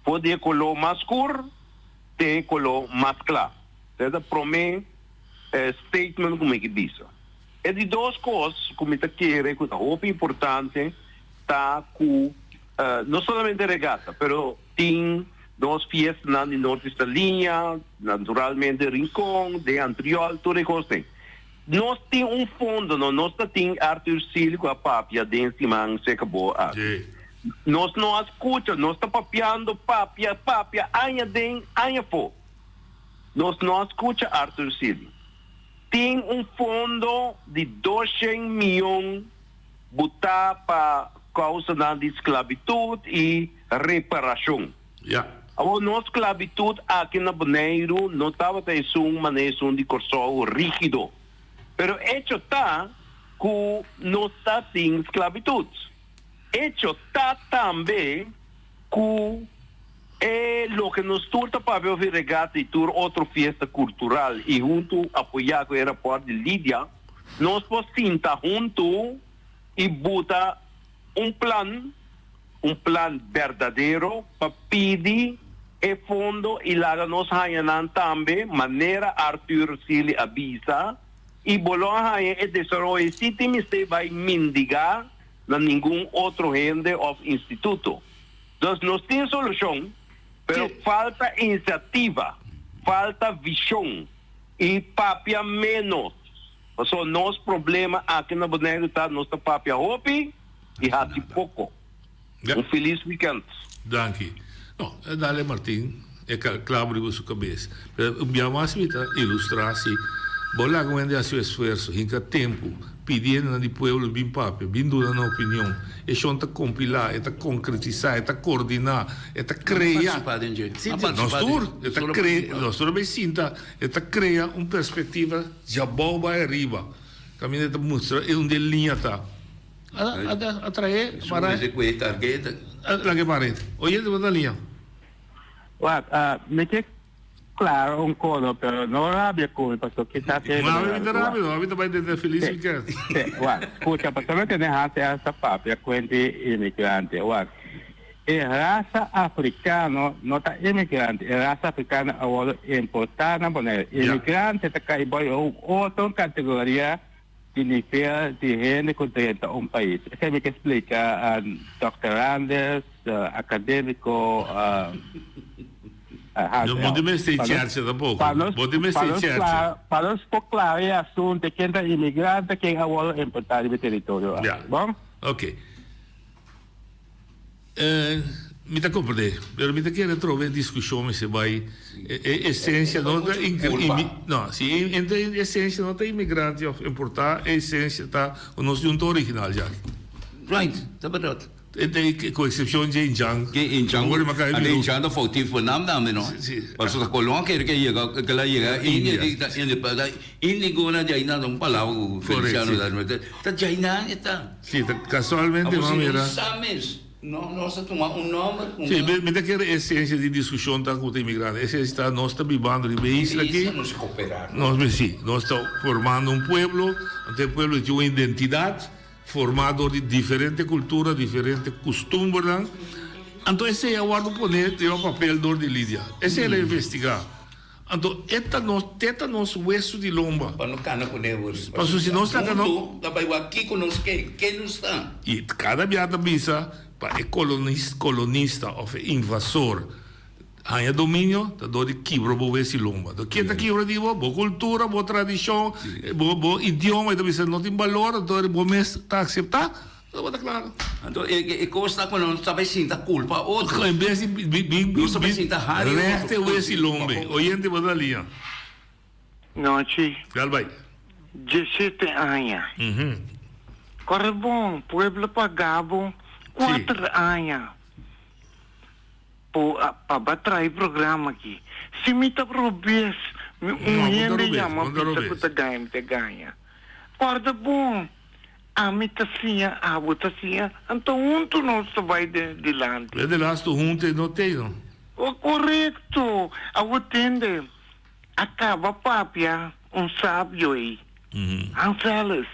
For di e koló mas skur te e koló mas kla. Esei ta promé statement ku mi ke bisa. E di dos kos ku mi ta kere ku ta hopi importante ta ku no solamente regata pero tin nos fiestanan di Norte Saliña, naturalmente Rincon, den Antriol, tur e kosnan. Nos tin un fondo, no nos ta tin Arthur Sealy ku a papia den siman se akabó aki. Nos no a skucha, nos ta papiando, papia, papia, aña den, aña afó. Nos no a skucha Arthur Sealy. Tin un fondo di doshen mion butá pa kousanan di sklabitut i reparashon. Awor nos sklabitut aki na Boneiru no tabata esun manera esun di Kòrsou rígido. Pero echo ta ku nos ta tin sklabitut. Echo ta tambe ku e loke nos tur ta papia over regata i tur otro fiesta kultural i huntu apoyá ku e rapòrt di Lydia, nos por sinta huntu i buta un plan, un plan berdadero pa pidi e fondo i laga nos haña nan tambe manera Arthur Sealy a bisa i bo lo a haña e desaroyo si tin mester bai mindigá na ningun otro hende òf instituto. Dus nos tin solushon, pero falta inisiativa, falta vishon i papia ménos. Pasobra nos problema aki na Boneiru ta nos ta papia hopi i hasi poko. Un felis wikènt. Danki. No, e dale Martin e clavo riba su cabes. Pero un bia mas mi ta ilustra si bo laga un hende haci un esfuerzo, hinca tempo, pidi hendenan di pueblo bin papia, bin duna nan opinion. E shon ta compila, e ta concretisa, e ta coordina, e ta crea. Si, nos tur, e ta crea, nos tur a bay sinta, e ta crea un perspectiva djabou bay ariba. Caminda e ta mustra e unda e liña ta. A trae para. Laga e para. Oye, bo ta liña. Wak, mi ke klaro un kono, pero no rabia ku mi, pasobra kisas e. No, mi ta rabia, no, mi ta bai den felis weekend. Wak, skucha, pasobra mi tene hasi esta papia kuenti imigrante. Wak, e rasa afrikano no ta imigrante, e rasa afrikano a wòrdu importá na Boneiru. Imigrante ta kai bou un otro kategoria. Di nivel di hende ku drenta un pais. Esei mi ke splika Dòkter Randers, akadémiko Hans No bo mester chercha tampoko. Bo tin mester chercha. Pa nos por klara e asuntu ken ta imigrante, ken a wòrdu importá riba e teritorio aki. Ya. Bon? Oke. Mi ta comprende, pero mi ta kere trobe e discusion mester bay e esencia no ta no si e esencia no ta inmigrante of importa e esencia ta cu nos tin un ta original djaki. Right, ta berdad. Cu excepcion dje Injan. Dje Injan, ante Injan ta foutief pa nam tambe no. Pasobra ta Colon a kere ke yega ke la yega India Indigona djai nan ta un palabra cu Feliciano ta ta djai nan e ta. Si, ta casualmente bo mira. Sa mes. No, nos a tuma un nomber cu Sí, mi ta kere esencia di discusion ta cu ta inmigrante. Esencia ta nos ta bibando riba e isla aki. Isla nos coopera. Nos, sí, nos ta formando un pueblo, anto e pueblo tin un identidad forma door di diferente cultura, diferente custumbernan. Anto esey a wordo pone riba papel door di Lidia. Esey el a investiga. Anto e ta nos, te ta nos wesu di lomba. Pa no kana ku ne wor. Pasobra si nos laga no. Huntu ta bai wak kiko nos ke, ken nos ta. I kada bia ta bisa pa e kolonis, kolonista òf e invasor haña dominio ta dor di kibra bo wes di lomba. Anto ken ta kibra di bo? Bo kultura, bo tradishon, bo bo idioma. E ta bisa no tin balor, anto bo mes ta akseptá. Lo ta claro. Anto e cos ta cu nos ta bay sinta culpa otro. En bes di bin Nos ta bay sinta hari otro. Rechte wes y lombe. Oyente bo ta lia. Nochi. Gal bay. Diesete aña. Kore bon, pueblo paga bo kuater aña pa ba traha e programa aki. Si mi ta robes, mi un hende yama bisa ku ta gaña, mi ta gaña. Kòrda bon. Ami ta siña, abo ta siña, anto huntu nos ta bai den dilanti. E delastu huntu e no tei no. O korekto! Abo tende, a kaba papia un sabio ei, Hans Ellis.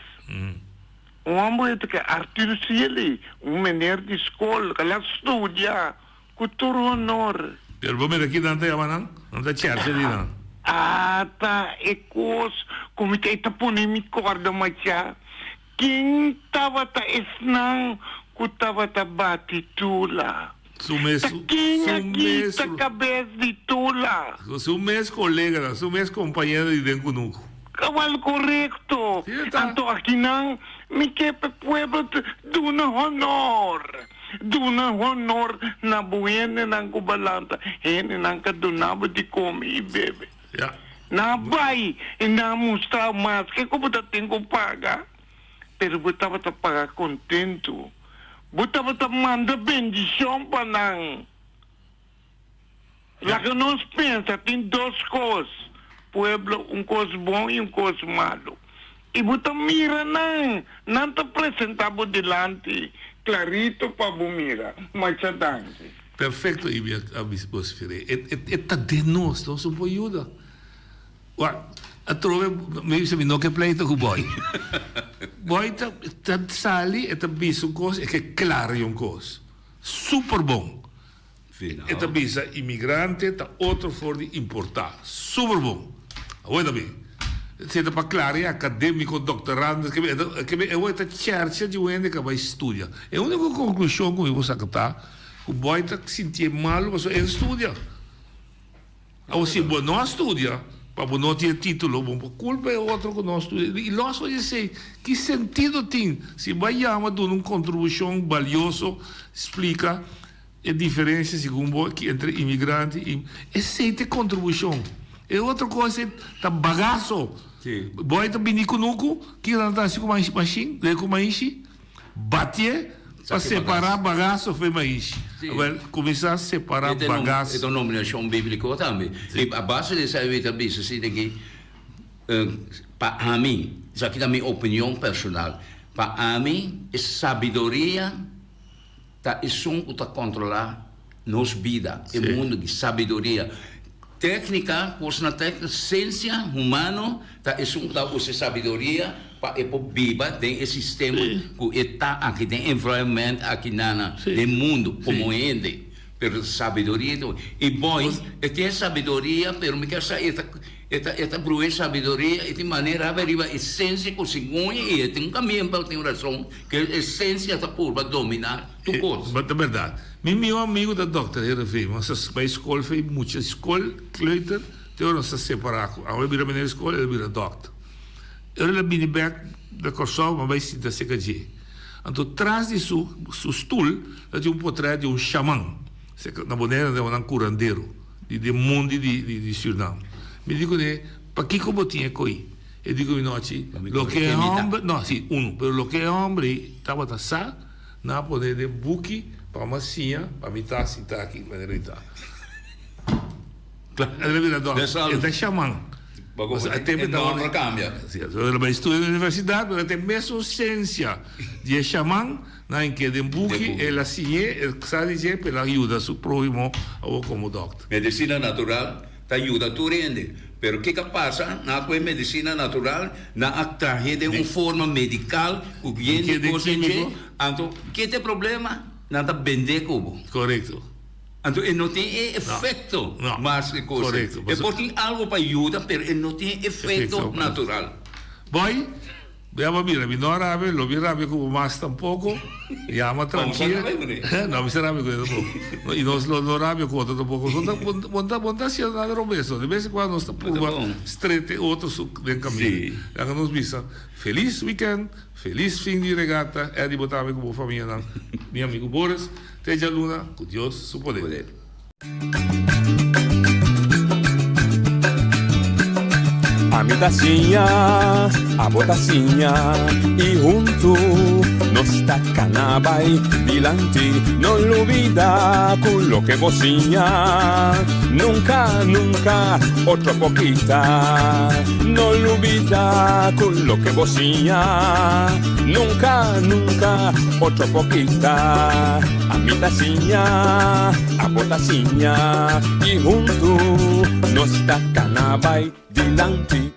Un homber ei ta Arthur Seeley, un meneer di skol, ku a studia ku tur honor. Pero bo mira ki nan ta yama nan? Nan ta chèrchè di nan. Ata e kos ku mi ta e ta pone mi kòrda machá, ken tabata esnan ku tabata bati tula? Su mes, Ta ken su aki mes, ta kabes di tula? Su mes koleganan, su mes kompañero di den kunuku. Kabal korekto. Anto akinan mi ke pa e pueblo duna honor. Duna honor na bo hendenan ku balanta, hendenan ka duna bo di kome i bebe. Nan a bai i nan a mustra maske ku bo ta tin ku paga, pero bo tabata paga kontentu. Bo tabata manda bendishon pa nan. Laga nos pensa, tin dos kos, pueblo, un kos bon i un kos malu. I bo ta mira nan, nan ta presentá bo dilanti klarito pa bo mira. Masha danki. Perfecto Ibi a bisa bo sfere. E ta den nos, nos no por yuda. Wak, atrobe mi bisa mi no ke pleito ku boy. Boy ta sali e ta bisa un kos e ke klari un kos. Super bon. E ta bisa imigrante ta otro for di importá. Super bon. Awor e ta bin. Si e ta pa klara e akadémiko, doktorando, e ta e awor e ta chèrchè di un hende ku a bai studia. E úniko konklushon ku mi por saka ta ku boy ta sintié malu pasobra e no studia. Awor si bo no a studia, pa bo no tin e título, bo por kulpa e otro ku no a studia. I lòs for di esei, ki sentido tin si bo a yama duna un kontribushon balioso, splika e diferensia segun bo entre imigrante i. Esei ta e kontribushon. E otro kos ei ta bagaso. Bo ei ta bini kunuku, kiko nan ta hasi ku mashin, ku maishi? Batié pa separá bagaso for e maishi. Awel, kuminsá separá bagaso. E ta un nominashon bíbliko tambe. I a base di esei mi ta bisa asina ki, pa ami, esaki ta mi opinion personal, pa ami e sabiduria ta esun ku ta kontrolá nos bida, e mundu di sabiduria. Téknika, kosnan tékniko, siensia humano ta esun ku ta usa e sabiduria pa e por biba den e sistema ku e ta aki, den e environment aki nana, den mundu komo hende. Pero sabiduria ta i boy e tin e sabiduria pero mi kier sa e ta e ta e ta brua e sabiduria e tin manera haber riba e sensia ku segun i e tin un kamin pa tin rason ku e sensia ta purba dominá tur kos. Ta bèrdat. Mi mihó amigu ta dòkter Heerenveen. Nos a bai skol fei mucha skol, kleuter, te ora nos a separá ku amo a bira meneer skol, el a bira dòkter. Ora el a bini bèk na Kòrsou, mi a bai sinta serka dje. Anto tras di su su stul ta tin un potrèt di un shaman. Na Bonaire nan ta yama nan curandero di den mondi di Surinam. Mi di kuné, Pakiko bo tin e koi? E di ku mi nochi, Loke e homber, no, si, unu, pero loke e homber ei tabata sa, nan a pone den buki pa mi a siña pa mi ta sinta aki manera mi ta. El a bira dòkter, e ta shaman. E nòmber a kambia. Si, el a bai studia na universidat, pero e ta e mesun sensia di e shaman, nan a keda den buki, el a siñ'é, el sa di dje, pero el a yuda su próhimo awor komo dòkter. Medisina natural ta yuda tur hende, pero kiko a pasa? Nan a kohe medisina natural, nan a trahe den un forma medikal ku yen di kos den dje, anto ke ta e problema? Nan ta bende ku bo. Korekto. Anto e no tin e efekto mas e kos ei. E por tin algu pa yuda, pero e no tin e efekto natural. Boy, Yama mira, mi no a rabia, lo mi rabia ku bo mas tampoko. Yama trankil. No, mi sa rabia ku e tampoko. I nos lo no rabia ku otro tampoko. Bo no ta, bo no ta hasiendo nada robes no. De bes en kuando nos ta purba strete otro su den kaminda. Laga nos bisa, felis weekend, felis fin di regata. Eddie bo tambe ku bo famianan. Mi amigu Boris, te djaluna ku Dios su poder. Ami ta siña, abo ta siña y huntu nos ta cana bay dilanti. No lubida cu loke bo siña nunca, nunca otro por kita. No lubida cu loke bo siña nunca, nunca otro por kita. Ami ta siña, abo ta siña y huntu nos ta cana bay dilanti.